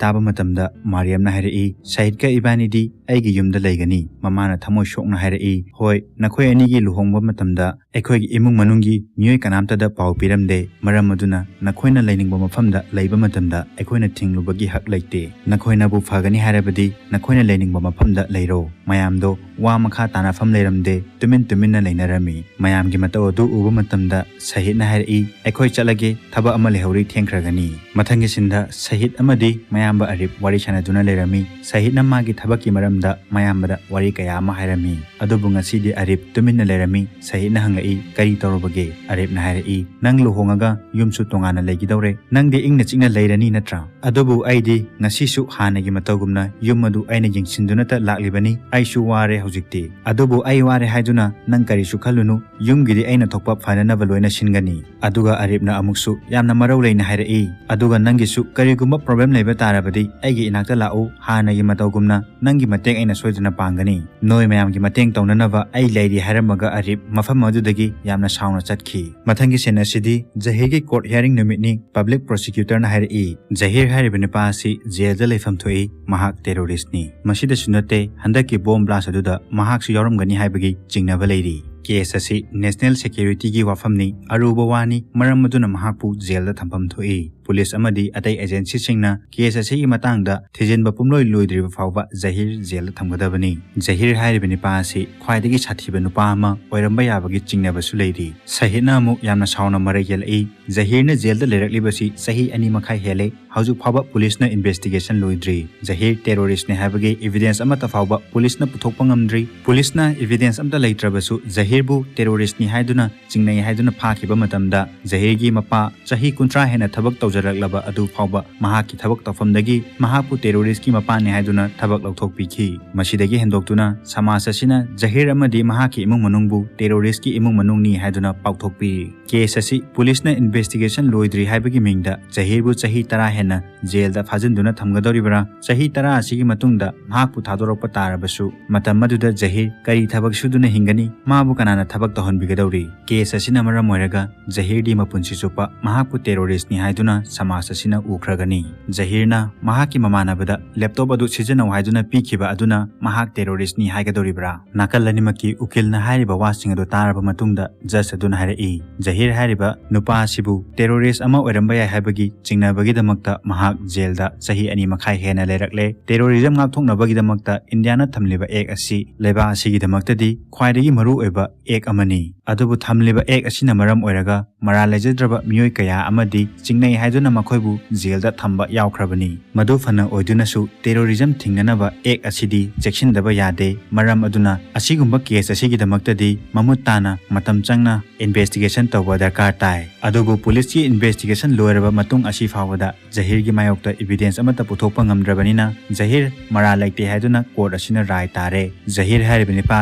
ꯇꯥꯕ ꯃꯇꯝꯗ ꯃꯥꯔꯤꯌꯝꯅ ꯍꯥꯏꯔꯛꯏ, "ꯁꯍꯤꯗꯀ ꯏꯕꯥꯅꯤꯗꯤ ꯑꯩꯒꯤ ꯌꯨꯝꯗ ꯂꯩꯒꯅꯤ꯫" ꯃꯃꯥꯅ ꯊꯃꯣꯏ ꯁꯣꯛꯅ ꯍꯥꯏꯔꯛꯏ, "ꯍꯣꯏ, ꯅꯈꯣꯏ ꯑꯅꯤꯒꯤ ꯂꯨꯍꯣꯡꯕ ꯃꯇꯝꯗ ꯑꯩꯈꯣꯏꯒꯤ ꯏꯃꯨꯡ ꯃꯅꯨꯡꯒꯤ ꯃꯤꯑꯣꯏ ꯀꯅꯥꯝꯇꯗ ꯄꯥꯎ ꯄꯤꯔꯝꯗꯦ꯫ ꯃꯔꯝ ꯑꯗꯨꯅ ꯅꯈꯣꯏꯅ ꯂꯩꯅꯤꯡꯕ ꯃꯐꯝꯗ ꯂꯩꯕ ꯃꯇꯝꯗ ꯑꯩꯈꯣꯏꯅ ꯊꯤꯡꯂꯨꯕꯒꯤ ꯍꯛ ꯂꯩꯇꯦ꯫ ꯅꯈꯣꯏꯅꯕꯨ ꯐꯒꯅꯤ ꯍꯥꯏꯔꯕꯗꯤ ꯅꯈꯣꯏꯅ ꯂꯩꯅꯤꯡꯕ ꯃꯐꯝꯗ ꯂꯩꯔꯣ꯫ ꯃꯌꯥꯝꯗꯣ ꯋꯥ ꯃꯈꯥ ꯇꯥꯅꯐꯝ ꯂꯩꯔꯝꯗꯦ, ꯇꯨꯃꯤꯟ ꯇꯨꯃꯤꯟꯅ ꯂꯩꯅꯔꯝꯃꯤ꯫ ꯃꯌꯥꯝꯒꯤ ꯃꯇꯧ ꯑꯗꯨ ꯎꯕ ꯃꯇꯝꯗ ꯁꯍꯤꯠꯅ ꯍꯥꯏꯔꯛꯏ, "ꯑꯩꯈꯣꯏ ꯆꯠꯂꯒꯦ, ꯊꯕꯛ ꯑꯃ ꯂꯩꯍꯧꯔꯤ, ꯊꯦꯡꯈ꯭ꯔꯒꯅꯤ"꯫ ꯃꯊꯪꯒꯤ ꯁꯤꯟꯗ ꯁꯍꯤꯠ ꯑꯃꯗꯤ ꯃꯌꯥꯝꯕ ꯑꯔꯤꯞ ꯋꯥꯔꯤ ꯁꯥꯟꯅꯗꯨꯅ ꯂꯩꯔꯝꯃꯤ꯫ ꯁꯍꯤꯠꯅ ꯃꯥꯒꯤ ꯊꯕꯛꯀꯤ ꯃꯔꯝꯗ ꯃꯌꯥꯝꯕꯗ ꯋꯥꯔꯤ ꯀꯌꯥ ꯑꯃ ꯍꯥꯏꯔꯝꯃꯤ꯫ ꯑꯗꯨꯕꯨ ꯉꯁꯤꯗꯤ ꯑꯔꯤꯞ ꯇꯨꯃꯤꯟꯅ ꯂꯩꯔꯝꯃꯤ꯫ ꯁꯍꯤꯠꯅ ꯍꯪꯂꯛꯏ, "ꯀꯔꯤ ꯇꯧꯔꯕꯒꯦ?" ꯑꯔꯤꯞꯅ ꯍꯥꯏꯔꯛꯏ, "ꯅꯪ ꯂꯨꯍꯣꯡꯉꯒ ꯌꯨꯝꯁꯨ ꯇꯣꯉꯥꯟꯅ ꯂꯩꯒꯗꯧꯔꯦ꯫ ꯅꯪꯗꯤ ꯏꯪꯅ ꯆꯤꯛꯅ ꯂꯩꯔꯅꯤ ꯅꯠꯇ꯭ꯔꯥ? ꯑꯗꯨꯕꯨ ꯑꯩꯗꯤ ꯉꯁꯤꯁꯨ ꯍꯥꯟꯅꯒꯤ ꯃꯇꯧꯒꯨꯝꯅ ꯌꯨꯝ ꯑꯗꯨ ꯑꯩꯅ ꯌꯦꯡꯁꯤꯟꯗꯨꯅꯇ ꯂꯥꯛꯂꯤꯕꯅꯤ꯫ ꯑꯩꯁꯨ ꯋꯥꯔꯦ ꯍꯧꯖꯤꯛꯇꯤ꯫ ꯑꯗꯨꯕꯨ ꯑꯩ ꯋꯥꯔꯦ ꯍꯥꯏꯗꯨꯅ ꯅꯪ ꯀꯔꯤꯁꯨ ꯈꯜꯂꯨꯅꯨ꯫ ꯌꯨꯝꯒꯤꯗꯤ ꯑꯩꯅ ꯊꯣꯛꯄ ꯐꯅꯅꯕ ꯂꯣꯏꯅ ꯁꯤꯟꯒꯅꯤ"꯫ ꯑꯗꯨꯒ ꯑꯔꯤꯞꯅ ꯑꯃꯨꯛꯁꯨ ꯌꯥꯝꯅ ꯃꯔꯧ ꯂꯩꯅ ꯍꯥꯏꯔꯛꯏ, "ꯑꯗꯨꯒ ꯅꯪꯒꯤꯁꯨ ꯀꯔꯤꯒꯨꯝꯕ problem ꯂꯩꯕ ꯇꯥꯔꯕꯗꯤ ꯑꯩꯒꯤ ꯏꯅꯥꯛꯇ ꯂꯥꯛꯎ꯫ ꯍꯥꯟꯅꯒꯤ ꯃꯇꯧꯒꯨꯝꯅ ꯅꯪꯒꯤ ꯃꯇꯦꯡ ꯑꯩꯅ ꯁꯣꯏꯗꯅ ꯄꯥꯡꯒꯅꯤ꯫ ꯅꯣꯏ ꯃꯌꯥꯝꯒꯤ ꯃꯇꯦꯡ ꯇꯧꯅꯅꯕ ꯑꯩ ꯂꯩꯔꯤ" ꯍꯥꯏꯔꯝꯃꯒ ꯑꯔꯤꯞ ꯃꯐꯝ ꯑꯗꯨꯗꯒꯤ ꯌꯥꯝꯅ ꯁꯥꯎꯅ ꯆꯠꯈꯤ꯫ ꯃꯊꯪꯒꯤ ꯁꯤꯟ ꯑꯁꯤꯗꯤ ꯖꯍꯤꯔꯒꯤ court hearing ꯅꯨꯃꯤꯠꯅꯤ꯫ Public prosecutorꯅ ꯍꯥꯏꯔꯛꯏ, ꯖꯍꯤꯔ ꯍꯥꯏꯔꯤꯕ ꯅꯨꯄꯥ ꯑꯁꯤ ꯖꯦꯜꯗ ꯂꯩꯐꯝ ꯊꯣꯛꯏ, ꯃꯍꯥꯛ terroristꯅꯤ꯫ ꯃꯁꯤꯗꯁꯨ ꯅꯠꯇꯦ, ꯍꯟꯗꯛꯀꯤ bomb blast ꯑꯗꯨꯗ ꯃꯍꯥꯛꯁꯨ ꯌꯥꯎꯔꯝꯒꯅꯤ ꯍꯥꯏꯕꯒꯤ ꯆꯤꯡꯅꯕ ꯂꯩꯔꯤ꯫ Case ꯑꯁꯤ national securityꯒꯤ ꯋꯥꯐꯝꯅꯤ, ꯑꯔꯨꯕ ꯋꯥꯅꯤ, ꯃꯔꯝ ꯑꯗꯨꯅ ꯃꯍꯥꯛꯄꯨ ꯖꯦꯜꯗ ꯊꯝꯐꯝ ꯊꯣꯛꯏ꯫ ꯄꯨꯂꯤꯁ ꯑꯃꯗꯤ ꯑꯇꯩ agencyꯁꯤꯡꯅ case ꯑꯁꯤꯒꯤ ꯃꯇꯥꯡꯗ ꯊꯤꯖꯤꯟꯕ ꯄꯨꯝꯂꯣꯏ ꯂꯣꯏꯗ꯭ꯔꯤꯕ ꯐꯥꯎꯕ ꯖꯍꯤꯔ ꯖꯦꯜꯗ ꯊꯝꯒꯗꯕꯅꯤ꯫ ꯖꯍꯤꯔ ꯍꯥꯏꯔꯤꯕ ꯅꯨꯄꯥ ꯑꯁꯤ ꯈ꯭ꯋꯥꯏꯗꯒꯤ ꯁꯥꯊꯤꯕ ꯅꯨꯄꯥ ꯑꯃ ꯑꯣꯏꯔꯝꯕ ꯌꯥꯕꯒꯤ ꯆꯤꯡꯅꯕꯁꯨ ꯂꯩꯔꯤ꯫ ꯁꯍꯤꯠꯅ ꯑꯃꯨꯛ ꯌꯥꯝꯅ ꯁꯥꯎꯅ ꯃꯔꯩ ꯌꯦꯜꯂꯛꯏ, "ꯖꯍꯤꯔꯅ ꯖꯦꯜꯗ ꯂꯩꯔꯛꯂꯤꯕꯁꯤ ꯆꯍꯤ ꯑꯅꯤ ꯃꯈꯥꯏ ꯍꯦꯜꯂꯦ꯫ ꯍꯧꯖꯤꯛ ꯐꯥꯎꯕ ꯄꯨꯂꯤꯁꯅ investigation ꯂꯣꯏꯗ꯭ꯔꯤ꯫ ꯖꯍꯤꯔ terroristꯅꯤ ꯍꯥꯏꯕꯒꯤ evidence ꯑꯃꯠꯇ ꯐꯥꯎꯕ ꯄꯨꯂꯤꯁꯅ ꯄꯨꯊꯣꯛꯄ ꯉꯝꯗ꯭ꯔꯤ꯫ ꯄꯨꯂꯤꯁꯅ evidence ꯑꯃꯠꯇ ꯂꯩꯇ꯭ꯔꯕꯁꯨ ꯖꯍꯤꯔꯕꯨ terroristꯅꯤ ꯍꯥꯏꯗꯨꯅ ꯆꯤꯡꯅꯩ ꯍꯥꯏꯗꯨꯅ ꯐꯥꯈꯤꯕ ꯃꯇꯝꯗ ꯖꯍꯤꯔꯒꯤ ꯃꯄꯥ ꯆꯍꯤ ꯀꯨꯟꯊ꯭ꯔꯥ ꯍꯦꯟꯅ ꯊꯕꯛ ꯇꯧꯖꯔꯛꯂꯕ ꯑꯗꯨ ꯐꯥꯎꯕ ꯃꯍꯥꯛꯀꯤ ꯊꯕꯛ ꯇꯧꯐꯝꯗꯒꯤ ꯃꯍꯥꯛꯄꯨ terroristꯀꯤ ꯃꯄꯥꯅꯤ ꯍꯥꯏꯗꯨꯅ ꯊꯕꯛ ꯂꯧꯊꯣꯛꯄꯤꯈꯤ꯫ ꯃꯁꯤꯗꯒꯤ ꯍꯦꯟꯗꯣꯛꯇꯨꯅ ꯁꯃꯥꯖ ꯑꯁꯤꯅ ꯖꯍꯤꯔ ꯑꯃꯗꯤ ꯃꯍꯥꯛꯀꯤ ꯏꯃꯨꯡ ꯃꯅꯨꯡꯕꯨ terroristꯀꯤ ꯏꯃꯨꯡ ꯃꯅꯨꯡꯅꯤ ꯍꯥꯏꯗꯨꯅ ꯄꯥꯎꯊꯣꯛꯄꯤ꯫ Case ꯑꯁꯤ ꯄꯨꯂꯤꯁꯅ investigation ꯂꯣꯏꯗ꯭ꯔꯤ ꯍꯥꯏꯕꯒꯤ ꯃꯤꯡꯗ ꯖꯍꯤꯔꯕꯨ ꯆꯍꯤ ꯇꯔꯥ ꯍꯦꯟꯅ ꯖꯦꯜꯗ ꯐꯥꯖꯤꯟꯗꯨꯅ ꯊꯝꯒꯗꯧꯔꯤꯕ꯭ꯔꯥ? ꯆꯍꯤ ꯇꯔꯥ ꯑꯁꯤꯒꯤ ꯃꯇꯨꯡꯗ ꯃꯍꯥꯛꯄꯨ ꯊꯥꯗꯣꯔꯛꯄ ꯇꯥꯔꯕꯁꯨ, ꯃꯇꯝ ꯑꯗꯨꯗ ꯖꯍꯤꯔ ꯀꯔꯤ ꯊꯕꯛ ꯁꯨꯗꯨꯅ ꯍꯤꯡꯒꯅꯤ? ꯃꯥꯕꯨ ꯀꯅꯥꯅ ꯊꯕꯛ ꯇꯧꯍꯟꯕꯤꯒꯗꯧꯔꯤ? Case ꯑꯁꯤꯅ ꯃꯔꯝ ꯑꯣꯏꯔꯒ ꯖꯍꯤꯔꯗꯤ ꯃꯄꯨꯟꯁꯤ ꯆꯨꯞꯄ ꯃꯍꯥꯛꯄꯨ terroristꯅꯤ ꯍꯥꯏꯗꯨꯅ ꯁꯃꯥꯖ ꯑꯁꯤꯅ ꯎꯈ꯭ꯔꯒꯅꯤ꯫ ꯖꯍꯤꯔꯅ ꯃꯍꯥꯛꯀꯤ ꯃꯃꯥꯟꯅꯕꯗ ꯂꯦꯞꯇꯣꯞ ꯑꯗꯨ ꯁꯤꯖꯤꯟꯅꯧ ꯍꯥꯏꯗꯨꯅ ꯄꯤꯈꯤꯕ ꯑꯗꯨꯅ ꯃꯍꯥꯛ ꯇꯦꯔꯣꯔꯤꯁ꯭ꯠꯅꯤ ꯍꯥꯏꯒꯗꯧꯔꯤꯕ꯭ꯔꯥ? ꯅꯥꯀꯜ ꯑꯅꯤꯃꯛꯀꯤ ꯎꯀꯤꯜꯅ ꯍꯥꯏꯔꯤꯕ ꯋꯥꯁꯤꯡ ꯑꯗꯨ ꯇꯥꯔꯕ ꯃꯇꯨꯡꯗ ꯖꯖ ꯑꯗꯨꯅ ꯍꯥꯏꯔꯛꯏ, ꯖꯍꯤꯔ ꯍꯥꯏꯔꯤꯕ ꯅꯨꯄꯥ ꯑꯁꯤꯕꯨ ꯇꯦꯔꯣꯔꯤꯁ꯭ꯠ ꯑꯃ ꯑꯣꯏꯔꯝꯕ ꯌꯥꯏ ꯍꯥꯏꯕꯒꯤ ꯆꯤꯡꯅꯕꯒꯤꯗꯃꯛꯇ ꯃꯍꯥꯛ ꯖꯦꯜꯗ ꯆꯍꯤ ꯑꯅꯤ ꯃꯈꯥꯏ ꯍꯦꯟꯅ ꯂꯩꯔꯛꯂꯦ꯫ ꯇꯦꯔꯣꯔꯤꯖꯝ ꯉꯥꯛꯊꯣꯛꯅꯕꯒꯤꯗꯃꯛꯇ ꯏꯟꯗꯤꯌꯥꯅ ꯊꯝꯂꯤꯕ ꯑꯦꯛ ꯑꯁꯤ ꯂꯩꯕꯥꯛ ꯑꯁꯤꯒꯤꯗꯃꯛꯇꯗꯤ ꯈ꯭ꯋꯥꯏꯗꯒꯤ ꯃꯔꯨ ꯑꯣꯏꯕ ꯑꯦꯛ ꯑꯃꯅꯤ꯫ ꯑꯗꯨꯕꯨ ꯊꯝꯂꯤꯕ ꯑꯦꯛ ꯑꯁꯤꯅ ꯃꯔꯝ ꯑꯣꯏꯔꯒ ꯃꯔꯥꯜ ꯂꯩꯖꯗ꯭ꯔꯕ ꯃꯤꯑꯣꯏ ꯀꯌꯥ ꯑꯃꯗꯤ ꯆꯤꯡꯅꯩ ꯍꯥꯏꯗꯨꯅ ꯃꯈꯣꯏꯕꯨ ꯖꯦꯜꯗ ꯊꯝꯕ ꯌꯥꯎꯈ꯭ꯔꯕꯅꯤ꯫ ꯃꯗꯨ ꯐꯅ ꯑꯣꯏꯗꯨꯅꯁꯨ ꯇꯦꯔꯣꯔꯤꯖꯝ ꯊꯤꯡꯅꯅꯕ ꯑꯦꯛ ꯑꯁꯤꯗꯤ ꯆꯦꯛꯁꯤꯟꯗꯕ ꯌꯥꯗꯦ꯫ ꯃꯔꯝ ꯑꯗꯨꯅ ꯑꯁꯤꯒꯨꯝꯕ ꯀꯦꯁ ꯑꯁꯤꯒꯤꯗꯃꯛꯇꯗꯤ ꯃꯃꯨꯠ ꯇꯥꯅ ꯃꯇꯝ ꯆꯪꯅ ꯏꯟꯚꯦꯁꯇꯤꯒꯦꯁꯟ ꯇꯧꯕ ꯗꯔꯀꯥꯔ ꯇꯥꯏ꯫ ꯑꯗꯨꯕꯨ ꯄꯨꯂꯤꯁꯀꯤ ꯏꯟꯚꯦꯁꯇꯤꯒꯦꯁꯟ ꯂꯣꯏꯔꯕ ꯃꯇꯨꯡ ꯑꯁꯤ ꯐꯥꯎꯕꯗ ꯖꯍꯤꯔꯒꯤ ꯃꯥꯌꯣꯛꯇ ꯏꯚꯤꯗꯦꯟꯁ ꯑꯃꯠꯇ ꯄꯨꯊꯣꯛꯄ ꯉꯝꯗ꯭ꯔꯕꯅꯤꯅ ꯖꯍꯤꯔ ꯃꯔꯥꯜ ꯂꯩꯇꯦ ꯍꯥꯏꯗꯨꯅ ꯀꯣꯔꯠ ꯑꯁꯤꯅ ꯔꯥꯏ ꯇꯥꯔꯦ꯫ ꯖꯍꯤꯔ ꯍꯥꯏꯔꯤꯕ ꯅꯨꯄꯥ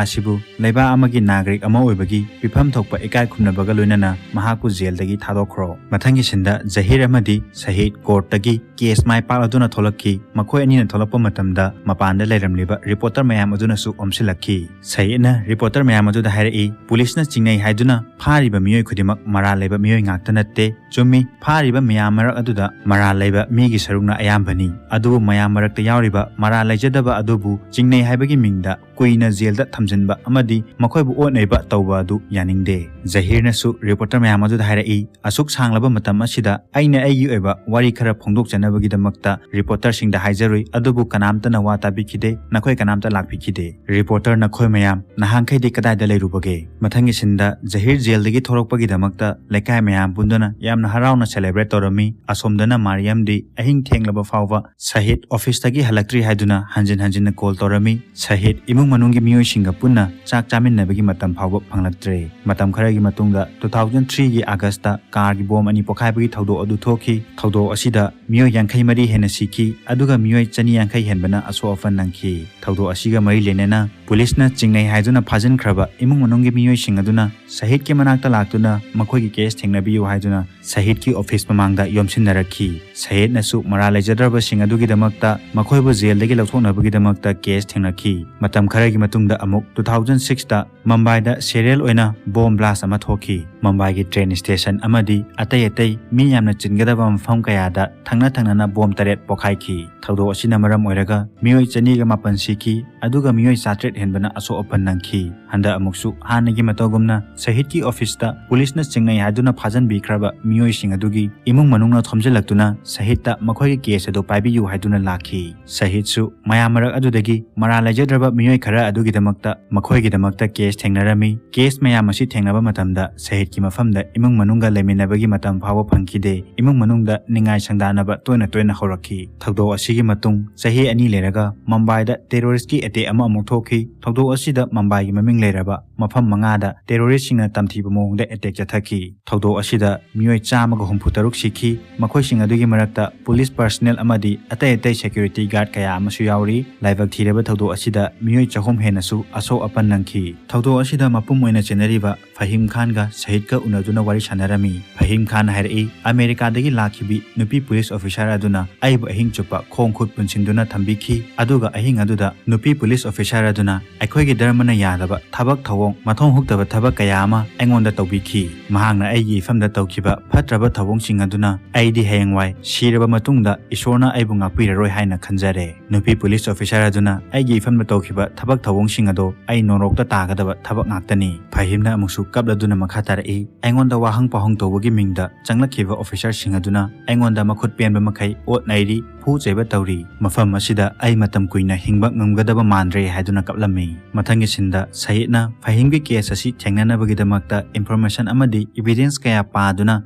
ꯑꯁꯤꯕꯨ ꯂꯩꯕꯥꯛ ꯑꯃꯒꯤ ꯅꯥꯒꯔꯤꯛ ꯑꯃ ꯑꯣꯏꯕꯒꯤ ꯄꯤꯐꯝ ꯊꯣꯛꯄ ꯏꯀꯥꯏ ꯈꯨꯝꯅꯕꯒ ꯂꯣꯏꯅꯅ ꯃꯍꯥꯛꯄꯨ ꯖꯦꯜꯗꯒꯤ ꯊꯥꯗꯣꯛꯈ꯭ꯔꯣ꯫ ꯃꯊꯪꯒꯤ ꯁꯤꯟꯗ ꯖꯍꯤꯔ ꯑꯃꯗꯤ ꯁꯍꯤꯗ ꯀꯣꯔꯠꯇꯒꯤ ꯀꯦꯁ ꯃꯥꯏ ꯄꯥꯛꯂꯗꯨꯅ ꯊꯣꯛꯂꯛꯈꯤ꯫ ꯃꯈꯣꯏ ꯑꯅꯤꯅ ꯊꯣꯛꯂꯛꯄ ꯃꯇꯝꯗ ꯃꯄꯥꯟꯗ ꯂꯩꯔꯝꯂꯤꯕ ꯔꯤꯄꯣꯔꯇꯔ ꯃꯌꯥꯝ ꯑꯗꯨꯅꯁꯨ ꯑꯣꯝꯁꯤꯜꯂꯛꯈꯤ꯫ ꯁꯍꯤꯗꯅ ꯔꯤꯄꯣꯔꯇꯔ ꯃꯌꯥꯝ ꯑꯗꯨꯗ ꯍꯥꯏꯔꯛꯏ, ꯄꯨꯂꯤꯁꯅ ꯆꯤꯡꯅꯩ ꯍꯥꯏꯗꯨꯅ ꯐꯥꯔꯤꯕ ꯃꯤꯑꯣꯏ ꯈꯨꯗꯤꯡꯃꯛ ꯃꯔꯥꯜ ꯂꯩꯕ ꯃꯤꯑꯣꯏ ꯉꯥꯛꯇ ꯅꯠꯇꯦ꯫ ꯆꯨꯝꯃꯤ, ꯐꯥꯔꯤꯕ ꯃꯌꯥꯝ ꯃꯔꯛ ꯑꯗꯨꯗ ꯃꯔꯥꯜ ꯂꯩꯕ ꯃꯤꯒꯤ ꯁꯔꯨꯛꯅ ꯑꯌꯥꯝꯕꯅꯤ꯫ ꯑꯗꯨꯕꯨ ꯃꯌꯥꯝ ꯃꯔꯛꯇ ꯌꯥꯎꯔꯤꯕ ꯃꯔꯥꯜ ꯂꯩꯖꯗꯕ ꯑꯗꯨꯕꯨ ꯆꯤꯡꯅꯩ ꯍꯥꯏꯕꯒꯤ ꯃꯤꯡꯗ ꯀꯨꯏꯅ ꯖꯦꯜꯗ ꯊꯝꯖꯤꯟꯕ ꯑꯃꯗꯤ ꯃꯈꯣꯏꯕꯨ ꯑꯣꯠ ꯅꯩꯕ ꯇꯧꯕ ꯑꯗꯨ ꯌꯥꯅꯤꯡꯗꯦ꯫ ꯖꯍꯤꯔꯅꯁꯨ ꯔꯤꯄꯣꯔꯇꯔ ꯃꯌꯥꯝ ꯑꯗꯨꯗ ꯍꯥꯏꯔꯛꯏ, ꯑꯁꯨꯛ ꯁꯥꯡꯂꯕ ꯃꯇꯝ ꯑꯁꯤꯗ ꯑꯩꯅ ꯑꯩꯒꯤ ꯑꯣꯏꯕ ꯋꯥꯔꯤ ꯈꯔ ꯐꯣꯡꯗꯣꯛꯆꯅꯕꯒꯤꯗꯃꯛꯇ ꯔꯤꯄꯣꯔꯇꯔꯁꯤꯡꯗ ꯍꯥꯏꯖꯔꯨꯏ, ꯑꯗꯨꯕꯨ ꯀꯅꯥꯝꯇꯅ ꯋꯥ ꯇꯥꯕꯤꯈꯤꯗꯦ, ꯅꯈꯣꯏ ꯀꯅꯥꯝꯇ ꯂꯥꯛꯄꯤꯈꯤꯗꯦ꯫ ꯔꯤꯄꯣꯔꯇꯔ, ꯅꯈꯣꯏ ꯃꯌꯥꯝ ꯅꯍꯥꯟꯈꯩꯗꯤ ꯀꯗꯥꯏꯗ ꯂꯩꯔꯨꯕꯒꯦ? ꯃꯊꯪꯒꯤ ꯁꯤꯟꯗ ꯖꯍꯤꯔ ꯖꯦꯜꯗꯒꯤ ꯊꯣꯔꯛꯄꯒꯤꯗꯃꯛꯇ ꯂꯩꯀꯥꯏ ꯃꯌꯥꯝ ꯄꯨꯟꯗꯨꯅ ꯌꯥꯝꯅ ꯍꯔꯥꯎꯅ ꯁꯦꯂꯦꯕ꯭ꯔꯦꯠ ꯇꯧꯔꯝꯃꯤ꯫ ꯑꯁꯣꯝꯗꯅ ꯃꯥꯔꯤꯌꯝꯗꯤ ꯑꯍꯤꯡ ꯊꯦꯡꯂꯕ ꯐꯥꯎꯕ ꯁꯍꯤꯗ ꯑꯣꯐꯤꯁꯇꯒꯤ ꯍꯜꯂꯛꯇ꯭ꯔꯤ ꯍꯥꯏꯗꯨꯅ ꯍꯟꯖꯤꯟ ꯍꯟꯖꯤꯟꯅ ꯀꯣꯜ ꯇꯧꯔꯝꯃꯤ꯫ ꯁꯍꯤꯗ ꯏꯃꯨꯡ ꯃꯅꯨꯡꯒꯤ ꯃꯤꯑꯣꯏꯁꯤꯡꯒ ꯄꯨꯟꯅ ꯆꯥꯛ ꯆꯥꯃꯤꯟꯅꯕꯒꯤ ꯃꯇꯝ ꯐꯥꯎꯕ ꯐꯪꯂꯛꯇ꯭ꯔꯦ꯫ ꯃꯇꯝ ꯈꯔꯒꯤ ꯃꯇꯨꯡꯗ two thousand three ꯒꯤ ꯑꯥꯒꯁꯇ ꯀꯥꯔꯒꯤ ꯕꯣꯝ ꯑꯅꯤ ꯄꯣꯈꯥꯏꯕꯒꯤ ꯊꯧꯗꯣꯛ ꯑꯗꯨ ꯊꯣꯛꯈꯤ꯫ ꯊꯧꯗꯣꯛ ꯑꯁꯤꯗ ꯃꯤꯑꯣꯏ ꯌꯥꯡꯈꯩ ꯃꯔꯤ ꯍꯦꯟꯅ ꯁꯤꯈꯤ, ꯑꯗꯨꯒ ꯃꯤꯑꯣꯏ ꯆꯅꯤ ꯌꯥꯡꯈꯩ ꯍꯦꯟꯕꯅ ꯑꯁꯣꯛ ꯑꯄꯟ ꯅꯪꯈꯤ꯫ ꯊꯧꯗꯣꯛ ꯑꯁꯤꯒ ꯃꯔꯤ ꯂꯩꯅꯅ ꯄꯨꯂꯤꯁꯅ ꯆꯤꯡꯅꯩ ꯍꯥꯏꯗꯨꯅ ꯐꯥꯖꯤꯟꯈ꯭ꯔꯕ ꯏꯃꯨꯡ ꯃꯅꯨꯡꯒꯤ ꯃꯤꯑꯣꯏꯁꯤꯡ ꯑꯗꯨꯅ ꯁꯍꯤꯗꯀꯤ ꯃꯅꯥꯛꯇ ꯂꯥꯛꯇꯨꯅ ꯃꯈꯣꯏꯒꯤ ꯀꯦꯁ ꯊꯦꯡꯅꯕꯤꯌꯨ ꯍꯥꯏꯗꯨꯅ ꯁꯍꯤꯗꯀꯤ ꯑꯣꯐꯤꯁ ꯃꯃꯥꯡꯗ ꯌꯣꯝꯁꯤꯟꯅꯔꯛꯈꯤ꯫ ꯁꯍꯤꯗꯅꯁꯨ ꯃꯔꯥꯜ ꯂꯩꯖꯗ꯭ꯔꯕꯁꯤꯡ ꯑꯗꯨꯒꯤꯗꯃꯛꯇ ꯃꯈꯣꯏꯕꯨ ꯖꯦꯜꯗꯒꯤ ꯂꯧꯊꯣꯛꯅꯕꯒꯤꯗꯃꯛꯇ ꯀꯦꯁ ꯊꯦꯡꯅꯈꯤ꯫ ꯃꯇꯝ ꯈꯔꯒꯤ ꯃꯇꯨꯡꯗ ꯑꯃꯨꯛ two thousand sixꯇ ꯃꯨꯝꯕꯥꯏꯗ ꯁꯦꯔꯤꯌꯦꯜ ꯑꯣꯏꯅ ꯕꯣꯝ ꯕ꯭ꯂꯥꯁ ꯑꯃ ꯊꯣꯛꯈꯤ꯫ ꯃꯨꯝꯕꯥꯏꯒꯤ ꯇ꯭ꯔꯦꯟ ꯁ꯭ꯇꯦꯁꯟ ꯑꯃꯗꯤ ꯑꯇꯩ ꯑꯇꯩ ꯃꯤ ꯌꯥꯝꯅ ꯆꯤꯟꯒꯗꯕ ꯃꯐꯝ ꯀꯌꯥꯗ ꯊꯪꯅ ꯊꯪꯅꯅ ꯕꯣꯝ ꯇꯔꯦꯠ ꯄꯣꯈꯥꯏꯈꯤ꯫ ꯊꯧꯗꯣꯛ ꯑꯁꯤꯅ ꯃꯔꯝ ꯑꯣꯏꯔꯒ ꯃꯤꯑꯣꯏ ꯆꯅꯤꯒ ꯃꯥꯄꯟ ꯁꯤꯈꯤ, ꯑꯗꯨꯒ ꯃꯤꯑꯣꯏ ꯆꯥꯇ꯭ꯔꯦꯠ ꯍꯦꯟꯕꯅ ꯑꯁꯣꯛ ꯑꯄꯟ ꯅꯪꯈꯤ꯫ ꯍꯟꯗꯛ ꯑꯃꯨꯛꯁꯨ ꯍꯥꯟꯅꯒꯤ ꯃꯇꯧꯒꯨꯝꯅ ꯁꯍꯤꯗꯀꯤ ꯑꯣꯐꯤꯁꯇ ꯄꯨꯂꯤꯁꯅ ꯆꯤꯡꯅꯩ ꯍꯥꯏꯗꯨꯅ ꯐꯥꯖꯤꯟꯕꯤꯈ꯭ꯔꯕ ꯃꯤꯑꯣꯏꯁꯤꯡ ꯑꯗꯨꯒꯤ ꯏꯃꯨꯡ ꯃꯅꯨꯡꯅ ꯊꯣꯝꯖꯤꯜꯂꯛꯇꯨꯅ ꯁꯍꯤꯗꯇ ꯃꯈꯣꯏꯒꯤ ꯀꯦꯁ ꯑꯗꯨ ꯄꯥꯏꯕꯤꯌꯨ ꯍꯥꯏꯗꯨꯅ ꯂꯥꯛꯈꯤ꯫ ꯁꯍꯤꯗꯁꯨ ꯃꯌꯥꯝ ꯃꯔꯛ ꯑꯗꯨꯗꯒꯤ ꯃꯔꯥꯜ ꯂꯩꯖꯗ꯭ꯔꯕ ꯃꯤꯑꯣꯏ ꯈꯔ ꯑꯗꯨꯒꯤꯗꯃꯛꯇ ꯃꯈꯣꯏꯒꯤꯗꯃꯛꯇ ꯀꯦꯁ ꯊꯦꯡꯅꯔꯝꯃꯤ꯫ ꯀꯦꯁ ꯃꯌꯥꯝ ꯑꯁꯤ ꯊꯦꯡꯅꯕ ꯃꯇꯝꯗ ꯁꯍꯤꯗꯀꯤ ꯃꯐꯝꯗ ꯏꯃꯨꯡ ꯃꯅꯨꯡꯒ ꯂꯩꯃꯤꯟꯅꯕꯒꯤ ꯃꯇꯝ ꯐꯥꯎꯕ ꯐꯪꯈꯤꯗꯦ꯫ ꯏꯃꯨꯡ ꯃꯅꯨꯡꯗ ꯅꯤꯡꯉꯥꯏ ꯁꯪꯗꯥꯅꯕ ꯇꯣꯏꯅ ꯇꯣꯏꯅ ꯍꯧꯔꯛꯈꯤ꯫ ꯊꯧꯗꯣꯛ ꯑꯁꯤꯒꯤ ꯃꯇꯨꯡ ꯆꯍꯤ ꯑꯅꯤ ꯂꯩꯔꯒ ꯃꯨꯝꯕꯥꯏꯗ ꯇꯦꯔꯣꯔꯤꯁꯀꯤ ꯑꯦꯇꯦꯛ ꯑꯃ ꯑꯃꯨꯛ ꯊꯣꯛꯈꯤ꯫ ꯊꯧꯗꯣꯛ ꯑꯁꯤꯗ ꯃꯨꯝꯕꯥꯏꯒꯤ ꯃꯃꯤꯡ ꯂꯩꯔꯕ ꯃꯐꯝ ꯃꯉꯥꯗ ꯇꯦꯔꯣꯔꯤꯁꯁꯤꯡꯅ ꯇꯝꯊꯤꯕ ꯃꯑꯣꯡꯗ ꯑꯦꯇꯦꯛ ꯆꯠꯊꯈꯤ꯫ ꯊꯧꯗꯣꯛ ꯑꯁꯤꯗ ꯃꯤꯑꯣꯏ ꯆꯥꯝꯃꯒ ꯍꯨꯝꯐꯨ ꯇꯔꯨꯛ ꯁꯤꯈꯤ꯫ ꯃꯈꯣꯏꯁꯤꯡ ꯑꯗꯨꯒꯤ ꯃꯔꯛꯇ ꯄꯨꯂꯤꯁ ꯄꯔꯁꯅꯦꯜ ꯑꯃꯗꯤ ꯑꯇꯩ ꯑꯇꯩ ꯁꯦꯀ꯭ꯌꯨꯔꯤꯇꯤ ꯒꯥꯔꯗ ꯀꯌꯥ ꯑꯃꯁꯨ ꯌꯥꯎꯔꯤ꯫ ꯂꯥꯏꯕꯛ ꯊꯤꯔꯕ ꯊꯧꯗꯣꯛ ꯑꯁꯤꯗ ꯃꯤꯑꯣꯏ ꯆꯍꯨꯝ ꯍꯦꯟꯅꯁꯨ ꯑꯁꯣꯛ ꯑꯄꯟ ꯅꯪꯈꯤ꯫ ꯊꯧꯗꯣꯛ ꯑꯁꯤꯗ ꯃꯄꯨꯝ ꯑꯣꯏꯅ ꯆꯦꯟꯅꯔꯤꯕ ꯐꯍꯤꯝ ꯈꯥꯟꯒ ꯁꯍꯤꯗꯀ ꯎꯅꯗꯨꯅ ꯋꯥꯔꯤ ꯁꯥꯟꯅꯔꯝꯃꯤ꯫ ꯐꯍꯤꯝ ꯈꯥꯟꯅ ꯍꯥꯏꯔꯛꯏ, "ꯑꯃꯦꯔꯤꯀꯥꯗꯒꯤ ꯂꯥꯛꯈꯤꯕꯤ ꯅꯨꯄꯤ ꯄꯨꯂꯤꯁ ꯑꯣꯐꯤꯁꯥꯔ ꯑꯗꯨꯅ ꯑꯩꯕꯨ ꯑꯍꯤꯡ ꯆꯨꯞꯄ ꯈꯣꯡ ꯈꯨꯠ ꯄꯨꯟꯁꯤꯟꯗꯨꯅ ꯊꯝꯕꯤꯈꯤ, ꯑꯗꯨꯒ ꯑꯍꯤꯡ ꯑꯗꯨꯗ ꯅꯨꯄꯤ ꯄꯨꯂꯤꯁ ꯑꯣꯐꯤꯁꯥꯔ ꯑꯗꯨꯅ ꯑꯩꯈꯣꯏꯒꯤ ꯙꯔꯃꯅ ꯌꯥꯗꯕ ꯊꯕꯛ ꯊꯧꯑꯣꯡ, ꯃꯊꯣꯡ ꯍꯨꯛꯇꯕ ꯊꯕꯛ ꯀꯌꯥ ꯑꯃ ꯑꯩꯉꯣꯟꯗ ꯇꯧꯕꯤꯈꯤ꯫ ꯃꯍꯥꯛꯅ ꯑꯩꯒꯤ ꯏꯐꯝꯗ ꯇꯧꯈꯤꯕ ꯐꯠꯇ꯭ꯔꯕ ꯊꯧꯑꯣꯡꯁꯤꯡ ꯑꯗꯨꯅ ꯑꯩꯗꯤ ꯍꯌꯦꯡꯋꯥꯏ ꯁꯤꯔꯕ ꯃꯇꯨꯡꯗ ꯏꯁꯣꯔꯅ ꯑꯩꯕꯨ ꯉꯥꯛꯄꯤꯔꯔꯣꯏ ꯍꯥꯏꯅ ꯈꯟꯖꯔꯦ꯫ ꯅꯨꯄꯤ ꯄꯨꯂꯤꯁ ꯑꯣꯐꯤꯁꯥꯔ ꯑꯗꯨꯅ ꯑꯩꯒꯤ ꯏꯐꯝꯗ ꯇꯧꯈꯤꯕ ꯊꯕꯛ ꯊꯧꯑꯣꯡꯁꯤꯡ ꯑꯗꯣ ꯑꯩ ꯅꯣꯔꯣꯛꯇ ꯇꯥꯒꯗꯕ ꯊꯕꯛ ꯉꯥꯛꯇꯅꯤ꯫" ꯐꯍꯤꯝꯅ ꯑꯃꯨꯛꯁꯨ ꯀꯞꯂꯗꯨꯅ ꯃꯈꯥ ꯇꯥꯔꯛꯏ, "ꯑꯩꯉꯣꯟꯗ ꯋꯥꯍꯪ ꯄꯥꯎꯍꯪ ꯇꯧꯕꯒꯤ ꯃꯤꯡꯗ ꯆꯪꯂꯛꯈꯤꯕ ꯑꯣꯐꯤꯁꯥꯔꯁꯤꯡ ꯑꯗꯨꯅ ꯑꯩꯉꯣꯟꯗ ꯃꯈꯨꯠ ꯄꯦꯟꯕ ꯃꯈꯩ ꯑꯣꯠ ꯅꯩꯔꯤ, ꯐꯨ ꯆꯩꯕ ꯇꯧꯔꯤ꯫ ꯃꯐꯝ ꯑꯁꯤꯗ ꯑꯩ ꯃꯇꯝ ꯀꯨꯏꯅ ꯍꯤꯡꯕ ꯉꯝꯒꯗꯕ ꯃꯥꯟꯗ꯭ꯔꯦ" ꯍꯥꯏꯗꯨꯅ ꯀꯞꯂꯝꯃꯤ꯫ ꯃꯊꯪꯒꯤ ꯁꯤꯟꯗ ꯁꯍꯤꯗꯅ ꯐꯍꯤꯝꯒꯤ ꯀꯦꯁ ꯑꯁꯤ ꯊꯦꯡꯅꯅꯕꯒꯤꯗꯃꯛꯇ ꯏꯟꯐꯣꯔꯃꯦꯁꯟ ꯑꯃꯗꯤ ꯏꯚꯤꯗꯦꯟꯁ ꯀꯌꯥ ꯄꯥꯗꯨꯅ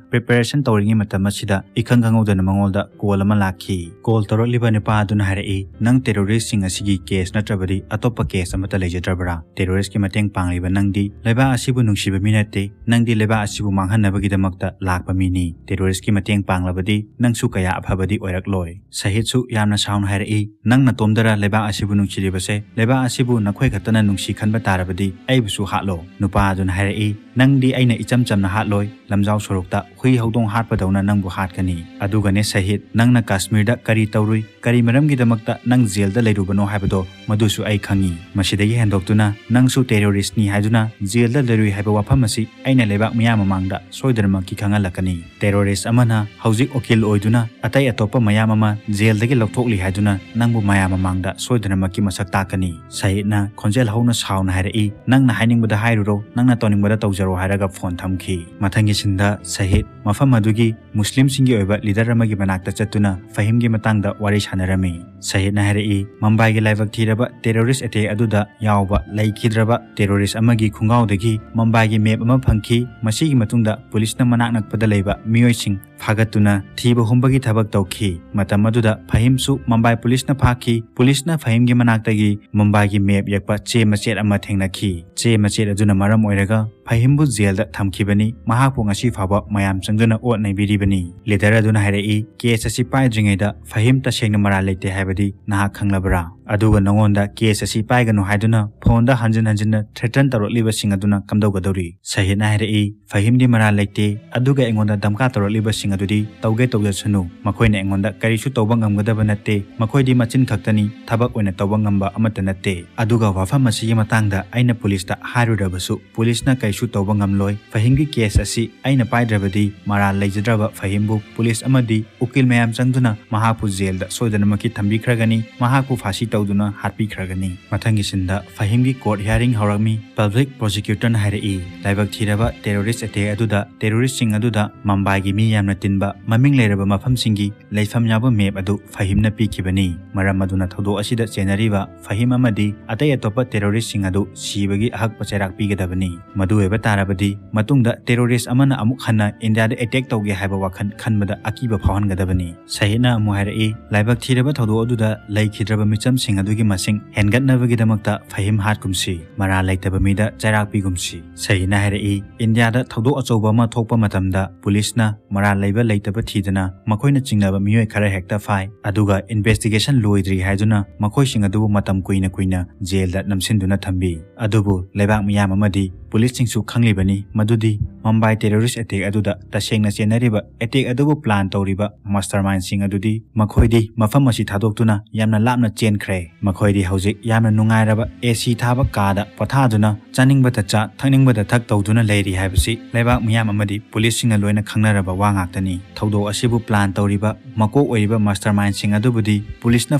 ꯄ꯭ꯔꯤꯄꯦꯔꯦꯁꯟ ꯇꯧꯔꯤꯉꯩ ꯃꯇꯝ ꯑꯁꯤꯗ ꯏꯈꯪ ꯈꯪꯍꯧꯗꯅ ꯃꯉꯣꯟꯗ ꯀꯣꯜ ꯑꯃ ꯂꯥꯛꯈꯤ꯫ ꯀꯣꯜ ꯇꯧꯔꯛꯂꯤꯕ ꯅꯨꯄꯥ ꯑꯗꯨꯅ ꯍꯥꯏꯔꯛꯏ, "ꯅꯪ ꯇꯦꯔꯣꯔꯤꯁꯁꯤꯡ ꯑꯁꯤꯒꯤ ꯀꯦꯁ ꯅꯠꯇ꯭ꯔꯕꯗꯤ ꯑꯇꯣꯞꯄ ꯀꯦꯁ ꯑꯃꯠꯇ ꯂꯩꯖꯗ꯭ꯔꯕ꯭ꯔꯥ? ꯇꯦꯔꯣꯔꯤꯁꯀꯤ ꯃꯇꯦꯡ ꯄꯥꯡꯂꯤꯕ ꯅꯪꯗꯤ ꯂꯩꯕꯥꯛ ꯑꯁꯤꯕꯨ ꯅꯨꯡꯁꯤꯕ ꯃꯤ ꯅꯠꯇꯦ, ꯅꯪꯗꯤ ꯂꯩꯕꯥꯛ ꯑꯁꯤꯕꯨ ꯃꯥꯡꯍꯟꯅꯕꯒꯤꯗꯃꯛꯇ ꯂꯥꯛꯄ ꯃꯤꯅꯤ꯫ ꯇꯦꯔꯣꯔꯤꯁꯀꯤ ꯃꯇꯦꯡ ꯄꯥꯡꯂꯕꯗꯤ ꯅꯪꯁꯨ ꯀꯌꯥ ꯑꯐꯕꯗꯤ ꯑꯣꯏꯔꯛꯂꯣꯏ꯫" ꯁꯍꯤꯗꯁꯨ ꯌꯥꯝꯅ ꯁꯥꯎꯅ ꯍꯥꯏꯔꯛꯏ, "ꯅꯪ ꯅꯇꯣꯝꯗꯔ ꯂꯩꯕꯥꯛ ꯑꯁꯤꯕꯨ ꯅꯨꯡꯁꯤꯔꯤꯕꯁꯦ? ꯂꯩꯕꯥꯛ ꯑꯁꯤꯕꯨ ꯅꯈꯣꯏ ꯈꯛꯇꯅ ꯅꯨꯡꯁꯤ ꯈꯟꯕ ꯇꯥꯔꯕꯗꯤ ꯑꯩꯕꯨꯁꯨ ꯍꯥꯠꯂꯣ꯫" ꯅꯨꯄꯥ ꯑꯗꯨꯅ ꯍꯥꯏꯔꯛꯏ, "ꯅꯪꯗꯤ ꯑꯩꯅ ꯏꯆꯝ ꯆꯝꯅ ꯍꯥꯠꯂꯣꯏ, ꯂꯝꯖꯥꯎ ꯁꯣꯔꯣꯛꯇ ꯍꯨꯏ ꯍꯧꯗꯣꯡ ꯍꯥꯠꯄꯗꯧꯅ ꯅꯪꯕꯨ ꯍꯥꯠꯀꯅꯤ꯫ ꯑꯗꯨꯒꯅꯦ ꯁꯍꯤꯗ, ꯅꯪꯅ ꯀꯥꯁꯃꯤꯔꯗ ꯀꯔꯤ ꯇꯧꯔꯨꯏ? ꯀꯔꯤ ꯃꯔꯝꯒꯤꯗꯃꯛꯇ ꯅꯪ ꯖꯦꯜꯗ ꯂꯩꯔꯨꯕꯅꯣ ꯍꯥꯏꯕꯗꯣ ꯃꯗꯨꯁꯨ ꯑꯩ ꯈꯪꯉꯤ꯫ ꯃꯁꯤꯗꯒꯤ ꯍꯦꯟꯗꯣꯛꯇꯨꯅ ꯅꯪꯁꯨ ꯇꯦꯔꯣꯔꯤꯁ꯭ꯠꯅꯤ ꯍꯥꯏꯗꯨꯅ ꯖꯦꯜꯗ ꯂꯩꯔꯨꯏ ꯍꯥꯏꯕ ꯋꯥꯐꯝ ꯑꯁꯤ ꯑꯩꯅ ꯂꯩꯕꯥꯛ ꯃꯤꯌꯥꯝ ꯃꯃꯥꯡꯗ ꯁꯣꯏꯗꯅꯃꯛꯀꯤ ꯈꯪꯍꯜꯂꯛꯀꯅꯤ꯫ ꯇꯦꯔꯣꯔꯤꯁ꯭ꯠ ꯑꯃꯅ ꯍꯧꯖꯤꯛ ꯎꯀꯤꯜ ꯑꯣꯏꯗꯨꯅ ꯑꯇꯩ ꯑꯇꯣꯞꯄ ꯃꯌꯥꯝ ꯑꯃ ꯖꯦꯜꯗꯒꯤ ꯂꯧꯊꯣꯛꯂꯤ ꯍꯥꯏꯗꯨꯅ ꯅꯪꯕꯨ ꯃꯌꯥꯝ ꯃꯃꯥꯡꯗ ꯁꯣꯏꯗꯅꯃꯛꯀꯤ ꯃꯁꯛ ꯇꯥꯛꯀꯅꯤ꯫" ꯁꯍꯤꯗꯅ ꯈꯣꯟꯖꯦꯜ ꯍꯧꯅ ꯁꯥꯎꯅ ꯍꯥꯏꯔꯛꯏ, "ꯅꯪꯅ ꯍꯥꯏꯅꯤꯡꯕꯗ ꯍꯥꯏꯔꯨꯔꯣ, ꯅꯪꯅ ꯇꯧꯅꯤꯡꯕꯗ ꯇꯧꯖꯔꯣ" ꯍꯥꯏꯔꯒ ꯐꯣꯟ ꯊꯝꯈꯤ꯫ ꯃꯊꯪꯒꯤ ꯁꯤꯟꯗ ꯁꯍꯤꯗ ꯃꯐꯝ ꯑꯗꯨꯒꯤ ꯃꯨꯁꯂꯤꯝꯁꯤꯡꯒꯤ ꯑꯣꯏꯕ ꯂꯤꯗꯔ ꯑꯃꯒꯤ ꯃꯅꯥꯛꯇ ꯆꯠꯇꯨꯅ ꯐꯍꯤꯝꯒꯤ ꯃꯇꯥꯡꯗ ꯋꯥꯔꯤ ꯁꯥꯟꯅꯔꯝꯃꯤ꯫ ꯁꯍꯤꯗꯅ ꯍꯥꯏꯔꯛꯏ, ꯃꯨꯝꯕꯥꯏꯒꯤ ꯂꯥꯏꯕꯛ ꯊꯤꯔꯕ ꯇꯦꯔꯣꯔꯤꯁ꯭ꯠ ꯑꯦꯇꯦꯛ ꯑꯗꯨꯗ ꯌꯥꯎꯕ ꯂꯩꯈꯤꯗ꯭ꯔꯕ ꯇꯦꯔꯣꯔꯤꯁ꯭ꯠ ꯑꯃꯒꯤ ꯈꯣꯡꯒꯥꯎꯗꯒꯤ ꯃꯨꯝꯕꯥꯏꯒꯤ ꯃꯦꯞ ꯑꯃ ꯐꯪꯈꯤ꯫ ꯃꯁꯤꯒꯤ ꯃꯇꯨꯡꯗ ꯄꯨꯂꯤꯁꯅ ꯃꯅꯥꯛ ꯅꯛꯄꯗ ꯂꯩꯕ ꯃꯤꯑꯣꯏꯁꯤꯡ ꯐꯥꯒꯠꯇꯨꯅ ꯊꯤꯕ ꯍꯨꯝꯕꯒꯤ ꯊꯕꯛ ꯇꯧꯈꯤ꯫ ꯃꯇꯝ ꯑꯗꯨꯗ ꯐꯍꯤꯝꯁꯨ ꯃꯨꯝꯕꯥꯏ ꯄꯨꯂꯤꯁꯅ ꯐꯥꯈꯤ꯫ ꯄꯨꯂꯤꯁꯅ ꯐꯍꯤꯝꯒꯤ ꯃꯅꯥꯛꯇꯒꯤ ꯃꯨꯝꯕꯥꯏꯒꯤ ꯃꯦꯞ ꯌꯦꯛꯄ ꯆꯦ ꯃꯆꯦꯠ ꯑꯃ ꯊꯦꯡꯅꯈꯤ꯫ ꯆꯦ ꯃꯆꯦꯠ ꯑꯗꯨꯅ ꯃꯔꯝ ꯑꯣꯏꯔꯒ ꯐꯍꯤꯝꯕꯨ ꯖꯦꯜꯗ ꯊꯝꯈꯤꯕꯅꯤ꯫ ꯃꯍꯥꯛꯄꯨ ꯉꯁꯤ ꯐꯥꯎꯕ ꯃꯌꯥꯝ ꯆꯪꯗꯨꯅ ꯑꯣꯠ ꯅꯩꯕꯤꯔꯤꯕꯅꯤ꯫ ꯂꯤꯗꯔ ꯑꯗꯨꯅ ꯍꯥꯏꯔꯛꯏ, "ꯀꯦꯁ ꯑꯁꯤ ꯄꯥꯏꯗ꯭ꯔꯤꯉꯩꯗ ꯐꯍꯤꯝ ꯇꯁꯦꯡꯅ ꯃꯔꯥꯜ ꯂꯩꯇꯦ ꯍꯥꯏꯕꯗꯤ ꯅꯍꯥꯛ ꯈꯪꯂꯕ꯭ꯔꯥ? ꯑꯗꯨꯒ ꯅꯉꯣꯟꯗ ꯀꯦꯁ ꯑꯁꯤ ꯄꯥꯏꯒꯅꯨ ꯍꯥꯏꯗꯨꯅ ꯐꯣꯟꯗ ꯍꯟꯖꯤꯟ ꯍꯟꯖꯤꯟꯅ ꯊ꯭ꯔꯦꯇꯟ ꯇꯧꯔꯛꯂꯤꯕꯁꯤꯡ ꯑꯗꯨꯅ ꯀꯝꯗꯧꯒꯗꯧꯔꯤ?" ꯁꯍꯤꯗꯅ ꯍꯥꯏꯔꯛꯏ, "ꯐꯍꯤꯝꯗꯤ ꯃꯔꯥꯜ ꯂꯩꯇꯦ, ꯑꯗꯨꯒ ꯑꯩꯉꯣꯟꯗ ꯙꯝꯀꯥ ꯇꯧꯔꯛꯂꯤꯕꯁꯤꯡ ꯑꯗꯨꯗꯤ ꯇꯧꯒꯦ ꯇꯧꯖꯁꯅꯨ꯫ ꯃꯈꯣꯏꯅ ꯑꯩꯉꯣꯟꯗ ꯀꯔꯤꯁꯨ ꯇꯧꯕ ꯉꯝꯒꯗꯕ ꯅꯠꯇꯦ꯫ ꯃꯈꯣꯏꯗꯤ ꯃꯆꯤꯟ ꯈꯛꯇꯅꯤ, ꯊꯕꯛ ꯑꯣꯏꯅ ꯇꯧꯕ ꯉꯝꯕ ꯑꯃꯠꯇ ꯅꯠꯇꯦ꯫ ꯑꯗꯨꯒ ꯋꯥꯐꯝ ꯑꯁꯤꯒꯤ ꯃꯇꯥꯡꯗ ꯑꯩꯅ ꯄꯨꯂꯤꯁꯇ ꯍꯥꯏꯔꯨꯔꯕꯁꯨ ꯄꯨꯂꯤꯁꯅ ꯀꯩꯁꯨ ꯇꯧꯕ ꯉꯝꯂꯣꯏ꯫ ꯐꯍꯤꯝꯒꯤ ꯀꯦꯁ ꯑꯁꯤ ꯑꯩꯅ ꯄꯥꯏꯗ꯭ꯔꯕꯗꯤ ꯃꯔꯥꯜ ꯂꯩꯖꯗ꯭ꯔꯕ ꯐꯍꯤꯝꯕꯨ ꯄꯨꯂꯤꯁ ꯑꯃꯗꯤ ꯎꯀꯤꯜ ꯃꯌꯥꯝ ꯆꯪꯗꯨꯅ ꯃꯍꯥꯛꯄꯨ ꯖꯦꯜꯗ ꯁꯣꯏꯗꯅꯃꯛꯀꯤ ꯊꯝꯕꯤꯈ꯭ꯔꯒꯅꯤ, ꯃꯍꯥꯛꯄꯨ ꯐꯥꯁꯤ ꯇꯧꯗꯨꯅ ꯍꯥꯠꯄꯤꯈ꯭ꯔꯒꯅꯤ꯫ ꯃꯊꯪꯒꯤ ꯁꯤꯟꯗ ꯐꯍꯤꯝꯒꯤ ꯀꯣꯔꯠ ꯍꯤꯌꯥꯔꯤꯡ ꯍꯧꯔꯛꯃꯤ꯫ ꯄꯕ꯭ꯂꯤꯛ ꯄ꯭ꯔꯣꯁꯤꯀ꯭ꯌꯨꯇꯔꯅ ꯍꯥꯏꯔꯛꯏ, ꯂꯥꯏꯕꯛ ꯊꯤꯔꯕ ꯇꯦꯔꯣꯔꯤꯁ ꯑꯦꯇꯦꯛ ꯑꯗꯨꯗ ꯇꯦꯔꯣꯔꯤꯁꯁꯤꯡ ꯑꯗꯨꯗ ꯃꯝꯕꯥꯏꯒꯤ ꯃꯤ ꯌꯥꯝꯅ ꯇꯤꯟꯕ ꯃꯃꯤꯡ ꯂꯩꯔꯕ ꯃꯐꯝꯁꯤꯡꯒꯤ ꯂꯩꯐꯝ ꯌꯥꯎꯕ ꯃꯦꯞ ꯑꯗꯨ ꯐꯍꯤꯝꯅ ꯄꯤꯈꯤꯕꯅꯤ꯫ ꯃꯔꯝ ꯑꯗꯨꯅ ꯊꯧꯗꯣꯛ ꯑꯁꯤꯗ ꯆꯦꯟꯅꯔꯤꯕ ꯐꯍꯤꯝ ꯑꯃꯗꯤ ꯑꯇꯩ ꯑꯇꯣꯞꯄ ꯇꯦꯔꯣꯔꯤꯁꯁꯤꯡ ꯑꯗꯨ ꯁꯤꯕꯒꯤ ꯑꯍꯛꯄ ꯆꯩꯔꯥꯛ ꯄꯤꯒꯗꯕꯅꯤ꯫ ꯃꯗꯨ ꯑꯣꯏꯕ ꯇꯥꯔꯕꯗꯤ ꯃꯇꯨꯡꯗ ꯇꯦꯔꯣꯔꯤꯁ ꯑꯃꯅ ꯑꯃꯨꯛ ꯍꯟꯅ ꯏꯟꯗꯤꯌꯥꯗ ꯑꯦꯇꯦꯛ ꯇꯧꯒꯦ ꯍꯥꯏꯕ ꯋꯥꯈꯜ ꯈꯟꯕꯗ ꯑꯀꯤꯕ ꯐꯥꯎꯍꯟꯒꯗꯕꯅꯤ꯫ ꯁꯍꯤꯗꯅ ꯑꯃꯨꯛ ꯍꯥꯏꯔꯛꯏ, ꯂꯥꯏꯕꯛ ꯊꯤꯔꯕ ꯊꯧꯗꯣꯛ ꯑꯗꯨꯗ ꯂꯩꯈꯤꯗ꯭ꯔꯕ ꯃꯤꯆꯝꯁꯤꯡ ꯑꯗꯨꯒꯤ ꯃꯁꯤꯡ ꯍꯦꯟꯒꯠꯅꯕꯒꯤꯗꯃꯛꯇ ꯐꯍꯤꯝ ꯍꯥꯠꯀꯨꯝꯁꯤ, ꯃꯔꯥꯜ ꯂꯩꯇꯕ ꯃꯤꯗ ꯆꯩꯔꯥꯛ ꯄꯤꯒꯨꯝꯁꯤ꯫ ꯁꯍꯤꯗꯅ ꯍꯥꯏꯔꯛꯏ, ꯏꯟꯗꯤꯌꯥꯗ ꯊꯧꯗꯣꯛ ꯑꯆꯧꯕ ꯑꯃ ꯊꯣꯛꯄ ꯃꯇꯝꯗ ꯄꯨꯂꯤꯁꯅ ꯃꯔꯥꯜ ꯂꯩꯕ ꯂꯩꯇꯕ ꯊꯤꯗꯅ ꯃꯈꯣꯏꯅ ꯆꯤꯡꯅꯕ ꯃꯤꯑꯣꯏ ꯈꯔ ꯍꯦꯛꯇ ꯐꯥꯏ, ꯑꯗꯨꯒ ꯏꯟꯚꯦꯁꯇꯤꯒꯦꯁꯟ ꯂꯣꯏꯗ꯭ꯔꯤ ꯍꯥꯏꯗꯨꯅ ꯃꯈꯣꯏꯁꯤꯡ ꯑꯗꯨꯕꯨ ꯃꯇꯝ ꯀꯨꯏꯅ ꯀꯨꯏꯅ ꯖꯦꯜꯗ ꯅꯝꯁꯤꯟꯗꯨꯅ ꯊꯝꯕꯤ꯫ ꯑꯗꯨꯕꯨ ꯂꯩꯕꯥꯛ ꯃꯤꯌꯥꯝ ꯑꯃꯗꯤ ꯄꯨꯂꯤꯁꯁꯤꯡꯁꯨ ꯈꯪꯂꯤꯕꯅꯤ ꯃꯗꯨꯗꯤ ꯃꯝꯕꯥꯏ ꯇꯦꯔꯣꯔꯤꯁ ꯑꯦꯇꯦꯛ ꯑꯗꯨꯗ ꯇꯁꯦꯡꯅ ꯆꯦꯟꯅꯔꯤꯕ, ꯑꯦꯇꯦꯛ ꯑꯗꯨꯕꯨ ꯄ꯭ꯂꯥꯟ ꯇꯧꯔꯤꯕ ꯃꯥꯁꯇꯔ ꯃꯥꯏꯟꯁꯤꯡ ꯑꯗꯨꯗꯤ ꯃꯈꯣꯏꯗꯤ ꯃꯐꯝ ꯑꯁꯤ ꯊꯥꯗꯣꯛꯇꯨꯅ ꯌꯥꯝꯅ ꯂꯥꯞꯅ ꯆꯦꯟꯈ꯭ꯔꯦ꯫ ꯃꯈꯣꯏꯗꯤ ꯍꯧꯖꯤꯛ ꯌꯥꯝꯅ ꯅꯨꯡꯉꯥꯏꯔꯕ ꯑꯦ ꯁꯤ ꯊꯥꯕ ꯀꯥꯗ ꯄꯣꯊꯥꯗꯨꯅ ꯆꯥꯅꯤꯡꯕꯗ ꯆꯥ, ꯊꯛꯅꯤꯡꯕꯗ ꯊꯛ ꯇꯧꯗꯨꯅ ꯂꯩꯔꯤ ꯍꯥꯏꯕꯁꯤ ꯂꯩꯕꯥꯛ ꯃꯤꯌꯥꯝ ꯑꯃꯗꯤ ꯄꯨꯂꯤꯁꯁꯤꯡꯅ ꯂꯣꯏꯅ ꯈꯪꯅꯔꯕ ꯋꯥ ꯉꯥꯛꯇꯅꯤ꯫ ꯊꯧꯗꯣꯛ ꯑꯁꯤꯕꯨ ꯄ꯭ꯂꯥꯟ ꯇꯧꯔꯤꯕ ꯃꯀꯣꯛ ꯑꯣꯏꯔꯤꯕ ꯃꯥꯁꯇꯔ ꯃꯥꯏꯟꯁꯤꯡ ꯑꯗꯨꯕꯨꯗꯤ ꯄꯨꯂꯤꯁꯅ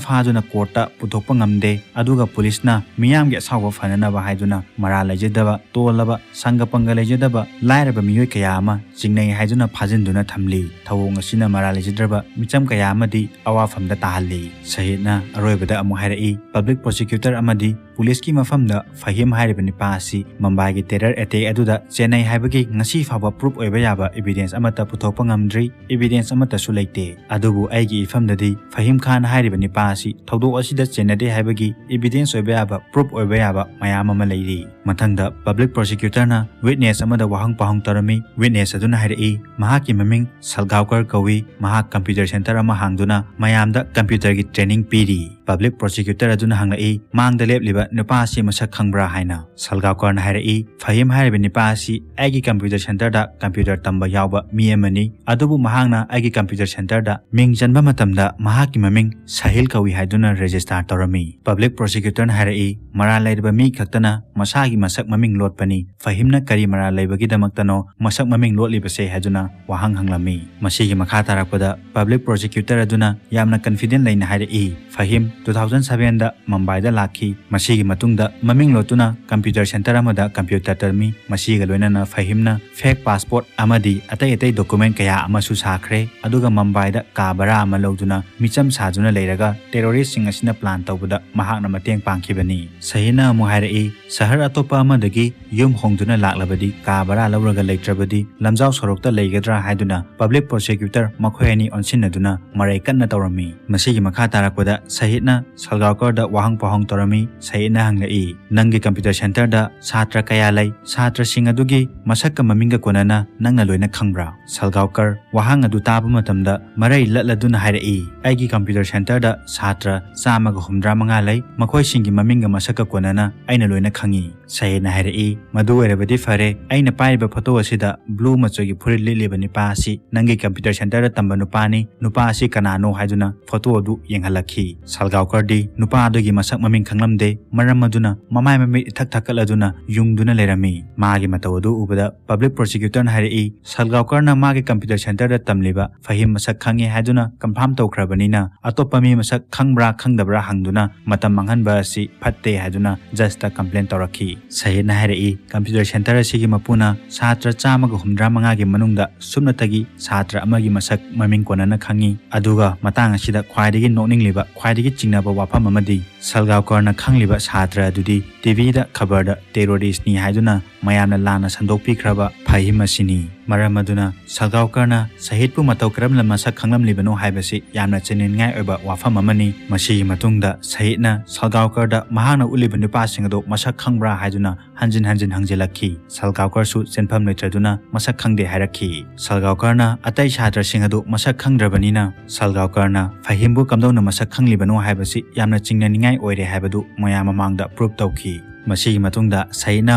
ꯐꯥꯗꯨꯅ ꯀꯣꯔꯠꯇ ꯄꯨꯊꯣꯛꯄ ꯉꯝꯗꯦ, ꯑꯗꯨꯒ ꯄꯨꯂꯤꯁꯅ ꯃꯤꯌꯥꯝꯒꯤ ꯑꯁꯥꯎꯕ ꯐꯅꯅꯕ ꯍꯥꯏꯗꯨꯅ ꯃꯔꯥꯜ ꯂꯩꯖꯗꯕ, ꯇꯣꯜꯂꯕ, ꯁꯪꯒ ꯄꯪꯒ ꯂꯩꯖꯗꯕ ꯂꯥꯏꯔꯕ ꯃꯤꯑꯣꯏ ꯀꯌꯥ ꯑꯃ ꯆꯤꯡꯅꯩ ꯍꯥꯏꯗꯨꯅ ꯐꯥꯖꯤꯟꯗꯨꯅ ꯊꯝꯂꯤ꯫ ꯊꯧꯑꯣꯡ ꯑꯁꯤꯅ ꯃꯔꯥꯜ ꯂꯩꯖꯗ꯭ꯔꯕ ꯃꯤꯆꯝ ꯀꯌꯥ ꯑꯃꯗꯤ ꯑꯋꯥꯐꯝꯗ ꯇꯥꯍꯜꯂꯤ꯫ ꯁꯍꯤꯗꯅ ꯑꯔꯣꯏꯕꯗ ꯑꯃꯨꯛ ꯍꯥꯏꯔꯛꯏ, ꯄꯕ꯭ꯂꯤꯛ ꯄ꯭ꯔꯣꯁꯤꯀ꯭ꯌꯨꯇꯔ ꯑꯃꯗꯤ ꯄꯨꯂꯤꯁꯀꯤ ꯃꯐꯝꯗ ꯐꯍꯤꯝ ꯍꯥꯏꯔꯤꯕ ꯅꯨꯄꯥ ꯑꯁꯤ ꯃꯝꯕꯥꯏꯒꯤ ꯇꯦꯔꯔ ꯑꯦꯇꯦꯛ ꯑꯗꯨꯗ ꯆꯦꯟꯅꯩ ꯍꯥꯏꯕꯒꯤ ꯉꯁꯤ ꯐꯥꯎꯕ ꯄ꯭ꯔꯨꯐ ꯑꯣꯏꯕ ꯌꯥꯕ ꯏꯕꯤꯗꯦꯟꯁ ꯑꯃꯠꯇ ꯄꯨꯊꯣꯛꯄ ꯉꯝꯗ꯭ꯔꯤ, ꯏꯕꯤꯗꯦꯟꯁ ꯑꯃꯠꯇꯁꯨ ꯂꯩꯇꯦ꯫ ꯑꯗꯨꯕꯨ ꯑꯩꯒꯤ ꯏꯐꯝꯗꯗꯤ ꯐꯍꯤꯝ ꯈꯥꯟ ꯍꯥꯏꯔꯤꯕ ꯅꯨꯄꯥ ꯑꯁꯤ ꯊꯧꯗꯣꯛ ꯑꯁꯤꯗ ꯆꯦꯟꯅꯗꯦ ꯍꯥꯏꯕꯒꯤ ꯏꯕꯤꯗꯦꯟꯁ ꯑꯣꯏꯕ ꯌꯥꯕ, ꯄ꯭ꯔꯨꯐ ꯑꯣꯏꯕ ꯌꯥꯕ ꯃꯌꯥꯝ ꯑꯃ ꯂꯩꯔꯤ꯫ ꯃꯊꯪꯗ ꯄꯕ꯭ꯂꯤꯛ ꯄ꯭ꯔꯣꯁꯤꯀ꯭ꯌꯨꯇꯔꯅ ꯋꯤꯠꯅꯦꯁ ꯑꯃꯗ ꯋꯥꯍꯪ ꯄꯥꯎꯍꯪ ꯇꯧꯔꯝꯃꯤ꯫ ꯋꯤꯠꯅꯦꯁ ꯑꯗꯨꯅ ꯍꯥꯏꯔꯛꯏ, ꯃꯍꯥꯛꯀꯤ ꯃꯃꯤꯡ ꯁꯜꯒꯥꯎꯀꯔ ꯀꯧꯏ, ꯃꯍꯥꯛ ꯀꯝꯄ꯭ꯌꯨꯇꯔ ꯁꯦꯟꯇꯔ ꯑꯃ ꯍꯥꯡꯗꯨꯅ ꯃꯌꯥꯝꯗ ꯀꯝꯄ꯭ꯌꯨꯇꯔꯒꯤ ꯇ꯭ꯔꯦꯅꯤꯡ ꯄꯤꯔꯤ꯫ Public prosecutor ꯑꯗꯨꯅ ꯍꯪꯂꯛꯏ, "ꯃꯥꯡꯗ ꯂꯦꯞꯂꯤꯕ ꯅꯨꯄꯥ ꯑꯁꯤ ꯃꯁꯛ ꯈꯪꯕ꯭ꯔꯥ?" ꯍꯥꯏꯅ꯫ ꯁꯜꯒꯥꯎꯀꯔꯅ ꯍꯥꯏꯔꯛꯏ, "ꯐꯍꯤꯝ ꯍꯥꯏꯔꯤꯕ ꯅꯨꯄꯥ ꯑꯁꯤ ꯑꯩꯒꯤ computer centerꯗ computer ꯇꯝꯕ ꯌꯥꯎꯕ ꯃꯤ ꯑꯃꯅꯤ꯫ ꯑꯗꯨꯕꯨ ꯃꯍꯥꯛꯅ ꯑꯩꯒꯤ computer centerꯗ ꯃꯤꯡ ꯆꯟꯕ ꯃꯇꯝꯗ ꯃꯍꯥꯛꯀꯤ ꯃꯃꯤꯡ ꯁꯥꯍꯤꯜ ꯀꯧꯏ ꯍꯥꯏꯗꯨꯅ register ꯇꯧꯔꯝꯃꯤ꯫" Public prosecutorꯅ ꯍꯥꯏꯔꯛꯏ, "ꯃꯔꯥꯜ ꯂꯩꯔꯕ ꯃꯤ ꯈꯛꯇꯅ ꯃꯁꯥꯒꯤ ꯃꯁꯛ ꯃꯃꯤꯡ ꯂꯣꯠꯄꯅꯤ꯫ ꯐꯍꯤꯝꯅ ꯀꯔꯤ ꯃꯔꯥꯜ ꯂꯩꯕꯒꯤꯗꯃꯛꯇꯅꯣ ꯃꯁꯛ ꯃꯃꯤꯡ ꯂꯣꯠꯂꯤꯕꯁꯦ?" ꯍꯥꯏꯗꯨꯅ ꯋꯥꯍꯪ ꯍꯪꯂꯝꯃꯤ꯫ ꯃꯁꯤꯒꯤ ꯃꯈꯥ ꯇꯥꯔꯛꯄꯗ public prosecutor ꯑꯗꯨꯅ ꯌꯥꯝꯅ confident ꯂꯩꯅ ꯍꯥꯏꯔꯛꯏ, "ꯐꯍꯤꯝ two thousand sevenꯗ ꯃꯨꯝꯕꯥꯏꯗ ꯂꯥꯛꯈꯤ꯫ ꯃꯁꯤꯒꯤ ꯃꯇꯨꯡꯗ ꯃꯃꯤꯡ ꯂꯣꯠꯇꯨꯅ computer center ꯑꯃꯗ computer ꯇꯝꯃꯤ꯫ ꯃꯁꯤꯒ ꯂꯣꯏꯅꯅ ꯐꯍꯤꯝꯅ fake passport ꯑꯃꯗꯤ ꯑꯇꯩ ꯑꯇꯩ document ꯀꯌꯥ ꯑꯃꯁꯨ ꯁꯥꯈ꯭ꯔꯦ꯫ ꯑꯗꯨꯒ ꯃꯨꯝꯕꯥꯏꯗ ꯀꯥ ꯚꯔꯥ ꯑꯃ ꯂꯧꯗꯨꯅ ꯃꯤꯆꯝ ꯁꯥꯗꯨꯅ ꯂꯩꯔꯒ terroristꯁꯤꯡ ꯑꯁꯤꯅ plan ꯇꯧꯕꯗ ꯃꯍꯥꯛꯅ ꯃꯇꯦꯡ ꯄꯥꯡꯈꯤꯕꯅꯤ꯫" ꯁꯍꯤꯠꯅ ꯑꯃꯨꯛ ꯍꯥꯏꯔꯛꯏ, "ꯁꯍꯔ ꯑꯇꯣꯞꯄ ꯑꯃꯗꯒꯤ ꯌꯨꯝ ꯍꯣꯡꯗꯨꯅ ꯂꯥꯛꯂꯕꯗꯤ, ꯀꯥ ꯚꯔꯥ ꯂꯧꯔꯒ ꯂꯩꯇ꯭ꯔꯕꯗꯤ ꯂꯝꯖꯥꯎ ꯁꯣꯔꯣꯛꯇ ꯂꯩꯒꯗ꯭ꯔꯥ?" ꯍꯥꯏꯗꯨꯅ public prosecutor ꯃꯈꯣꯏ ꯑꯅꯤ ꯑꯣꯟꯁꯤꯟꯅꯗꯨꯅ ꯃꯔꯩ ꯀꯟꯅ ꯇꯧꯔꯝꯃꯤ꯫ ꯃꯁꯤꯒꯤ ꯃꯈꯥ ꯇꯥꯔꯛꯄꯗ ꯁꯍꯤꯠꯅ ꯁꯜꯒꯥꯎꯀꯔꯗ ꯋꯥꯍꯪ ꯄꯥꯎꯍꯪ ꯇꯧꯔꯝꯃꯤ꯫ ꯁꯍꯤꯠꯅ ꯍꯪꯂꯛꯏ, "ꯅꯪꯒꯤ computer centerꯗ ꯁꯥꯇ꯭ꯔ ꯀꯌꯥ ꯂꯩ? ꯁꯥꯇ꯭ꯔꯁꯤꯡ ꯑꯗꯨꯒꯤ ꯃꯁꯛꯀ ꯃꯃꯤꯡꯒ ꯀꯣꯟꯅꯅ ꯅꯪꯅ ꯂꯣꯏꯅ ꯈꯪꯕ꯭ꯔꯥ?" ꯁꯜꯒꯥꯎꯀꯔ ꯋꯥꯍꯪ ꯑꯗꯨ ꯇꯥꯕ ꯃꯇꯝꯗ ꯃꯔꯩ ꯂꯠꯂꯗꯨꯅ ꯍꯥꯏꯔꯛꯏ, "ꯑꯩꯒꯤ computer centerꯗ ꯁꯥꯇ꯭ꯔ ꯆꯥꯝꯃꯒ ꯍꯨꯝꯗ꯭ꯔꯥ ꯃꯉꯥ ꯂꯩ꯫ ꯃꯈꯣꯏꯁꯤꯡꯒꯤ ꯃꯃꯤꯡꯒ ꯃꯁꯛꯀ ꯀꯣꯟꯅꯅ ꯑꯩꯅ ꯂꯣꯏꯅ ꯈꯪꯏ꯫" ꯁꯍꯤꯠꯅ ꯍꯥꯏꯔꯛꯏ, "ꯃꯗꯨ ꯑꯣꯏꯔꯕꯗꯤ ꯐꯔꯦ꯫ ꯑꯩꯅ ꯄꯥꯏꯔꯤꯕ photo ꯑꯁꯤꯗ blue ꯃꯆꯨꯒꯤ ꯐꯨꯔꯤꯠ ꯂꯤꯠꯂꯤꯕ ꯅꯨꯄꯥ ꯑꯁꯤ ꯅꯪꯒꯤ computer centerꯗ ꯇꯝꯕ ꯅꯨꯄꯥꯅꯤ꯫ ꯅꯨꯄꯥ ꯑꯁꯤ ꯀꯅꯥꯅꯣ?" ꯍꯥꯏꯗꯨꯅ photo ꯑꯗꯨ ꯌꯦꯡꯍꯜꯂꯛꯈꯤ꯫ ꯁꯜꯒꯥꯎꯀꯔꯗꯤ ꯅꯨꯄꯥ ꯑꯗꯨꯒꯤ ꯃꯁꯛ ꯃꯃꯤꯡ ꯈꯪꯂꯝꯗꯦ꯫ ꯃꯔꯝ ꯑꯗꯨꯅ ꯃꯃꯥꯏ ꯃꯃꯤꯠ ꯏꯊꯛ ꯊꯛꯀꯠꯂꯗꯨꯅ ꯌꯨꯡꯗꯨꯅ ꯂꯩꯔꯝꯃꯤ꯫ ꯃꯥꯒꯤ ꯃꯇꯧ ꯑꯗꯨ ꯎꯕꯗ public prosecutorꯅ ꯍꯥꯏꯔꯛꯏ, "ꯁꯜꯒꯥꯎꯀꯔꯅ ꯃꯥꯒꯤ computer centerꯗ ꯇꯝꯂꯤꯕ ꯐꯍꯤꯝ ꯃꯁꯛ ꯈꯪꯉꯤ ꯍꯥꯏꯗꯨꯅ confirm ꯇꯧꯈ꯭ꯔꯕꯅꯤꯅ ꯑꯇꯣꯞꯄ ꯃꯤ ꯃꯁꯛ ꯈꯪꯕ꯭ꯔꯥ ꯈꯪꯗꯕ꯭ꯔꯥ ꯍꯪꯗꯨꯅ ꯃꯇꯝ ꯃꯥꯡꯍꯟꯕ ꯑꯁꯤ ꯐꯠꯇꯦ" ꯍꯥꯏꯗꯨꯅ judgeꯇ complain ꯇꯧꯔꯛꯈꯤ꯫ ꯁꯍꯤꯠꯅ ꯍꯥꯏꯔꯛꯏ, "Computer center ꯑꯁꯤꯒꯤ ꯃꯄꯨꯅ ꯁꯥꯇ꯭ꯔ ꯆꯥꯝꯃꯒ ꯍꯨꯝꯗ꯭ꯔꯥ ꯃꯉꯥꯒꯤ ꯃꯅꯨꯡꯗ ꯁꯨꯞꯅꯇꯒꯤ ꯁꯥꯇ꯭ꯔ ꯑꯃꯒꯤ ꯃꯁꯛ ꯃꯃꯤꯡ ꯀꯣꯟꯅꯅ ꯈꯪꯉꯤ꯫ ꯑꯗꯨꯒ ꯃꯇꯥꯡ ꯑꯁꯤꯗ ꯈ꯭ꯋꯥꯏꯗꯒꯤ ꯅꯣꯛꯅꯤꯡꯂꯤꯕ, ꯈ꯭ꯋꯥꯏꯗꯒꯤ ꯆꯤꯡꯅꯕ ꯋꯥꯐꯝ ꯑꯃꯗꯤ ꯁꯜꯒꯥꯎꯀꯔꯅ ꯈꯪꯂꯤꯕ ꯁꯥꯇ꯭ꯔ ꯑꯗꯨꯗꯤ TVꯗ ꯈꯕꯔꯗ terroristꯅꯤ ꯍꯥꯏꯗꯨꯅ ꯃꯌꯥꯝꯅ ꯂꯥꯟꯅ ꯁꯟꯗꯣꯛꯄꯤꯈ꯭ꯔꯕ ꯐꯍꯤꯝ ꯑꯁꯤꯅꯤ꯫ ꯃꯔꯝ ꯑꯗꯨꯅ ꯁꯜꯒꯥꯎꯀꯔꯅ ꯁꯍꯤꯗꯄꯨ ꯃꯇꯧ ꯀꯔꯝꯅ ꯃꯁꯛ ꯈꯪꯂꯝꯂꯤꯕꯅꯣ ꯍꯥꯏꯕꯁꯤ ꯌꯥꯝꯅ ꯆꯤꯡꯅꯅꯤꯡꯉꯥꯏ ꯑꯣꯏꯕ ꯋꯥꯐꯝ ꯑꯃꯅꯤ꯫ ꯃꯁꯤꯒꯤ ꯃꯇꯨꯡꯗ ꯁꯍꯤꯗꯅ ꯁꯜꯒꯥꯎꯀꯔꯗ ꯃꯍꯥꯛꯅ ꯎꯠꯂꯤꯕ ꯅꯨꯄꯥꯁꯤꯡ ꯑꯗꯨ ꯃꯁꯛ ꯈꯪꯕ꯭ꯔꯥ ꯍꯥꯏꯗꯨꯅ ꯍꯟꯖꯤꯟ ꯍꯟꯖꯤꯟ ꯍꯪꯖꯤꯜꯂꯛꯈꯤ꯫ ꯁꯜꯒꯥꯎꯀꯔꯁꯨ ꯆꯦꯟꯐꯝ ꯂꯩꯇ꯭ꯔꯗꯨꯅ ꯃꯁꯛ ꯈꯪꯗꯦ ꯍꯥꯏꯔꯛꯈꯤ꯫ ꯁꯜꯒꯥꯎꯀꯔꯅ ꯑꯇꯩ ꯁꯥꯇ꯭ꯔꯁꯤꯡ ꯑꯗꯨ ꯃꯁꯛ ꯈꯪꯗ꯭ꯔꯕꯅꯤꯅ ꯁꯜꯒꯥꯎꯀꯔꯅ ꯐꯍꯤꯝꯕꯨ ꯀꯝꯗꯧꯅ ꯃꯁꯛ ꯈꯪꯂꯤꯕꯅꯣ ꯍꯥꯏꯕꯁꯤ ꯌꯥꯝꯅ ꯆꯤꯡꯅꯅꯤꯡꯉꯥꯏ ꯑꯣꯏꯔꯦ ꯍꯥꯏꯕꯗꯨ ꯃꯌꯥꯝ ꯃꯃꯥꯡꯗ ꯄ꯭ꯔꯨꯞ ꯇꯧꯈꯤ꯫ ꯃꯁꯤꯒꯤ ꯃꯇꯨꯡꯗ ꯁꯍꯤꯗꯅ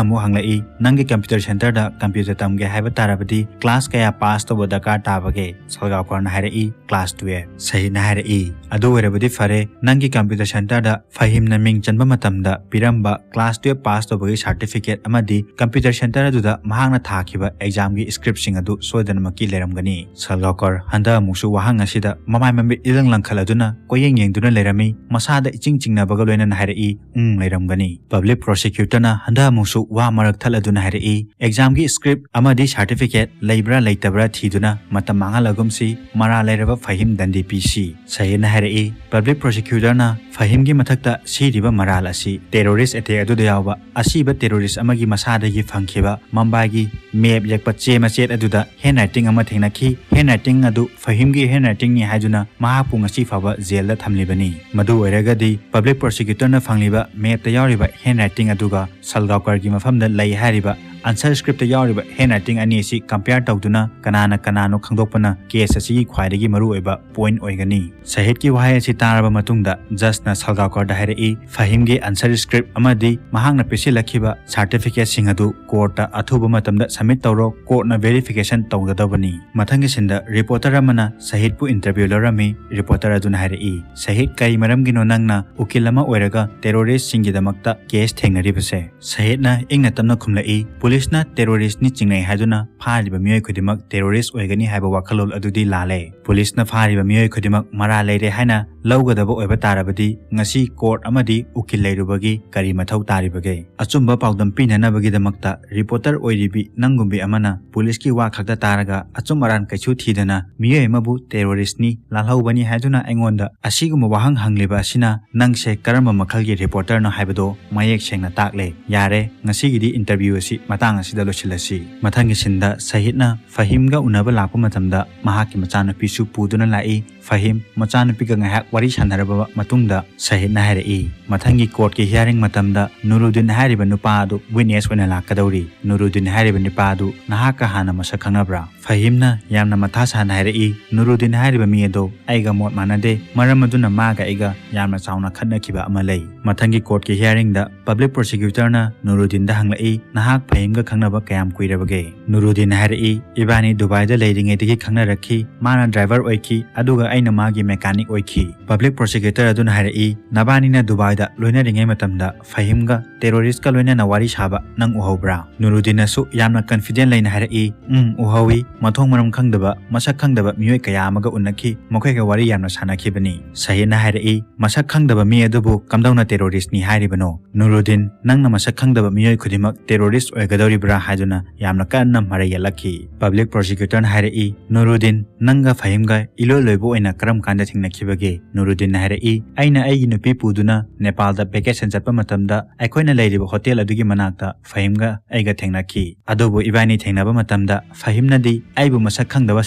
ꯑꯃꯨꯛ ꯍꯪꯂꯛꯏ, "ꯅꯪꯒꯤ ꯀꯝꯄ꯭ꯌꯨꯇꯔ ꯁꯦꯟꯇꯔꯗ ꯀꯝꯄ꯭ꯌꯨꯇꯔ ꯇꯝꯒꯦ ꯍꯥꯏꯕ ꯇꯥꯔꯕꯗꯤ ꯀ꯭ꯂꯥꯁ ꯀꯌꯥ ꯄꯥꯁ ꯇꯧꯕ ꯗꯔꯀꯥꯔ ꯇꯥꯕꯒꯦ?" ꯁꯜꯒꯥꯎꯀꯔꯅ ꯍꯥꯏꯔꯛꯏ, "ꯀ꯭ꯂꯥꯁ ꯇꯨꯌꯦꯜꯐ"꯫ ꯁꯍꯤꯗꯅ ꯍꯥꯏꯔꯛꯏ, "ꯑꯗꯨ ꯑꯣꯏꯔꯕꯗꯤ ꯐꯔꯦ, ꯅꯪꯒꯤ ꯀꯝꯄ꯭ꯌꯨꯇꯔ ꯁꯦꯟꯇꯔꯗ ꯐꯍꯤꯝꯅ ꯃꯤꯡ ꯆꯟꯕ ꯃꯇꯝꯗ ꯄꯤꯔꯝꯕ ꯀ꯭ꯂꯥꯁ ꯇꯨꯌꯦꯜꯐ ꯄꯥꯁ ꯇꯧꯕꯒꯤ ꯁꯥꯔꯇꯤꯐꯤꯀꯦꯠ ꯑꯃꯗꯤ ꯀꯝꯄ꯭ꯌꯨꯇꯔ ꯁꯦꯟꯇꯔ ꯑꯗꯨꯗ ꯃꯍꯥꯛꯅ ꯊꯥꯈꯤꯕ ꯑꯦꯛꯖꯥꯝꯒꯤ ꯁ꯭ꯀ꯭ꯔꯤꯞꯁꯤꯡ ꯑꯗꯨ ꯁꯣꯏꯗꯅꯃꯛꯀꯤ ꯂꯩꯔꯝꯒꯅꯤ"꯫ ꯁꯜꯒꯥꯎꯀꯔ ꯍꯟꯗꯛ ꯑꯃꯨꯛꯁꯨ ꯋꯥꯍꯪ ꯑꯁꯤꯗ ꯃꯃꯥꯏ ꯃꯃꯤꯠ ꯏꯂꯪ ꯂꯪꯈꯠꯂꯗꯨꯅ ꯀꯣꯏꯌꯦꯡ ꯌꯦꯡꯗꯨꯅ ꯂꯩꯔꯝꯃꯤ꯫ ꯃꯁꯥꯗ ꯏꯆꯤꯡ ꯆꯤꯡꯅꯕꯒ ꯂꯣꯏꯅꯅ ꯍꯥꯏꯔꯛꯏ, "ꯎꯝ, ꯂꯩꯔꯝꯒꯅꯤ"꯫ ꯄꯕ꯭ꯂꯤꯛ ꯄ꯭ꯔꯣꯁꯤꯀ꯭ꯌꯨꯇꯔꯅ ꯍꯟꯗꯛ ꯑꯃꯨꯛꯁꯨ ꯋꯥ ꯃꯔꯛ ꯊꯠꯂꯗꯨꯅ ꯍꯥꯏꯔꯛꯏ, "ꯑꯦꯛꯖꯥꯝꯒꯤ ꯁ꯭ꯀ꯭ꯔꯤꯞ ꯑꯃꯗꯤ ꯁꯥꯔꯇꯤꯐꯤꯀꯦꯠ ꯂꯩꯕ꯭ꯔꯥ ꯂꯩꯇꯕ꯭ꯔꯥ ꯊꯤꯗꯨꯅ ꯃꯇꯝ ꯃꯥꯡꯍꯜꯂꯒꯨꯝꯁꯤ, ꯃꯔꯥꯜ ꯂꯩꯔꯕ ꯐꯍꯤꯝ ꯗꯟꯗꯤ ꯄꯤꯁꯤ"꯫ ꯁꯍꯤꯗꯅ ꯍꯥꯏꯔꯛꯏ, ꯄꯕ꯭ꯂꯤꯛ ꯄ꯭ꯔꯣꯁꯤꯀ꯭ꯌꯨꯇꯔꯅ ꯐꯍꯤꯝꯒꯤ ꯃꯊꯛꯇ ꯁꯤꯔꯤꯕ ꯃꯔꯥꯜ ꯑꯁꯤ ꯇꯦꯔꯣꯔꯤꯁ ꯑꯦꯇꯦꯛ ꯑꯗꯨꯗ ꯌꯥꯎꯕ ꯑꯁꯤꯕ ꯇꯦꯔꯣꯔꯤꯁ ꯑꯃꯒꯤ ꯃꯁꯥꯗꯒꯤ ꯐꯪꯈꯤꯕ ꯃꯨꯝꯕꯥꯏꯒꯤ ꯃꯦꯞ ꯌꯦꯛꯄ ꯆꯦ ꯃꯆꯦꯠ ꯑꯗꯨꯗ ꯍꯦꯟ ꯔꯥꯏꯇꯤꯡ ꯑꯃ ꯊꯦꯡꯅꯈꯤ꯫ ꯍꯦꯟ ꯔꯥꯏꯇꯤꯡ ꯑꯗꯨ ꯐꯍꯤꯝꯒꯤ ꯍꯦꯟ ꯔꯥꯏꯇꯤꯡꯅꯤ ꯍꯥꯏꯗꯨꯅ ꯃꯍꯥꯛꯄꯨ ꯉꯁꯤ ꯐꯥꯎꯕ ꯖꯦꯜꯗ ꯊꯝꯂꯤꯕꯅꯤ꯫ ꯃꯗꯨ ꯑꯣꯏꯔꯒꯗꯤ ꯄꯕ꯭ꯂꯤꯛ ꯄ꯭ꯔꯣꯁꯤꯀ꯭ꯌꯨꯇꯔꯅ ꯐꯪꯂꯤꯕ ꯃꯦꯞꯇ ꯌꯥꯎꯔꯤꯕ ꯍꯦꯟ ꯔꯥꯏꯇꯤꯡ ꯑꯗꯨꯒ ꯁꯜꯒꯥꯎꯀꯔꯒꯤ ꯃꯐꯝꯗ ꯂꯩ ꯍꯥꯏꯔꯤꯕ ꯑꯟꯁꯔ ꯁ꯭ꯀ꯭ꯔꯤꯞꯇ ꯌꯥꯎꯔꯤꯕ ꯍꯦꯟ ꯔꯥꯏꯇꯤꯡ ꯑꯅꯤ ꯑꯁꯤ ꯀꯝꯄꯤꯌꯔ ꯇꯧꯗꯨꯅ ꯀꯅꯥꯅ ꯀꯅꯥꯅꯣ ꯈꯪꯗꯣꯛꯄꯅ ꯀꯦꯁ ꯑꯁꯤꯒꯤ ꯈ꯭ꯋꯥꯏꯗꯒꯤ ꯃꯔꯨꯑꯣꯏꯕ ꯄꯣꯏꯟꯠ ꯑꯣꯏꯒꯅꯤ꯫ ꯁꯍꯤꯗꯀꯤ ꯋꯥꯍꯩ ꯑꯁꯤ ꯇꯥꯔꯕ ꯃꯇꯨꯡꯗ ꯖꯖꯅ ꯁꯜꯒꯥꯎꯀꯔꯗ ꯍꯥꯏꯔꯛꯏ, "ꯐꯍꯤꯝꯒꯤ ꯑꯟꯁꯔ ꯁ꯭ꯀ꯭ꯔꯤꯞ ꯑꯃꯗꯤ ꯃꯍꯥꯛꯅ ꯄꯤꯁꯤꯜꯂꯛꯈꯤꯕ ꯁꯥꯔꯇꯤꯐꯤꯀꯦꯠꯁꯤꯡ ꯑꯗꯨ ꯀꯣꯔꯠꯇ ꯑꯊꯨꯕ ꯃꯇꯝꯗ ꯁꯕꯃꯤꯠ ꯇꯧꯔꯣ, ꯀꯣꯔꯠꯅ ꯚꯦꯔꯤꯐꯤꯀꯦꯁꯟ ꯇꯧꯒꯗꯕꯅꯤ"꯫ ꯃꯊꯪꯒꯤ ꯁꯤꯟꯗ ꯔꯤꯄꯣꯔꯇꯔ ꯑꯃꯅ ꯁꯍꯤꯗꯄꯨ ꯏꯟꯇꯔꯚ꯭ꯌꯨ ꯂꯧꯔꯝꯃꯤ꯫ ꯔꯤꯄꯣꯔꯇꯔ ꯑꯗꯨꯅ ꯍꯥꯏꯔꯛꯏ, "ꯁꯍꯤꯗ, ꯀꯔꯤ ꯃꯔꯝꯒꯤꯅꯣ ꯅꯪꯅ ꯎꯀꯤꯜ ꯑꯃ ꯑꯣꯏꯔꯒ ꯇꯦꯔꯣꯔꯤꯁ꯭ꯠꯁꯤꯡꯒꯤꯗꯃꯛꯇ ꯀꯦꯁ ꯊꯦꯡꯅꯔꯤꯕꯁꯦ?" ꯁꯍꯤꯗꯅ ꯏꯪꯅ ꯇꯞꯅ ꯈꯨꯝꯂꯛꯏ, "ꯄꯨꯂꯤꯁꯅ ꯇꯦꯔꯣꯔꯤꯁ꯭ꯠꯅꯤ ꯆꯤꯡꯅꯩ ꯍꯥꯏꯗꯨꯅ ꯐꯥꯔꯤꯕ ꯃꯤꯑꯣꯏ ꯈꯨꯗꯤꯡꯃꯛ ꯇꯦꯔꯣꯔꯤꯁ꯭ꯠ ꯑꯣꯏꯒꯅꯤ ꯍꯥꯏꯕ ꯋꯥꯈꯜꯂꯣꯟ ꯑꯗꯨꯗꯤ ꯂꯥꯜꯂꯦ꯫ ꯄꯨꯂꯤꯁꯅ ꯐꯥꯔꯤꯕ ꯃꯤꯑꯣꯏ ꯈꯨꯗꯤꯡꯃꯛ ꯃꯔꯥꯜ ꯂꯩꯔꯦ ꯍꯥꯏꯅ ꯂꯧꯒꯗꯕ ꯑꯣꯏꯕ ꯇꯥꯔꯕꯗꯤ ꯉꯁꯤ ꯀꯣꯔꯠ ꯑꯃꯗꯤ ꯎꯀꯤꯜ ꯂꯩꯔꯨꯕꯒꯤ ꯀꯔꯤ ꯃꯊꯧ ꯇꯥꯔꯤꯕꯒꯦ? ꯑꯆꯨꯝꯕ ꯄꯥꯎꯗꯝ ꯄꯤꯅꯅꯕꯒꯤꯗꯃꯛꯇ ꯔꯤꯄꯣꯔꯇꯔ ꯑꯣꯏꯔꯤꯕꯤ ꯅꯪꯒꯨꯝꯕꯤ ꯑꯃꯅ ꯄꯨꯂꯤꯁꯀꯤ ꯋꯥ ꯈꯛꯇ ꯇꯥꯔꯒ ꯑꯆꯨꯝ ꯑꯔꯥꯟ ꯀꯩꯁꯨ ꯊꯤꯗꯅ ꯃꯤꯑꯣꯏ ꯑꯃꯕꯨ ꯇꯦꯔꯣꯔꯤꯁ꯭ꯠꯅꯤ, ꯂꯥꯜꯍꯧꯕꯅꯤ ꯍꯥꯏꯗꯨꯅ ꯑꯩꯉꯣꯟꯗ ꯑꯁꯤꯒꯨꯝꯕ ꯋꯥꯍꯪ ꯍꯪꯂꯤꯕ ꯑꯁꯤꯅ ꯅꯪꯁꯦ ꯀꯔꯝꯕ ꯃꯈꯜꯒꯤ ꯔꯤꯄꯣꯔꯇꯔꯅꯣ ꯍꯥꯏꯕꯗꯣ ꯃꯌꯦꯛ ꯁꯦꯡꯅ ꯇꯥꯛꯂꯦ꯫ ꯌꯥꯔꯦ, ꯉꯁꯤꯒꯤꯗꯤ ꯏꯟꯇꯔꯚ꯭ꯌꯨ ꯑꯁꯤ ꯃꯇꯥꯡ ꯃꯇꯥꯡ ꯑꯁꯤꯗ ꯂꯣꯏꯁꯤꯜꯂꯁꯤ꯫ ꯃꯊꯪꯒꯤ ꯁꯤꯟꯗ ꯁꯍꯤꯗꯅ ꯐꯍꯤꯝꯒ ꯎꯅꯕ ꯂꯥꯛꯄ ꯃꯇꯝꯗ ꯃꯍꯥꯛꯀꯤ ꯃꯆꯥꯅꯨꯄꯤꯁꯨ ꯄꯨꯗꯨꯅ ꯂꯥꯛꯏ꯫ ꯐꯍꯤꯝ ꯃꯆꯥꯅꯨꯄꯤꯒ ꯉꯥꯏꯍꯥꯛ ꯋꯥꯔꯤ ꯁꯥꯟꯅꯔꯕ ꯃꯇꯨꯡꯗ ꯁꯍꯤꯗꯅ ꯍꯥꯏꯔꯛꯏ, ꯃꯊꯪꯒꯤ ꯀꯣꯔꯠꯀꯤ ꯍꯤꯌꯥꯔꯤꯡ ꯃꯇꯝꯗ ꯅꯨꯔꯨꯗꯤꯟ ꯍꯥꯏꯔꯤꯕ ꯅꯨꯄꯥ ꯑꯗꯨ ꯋꯤꯠꯅꯦꯁ ꯑꯣꯏꯅ ꯂꯥꯛꯀꯗꯧꯔꯤ꯫ ꯅꯨꯔꯨꯗꯤꯟ ꯍꯥꯏꯔꯤꯕ ꯅꯨꯄꯥ ꯑꯗꯨ ꯅꯍꯥꯛꯀ ꯍꯥꯟꯅ ꯃꯁꯛ ꯈꯪꯅꯕ꯭ꯔꯥ? ꯐꯍꯤꯝꯅ ꯌꯥꯝꯅ ꯃꯊꯥ ꯁꯥꯅ ꯍꯥꯏꯔꯛꯏ, ꯅꯨꯔꯨꯗꯤꯟ ꯍꯥꯏꯔꯤꯕ ꯃꯤ ꯑꯗꯨ ꯑꯩꯒ ꯃꯣꯠ ꯃꯥꯟꯅꯗꯦ, ꯃꯔꯝ ꯑꯗꯨꯅ ꯃꯥꯒ ꯑꯩꯒ ꯌꯥꯝꯅ ꯆꯥꯎꯅ ꯈꯠꯅꯈꯤꯕ ꯑꯃ ꯂꯩ꯫ ꯃꯊꯪꯒꯤ ꯀꯣꯔꯠꯀꯤ ꯍꯤꯌꯥꯔꯤꯡꯗ ꯄꯕ꯭ꯂꯤꯛ ꯄ꯭ꯔꯣꯁꯤꯀ꯭ꯌꯨꯇꯔꯅ ꯅꯨꯔꯨꯗꯤꯟꯗ ꯍꯪꯂꯛꯏ, ꯅꯍꯥꯛ ꯐꯍꯤꯝꯒ ꯈꯪꯅꯕ ꯀꯌꯥꯝ ꯀꯨꯏꯔꯕꯒꯦ? ꯅꯨꯔꯨꯗꯤꯟꯅ ꯍꯥꯏꯔꯛꯏ, ꯏꯕꯥꯅꯤ ꯗꯨꯕꯥꯏꯗ ꯂꯩꯔꯤꯉꯩꯗꯒꯤ ꯈꯪꯅꯔꯛꯈꯤ, ꯃꯥꯅ ꯗ꯭ꯔꯥꯏꯚꯔ ꯑꯣꯏꯈꯤ, ꯑꯗꯨꯒ ꯑꯩꯅ ꯃꯥꯒꯤ ꯃꯦꯀꯥꯅꯤꯛ ꯑꯣꯏꯈꯤ꯫ ꯄꯕ꯭ꯂꯤꯛ ꯄ꯭ꯔꯣꯁꯤꯀ꯭ꯌꯨꯇꯔ ꯑꯗꯨꯅ ꯍꯥꯏꯔꯛꯏ, ꯅꯕꯥꯅꯤꯅ ꯗꯨꯕꯥꯏꯗ ꯂꯣꯏꯅꯔꯤꯉꯩ ꯃꯇꯝꯗ ꯐꯍꯤꯝꯒ ꯇꯦꯔꯣꯔꯤꯁꯀ ꯂꯣꯏꯅꯅ ꯋꯥꯔꯤ ꯁꯥꯕ ꯅꯪ ꯎꯍꯧꯕ꯭ꯔꯥ? ꯅꯨꯔꯨꯗꯤꯟꯅꯁꯨ ꯌꯥꯝꯅ ꯀꯟꯐꯤꯗꯦꯟ ꯂꯩꯅ ꯍꯥꯏꯔꯛꯏ, ꯎꯝ, ꯎꯍꯧꯏ, ꯃꯊꯣꯡ ꯃꯔꯝ ꯈꯪꯗꯕ, ꯃꯁꯛ ꯈꯪꯗꯕ ꯃꯤꯑꯣꯏ ꯀꯌꯥ ꯑꯃꯒ ꯎꯅꯈꯤ, ꯃꯈꯣꯏꯒ ꯋꯥꯔꯤ ꯌꯥꯝꯅ ꯁꯥꯟꯅꯈꯤꯕꯅꯤ꯫ ꯁꯍꯤꯗꯅ ꯍꯥꯏꯔꯛꯏ, ꯃꯁꯛ ꯈꯪꯗꯕ ꯃꯤ ꯑꯗꯨꯕꯨ ꯀꯝꯗꯧꯅ ꯇꯦꯔꯣꯔꯤꯁ꯭ꯠꯅꯤ ꯍꯥꯏꯔꯤꯕꯅꯣ? ꯅꯨꯔꯨꯗꯤꯟ, ꯅꯪꯅ ꯃꯁꯛ ꯈꯪꯗꯕ ꯃꯤꯑꯣꯏ ꯈꯨꯗꯤꯡꯃꯛ ꯇꯦꯔꯣꯔꯤꯁ꯭ꯠ ꯑꯣꯏꯒꯗꯧꯔꯤꯕ꯭ꯔꯥ ꯍꯥꯏꯗꯨꯅ ꯌꯥꯝꯅ ꯀꯟꯅ ꯃꯔꯩ ꯌꯦꯠꯂꯛꯈꯤ꯫ ꯄꯕ꯭ꯂꯤꯛ ꯄ꯭ꯔꯣꯁꯤꯀ꯭ꯌꯨꯇꯔꯅ ꯍꯥꯏꯔꯛꯏ, ꯅꯨꯔꯨꯗꯤꯟ, ꯅꯪꯒ ꯐꯍꯤꯝꯒ ꯏꯂꯣꯏ ꯂꯣꯏꯕ ꯑꯣꯏꯅ ꯀꯔꯝ ꯀꯥꯟꯗ ꯊꯦꯡꯅꯈꯤꯕꯒꯦ? ꯅꯨꯔꯨꯗꯤꯟꯅ ꯍꯥꯏꯔꯛꯏ, ꯑꯩꯅ ꯑꯩꯒꯤ ꯅꯨꯄꯤ ꯄꯨꯗꯨꯅ ꯅꯦꯄꯥꯜꯗ ꯚꯦꯀꯦꯁꯟ ꯆꯠꯄ ꯃꯇꯝꯗ ꯑꯩꯈꯣꯏꯅ ꯂꯩꯔꯤꯕ ꯍꯣꯇꯦꯜ ꯑꯗꯨꯒꯤ ꯃꯅꯥꯛꯇ ꯐꯍꯤꯝꯒ ꯑꯩꯒ ꯊꯦꯡꯅꯈꯤ꯫ ꯑꯗꯨꯕꯨ ꯏꯕꯥꯅꯤ ꯊꯦꯡꯅꯕ ꯃꯇꯝꯗ ꯐꯍꯤꯝꯅꯗꯤ ꯑꯩꯕꯨ ꯃꯁꯛ ꯈꯪꯗꯕ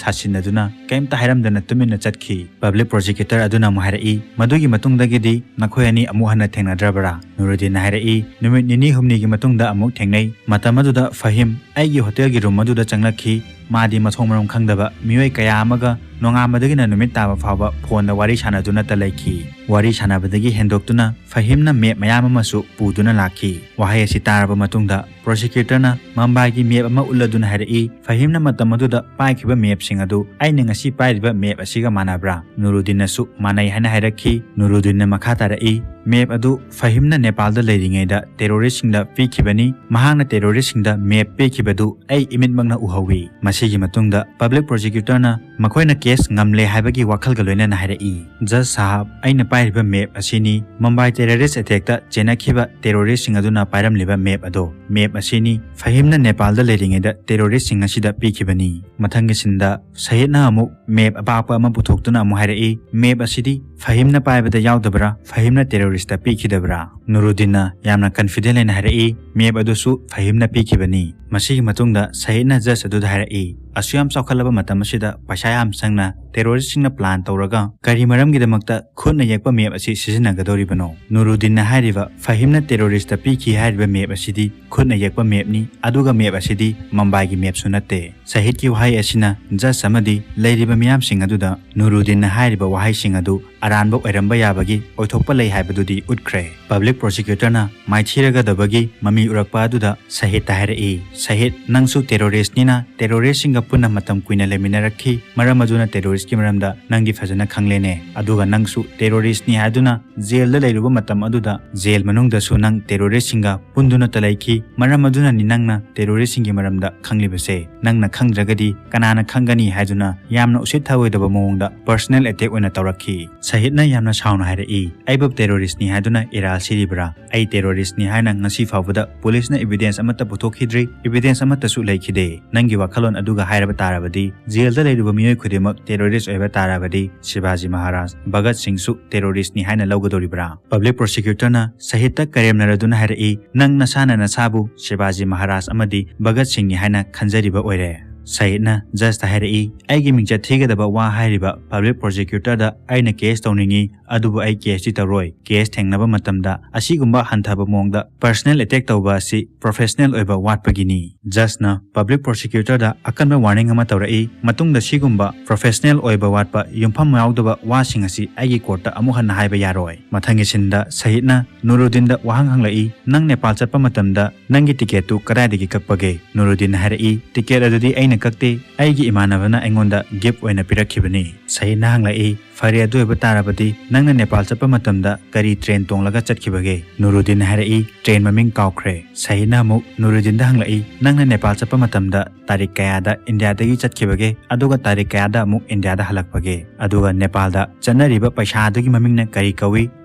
ꯁꯥꯁꯤꯟꯅꯗꯨꯅ ꯀꯩꯝꯇ ꯍꯥꯏꯔꯝꯗꯅ ꯇꯨꯃꯤꯟꯅ ꯆꯠꯈꯤ꯫ ꯄꯕ꯭ꯂꯤꯛ ꯄ꯭ꯔꯣꯁꯤꯀ꯭ꯌꯨꯇꯔ ꯑꯗꯨꯅ ꯑꯃꯨꯛ ꯍꯥꯏꯔꯛꯏ, ꯃꯗꯨꯒꯤ ꯃꯇꯨꯡꯗꯒꯤꯗꯤ ꯅꯈꯣꯏ ꯑꯅꯤ ꯑꯃꯨꯛ ꯍꯟꯅ ꯊꯦꯡꯅꯗ꯭ꯔꯕꯔꯥ? ꯅꯨꯔꯨꯗꯤꯟꯅ ꯍꯥꯏꯔꯛꯏ, ꯅꯨꯃꯤꯠ ꯅꯤꯅꯤ ꯍꯨꯝꯅꯤꯒꯤ ꯃꯇꯨꯡꯗ ꯑꯃꯨꯛ ꯊꯦꯡꯅꯩ꯫ ꯃꯇꯝ ꯑꯗꯨꯗ ꯐꯍꯤꯝ ꯑꯩꯒꯤ ꯍꯣꯇꯦꯜꯒꯤ ꯔꯨꯝ ꯑꯗꯨꯗ ꯆꯪꯂꯛꯈꯤ꯫ ꯃꯥꯗꯤ ꯃꯊꯣꯡ ꯃꯔꯝ ꯈꯪꯗꯕ ꯃꯤꯑꯣꯏ ꯀꯌꯥ ꯑꯃꯒ ꯅꯣꯡꯉꯥꯟꯕꯗꯒꯤꯅ ꯅꯨꯃꯤꯠ ꯇꯥꯕ ꯐꯥꯎꯕ ꯐꯣꯟꯗ ꯋꯥꯔꯤ ꯁꯥꯟꯅꯗꯨꯅꯇ ꯂꯩꯈꯤ꯫ ꯋꯥꯔꯤ ꯁꯥꯟꯅꯕꯗꯒꯤ ꯍꯦꯟꯗꯣꯛꯇꯨꯅ ꯐꯍꯤꯝꯅ ꯃꯦꯞ ꯃꯌꯥꯝ ꯑꯃꯁꯨ ꯄꯨꯗꯨꯅ ꯂꯥꯛꯈꯤ꯫ ꯋꯥꯍꯩ ꯑꯁꯤ ꯇꯥꯔꯕ ꯃꯇꯨꯡꯗ ꯄ꯭ꯔꯣꯁꯤꯀ꯭ꯌꯨꯇꯔꯅ ꯃꯝꯕꯥꯏꯒꯤ ꯃꯦꯞ ꯑꯃ ꯎꯠꯂꯗꯨꯅ ꯍꯥꯏꯔꯛꯏ, ꯐꯍꯤꯝꯅ ꯃꯇꯝ ꯑꯗꯨꯗ ꯄꯥꯏꯈꯤꯕ ꯃꯦꯞꯁꯤꯡ ꯑꯗꯨ ꯑꯩꯅ ꯉꯁꯤ ꯄꯥꯏꯔꯤꯕ ꯃꯦꯞ ꯑꯁꯤꯒ ꯃꯥꯟꯅꯕ꯭ꯔꯥ? ꯅꯨꯔꯨꯗꯤꯟꯅꯁꯨ ꯃꯥꯟꯅꯩ ꯍꯥꯏꯅ ꯍꯥꯏꯔꯛꯈꯤ꯫ ꯅꯨꯔꯨꯗꯤꯟꯅ ꯃꯈꯥ ꯇꯥꯔꯛꯏ, ꯃꯦꯞ ꯑꯗꯨ ꯐꯍꯤꯝꯅ ꯅꯦꯄꯥꯜꯗ ꯂꯩꯔꯤꯉꯩꯗ ꯇꯦꯔꯣꯔꯤꯁ꯭ꯠꯁꯤꯡꯗ ꯄꯤꯈꯤꯕꯅꯤ꯫ ꯃꯍꯥꯛꯅ ꯇꯦꯔꯣꯔꯤꯁ꯭ꯠꯁꯤꯡꯗ ꯃꯦꯞ ꯄꯤꯈꯤꯕꯗꯨ ꯑꯩ ꯏꯃꯤꯠꯃꯛꯅ ꯎꯍꯧꯏ꯫ ꯃꯁꯤꯒꯤ ꯃꯇꯨꯡꯗ ꯄꯕ꯭ꯂꯤꯛ ꯄ꯭ꯔꯣꯁꯤꯀ꯭ꯌꯨꯇꯔꯅ ꯃꯈꯣꯏꯅ ꯀꯦꯁ ꯉꯝꯂꯦ ꯍꯥꯏꯕꯒꯤ ꯋꯥꯈꯜꯒ ꯂꯣꯏꯅꯅ ꯍꯥꯏꯔꯛꯏ, ꯖꯖ ꯁꯥꯍꯕ, ꯑꯩꯅ ꯄꯥꯏꯔꯤꯕ ꯃꯦꯞ ꯑꯁꯤꯅꯤ ꯃꯝꯕꯥꯏ ꯇꯦꯔꯣꯔꯤꯁ꯭ꯠ ꯑꯦꯇꯦꯛꯇ ꯆꯦꯟꯅꯈꯤꯕ ꯇꯦꯔꯣꯔꯤꯁ꯭ꯠꯁꯤꯡ ꯑꯗꯨꯅ ꯄꯥꯏꯔꯝꯂꯤꯕ ꯃꯦꯞ ꯑꯗꯣ꯫ ꯃꯦꯞ ꯑꯁꯤꯅꯤ ꯐꯍꯤꯝꯅ ꯅꯦꯄꯥꯜꯗ ꯂꯩꯔꯤꯉꯩꯗ ꯇꯦꯔꯣꯔꯤꯁ꯭ꯠꯁꯤꯡ ꯑꯁꯤꯗ ꯄꯤꯈꯤꯕꯅꯤ꯫ ꯃꯊꯪꯒꯤ ꯁꯤꯟꯗ ꯁꯍꯤꯗꯅ ꯑꯃꯨꯛ ꯃꯦꯞ ꯑꯄꯥꯛꯄ ꯑꯃ ꯄꯨꯊꯣꯛꯇꯨꯅ ꯑꯃꯨꯛ ꯍꯥꯏꯔꯛꯏ, ꯃꯦꯞ ꯑꯁꯤꯗꯤ ꯐꯍꯤꯝꯅ ꯄꯥꯏꯕꯗ ꯌꯥꯎꯗꯕ꯭ꯔꯥ? ꯐꯍꯤꯝꯅ ꯇꯦꯔꯣꯔꯤꯁ꯭ꯠꯇ ꯄꯤꯈꯤꯗꯕ꯭ꯔꯥ? ꯅꯨꯔꯨꯗꯤꯟꯅ ꯌꯥꯝꯅ confident ꯂꯩꯅ ꯍꯥꯏꯔꯛꯏ, "Map ꯑꯗꯨꯁꯨ ꯐꯍꯤꯝꯅ ꯄꯤꯈꯤꯕꯅꯤ"꯫ ꯃꯁꯤꯒꯤ ꯃꯇꯨꯡꯗ ꯁꯍꯤꯗꯅ judge ꯑꯗꯨꯗ ꯍꯥꯏꯔꯛꯏ, "ꯑꯁꯨꯛ ꯌꯥꯝ ꯆꯥꯎꯈꯠꯂꯕ ꯃꯇꯝ ꯑꯁꯤꯗ ꯄꯩꯁꯥ ꯌꯥꯝ ꯆꯪꯅ terroristꯁꯤꯡꯅ plan ꯇꯧꯔꯒ ꯀꯔꯤ ꯃꯔꯝꯒꯤꯗꯃꯛꯇ ꯈꯨꯠꯅ ꯌꯦꯛꯄ map ꯑꯁꯤ ꯁꯤꯖꯤꯟꯅꯒꯗꯧꯔꯤꯕꯅꯣ?" ꯅꯨꯔꯨꯗꯤꯟꯅ ꯍꯥꯏꯔꯤꯕ, "ꯐꯍꯤꯝꯅ terroristꯇ ꯄꯤꯈꯤ ꯍꯥꯏꯔꯤꯕ map ꯑꯁꯤꯗꯤ ꯈꯨꯠꯅ ꯌꯦꯛꯄ mapꯅꯤ, ꯑꯗꯨꯒ map ꯑꯁꯤꯗꯤ ꯃꯝꯕꯥꯏꯒꯤ mapꯁꯨ ꯅꯠꯇꯦ"꯫ ꯁꯍꯤꯗꯀꯤ ꯋꯥꯍꯩ ꯑꯁꯤꯅ judge ꯑꯃꯗꯤ ꯂꯩꯔꯤꯕ ꯃꯤꯌꯥꯝꯁꯤꯡ ꯑꯗꯨꯗ ꯅꯨꯔꯨꯗꯤꯟꯅ ꯍꯥꯏꯔꯤꯕ ꯋꯥꯍꯩꯁꯤꯡ ꯑꯗꯨ ꯑꯔꯥꯟꯕ ꯑꯣꯏꯔꯝꯕ ꯌꯥꯕꯒꯤ ꯑꯣꯏꯊꯣꯛꯄ ꯂꯩ ꯍꯥꯏꯕꯗꯨꯗꯤ ꯎꯠꯈ꯭ꯔꯦ꯫ Public prosecutorꯅ ꯃꯥꯏꯊꯤꯔꯒꯗꯕꯒꯤ ꯃꯃꯤ ꯎꯔꯛꯄ ꯑꯗꯨꯗ ꯁꯍꯤꯗꯇ ꯍꯥꯏꯔꯛꯏ, "ꯁꯍꯤꯗ, ꯅꯪꯁꯨ terroristꯅꯤꯅ terroristꯁꯤꯡꯒ ꯄꯨꯟꯅ ꯃꯇꯝ ꯀꯨꯏꯅ ꯂꯩꯃꯤꯟꯅꯔꯛꯈꯤ, ꯃꯔꯝ ꯑꯗꯨꯅ terroristꯀꯤ ꯃꯔꯝꯗ ꯅꯪꯗꯤ ꯐꯖꯅ ꯈꯪꯂꯦꯅꯦ꯫ ꯑꯗꯨꯒ ꯅꯪꯁꯨ terroristꯅꯤ ꯍꯥꯏꯗꯨꯅ jailꯗ ꯂꯩꯔꯨꯕ ꯃꯇꯝ ꯑꯗꯨꯗ jail ꯃꯅꯨꯡꯗꯁꯨ ꯅꯪ terroristꯁꯤꯡꯒ ꯄꯨꯟꯗꯨꯅꯇ ꯂꯩꯈꯤ, ꯃꯔꯝ ꯑꯗꯨꯅꯅꯤ ꯅꯪꯅ terroristꯁꯤꯡꯒꯤ ꯃꯔꯝꯗ ꯈꯪꯂꯤꯕꯁꯦ꯫ ꯅꯪꯅ ꯈꯪꯗ꯭ꯔꯒꯗꯤ ꯀꯅꯥꯅ ꯈꯪꯒꯅꯤ?" ꯍꯥꯏꯗꯨꯅ ꯌꯥꯝꯅ ꯎꯁꯤꯠ ꯊꯑꯣꯏꯗꯕ ꯃꯑꯣꯡꯗ personal attack ꯑꯣꯏꯅ ꯇꯧꯔꯛꯈꯤ꯫ ꯁꯍꯤꯗꯅ ꯌꯥꯝꯅ ꯁꯥꯎꯅ ꯍꯥꯏꯔꯛꯏ, "ꯑꯩꯕꯨ terroristꯅꯤ ꯍꯥꯏꯗꯨꯅ ꯏꯔꯥꯜ ꯁꯤꯔꯤꯕ꯭ꯔꯥ? ꯑꯩ terroristꯅꯤ ꯍꯥꯏꯅ ꯉꯁꯤ ꯐꯥꯎꯕꯗ policeꯅ evidence ꯑꯃꯠꯇ ꯄꯨꯊꯣꯛꯈꯤꯗ꯭ꯔꯤ, evidence ꯑꯃꯠꯇꯁꯨ ꯂꯩꯈꯤꯗꯦ꯫ ꯅꯪꯒꯤ ꯋꯥꯈꯜꯂꯣꯟ ꯑꯗꯨꯒ ꯍꯥꯏꯔꯕ ꯇꯥꯔꯕꯗꯤ, jailꯗ ꯂꯩꯔꯤꯕ ꯃꯤꯑꯣꯏ ꯈꯨꯗꯤꯡꯃꯛ terrorist ꯑꯣꯏꯕ ꯇꯥꯔꯕꯗꯤ, ꯁꯤꯕꯥꯖꯤ ꯃꯍꯥꯔꯥꯖ, ꯚꯒꯠ ꯁꯤꯡꯁꯨ terroristꯅꯤ ꯍꯥꯏꯅ ꯂꯧꯒꯗꯧꯔꯤꯕ꯭ꯔꯥ?" Public prosecutorꯅ ꯁꯍꯤꯗꯇ ꯀꯔꯦꯝꯅꯔꯗꯨꯅ ꯍꯥꯏꯔꯛꯏ, "ꯅꯪ ꯅꯁꯥꯅ ꯅꯁꯥꯕꯨ ꯁꯤꯕꯥꯖꯤ ꯃꯍꯥꯔꯥꯖ ꯑꯃꯗꯤ ꯚꯒꯠ ꯁꯤꯡꯅꯤ ꯍꯥꯏꯅ ꯈꯟꯖꯔꯤꯕ ꯑꯣꯏꯔꯦ?" ꯁꯍꯤꯗꯅ judgeꯇ ꯍꯥꯏꯔꯛꯏ, "ꯑꯩꯒꯤ ꯃꯤꯡꯆꯠ ꯊꯤꯒꯗꯕ ꯋꯥ ꯍꯥꯏꯔꯤꯕ public prosecutorꯗ ꯑꯩꯅ case ꯇꯧꯅꯤꯡꯉꯤ, ꯑꯗꯨꯕꯨ ꯑꯩ caseꯇꯤ ꯇꯧꯔꯣꯏ꯫ Case ꯊꯦꯡꯅꯕ ꯃꯇꯝꯗ ꯑꯁꯤꯒꯨꯝꯕ ꯍꯟꯊꯕ ꯃꯑꯣꯡꯗ personal attack ꯇꯧꯕ ꯑꯁꯤ professional ꯑꯣꯏꯕ ꯋꯥꯠꯄꯒꯤꯅꯤ"꯫ Judgeꯅ public prosecutorꯗ ꯑꯀꯟꯕ warning ꯑꯃ ꯇꯧꯔꯛꯏ, "ꯃꯇꯨꯡꯗ ꯁꯤꯒꯨꯝꯕ professional ꯑꯣꯏꯕ ꯋꯥꯠꯄ, ꯌꯨꯝꯐꯝ ꯌꯥꯎꯗꯕ ꯋꯥꯁꯤꯡ ꯑꯁꯤ ꯑꯩꯒꯤ courtꯇ ꯑꯃꯨꯛ ꯍꯟꯅ ꯍꯥꯏꯕ ꯌꯥꯔꯣꯏ"꯫ ꯃꯊꯪꯒꯤ sceneꯗ ꯁꯍꯤꯗꯅ ꯅꯨꯔꯨꯗꯤꯟꯗ ꯋꯥꯍꯪ ꯍꯪꯂꯛꯏ, "ꯅꯪ ꯅꯦꯄꯥꯜ ꯆꯠꯄ ꯃꯇꯝꯗ ꯅꯪꯒꯤ ticketꯇꯨ ꯀꯗꯥꯏꯗꯒꯤ ꯀꯛꯄꯒꯦ?" ꯅꯨꯔꯨꯗꯤꯟꯅ ꯍꯥꯏꯔꯛꯏ, "Ticket ꯑꯗꯨꯗꯤ ꯑꯩꯅ ꯀꯛꯇꯦ, ꯑꯩꯒꯤ ꯏꯃꯥꯟꯅꯕꯅ ꯑꯩꯉꯣꯟꯗ gift ꯑꯣꯏꯅ ꯄꯤꯔꯛꯈꯤꯕꯅꯤ"꯫ ꯁꯍꯤꯗꯅ ꯍꯪꯂꯛꯏ, "ꯐꯔꯦ, ꯑꯗꯨ ꯑꯣꯏꯕ ꯇꯥꯔꯕꯗꯤ ꯅꯪꯅ ꯅꯦꯄꯥꯜ ꯆꯠꯄ ꯃꯇꯝꯗ ꯀꯔꯤ train ꯇꯣꯡꯂꯒ ꯆꯠꯈꯤꯕꯒꯦ?" ꯅꯨꯔꯨꯗꯤꯟꯅ ꯍꯥꯏꯔꯛꯏ, "Train ꯃꯃꯤꯡ ꯀꯥꯎꯈ꯭ꯔꯦ"꯫ ꯁꯍꯤꯗꯅ ꯑꯃꯨꯛ ꯅꯨꯔꯨꯗꯤꯟꯗ ꯍꯪꯂꯛꯏ, "ꯅꯪꯅ ꯅꯦꯄꯥꯜ ꯆꯠꯄ ꯃꯇꯝꯗ ꯇꯥꯔꯤꯛ ꯀꯌꯥꯗ ꯏꯟꯗꯤꯌꯥꯗꯒꯤ ꯆꯠꯈꯤꯕꯒꯦ, ꯑꯗꯨꯒ ꯇꯥꯔꯤꯛ ꯀꯌꯥꯗ ꯑꯃꯨꯛ ꯏꯟꯗꯤꯌꯥꯗ ꯍꯜꯂꯛꯄꯒꯦ?" ꯑꯗꯨꯒ ꯅꯦꯄꯥꯜꯗ ꯆꯠꯅꯔꯤꯕ ꯄꯩꯁꯥ ꯑꯗꯨꯒꯤ ꯃꯃꯤꯡꯅ ꯀꯔꯤ ꯀꯧꯏ?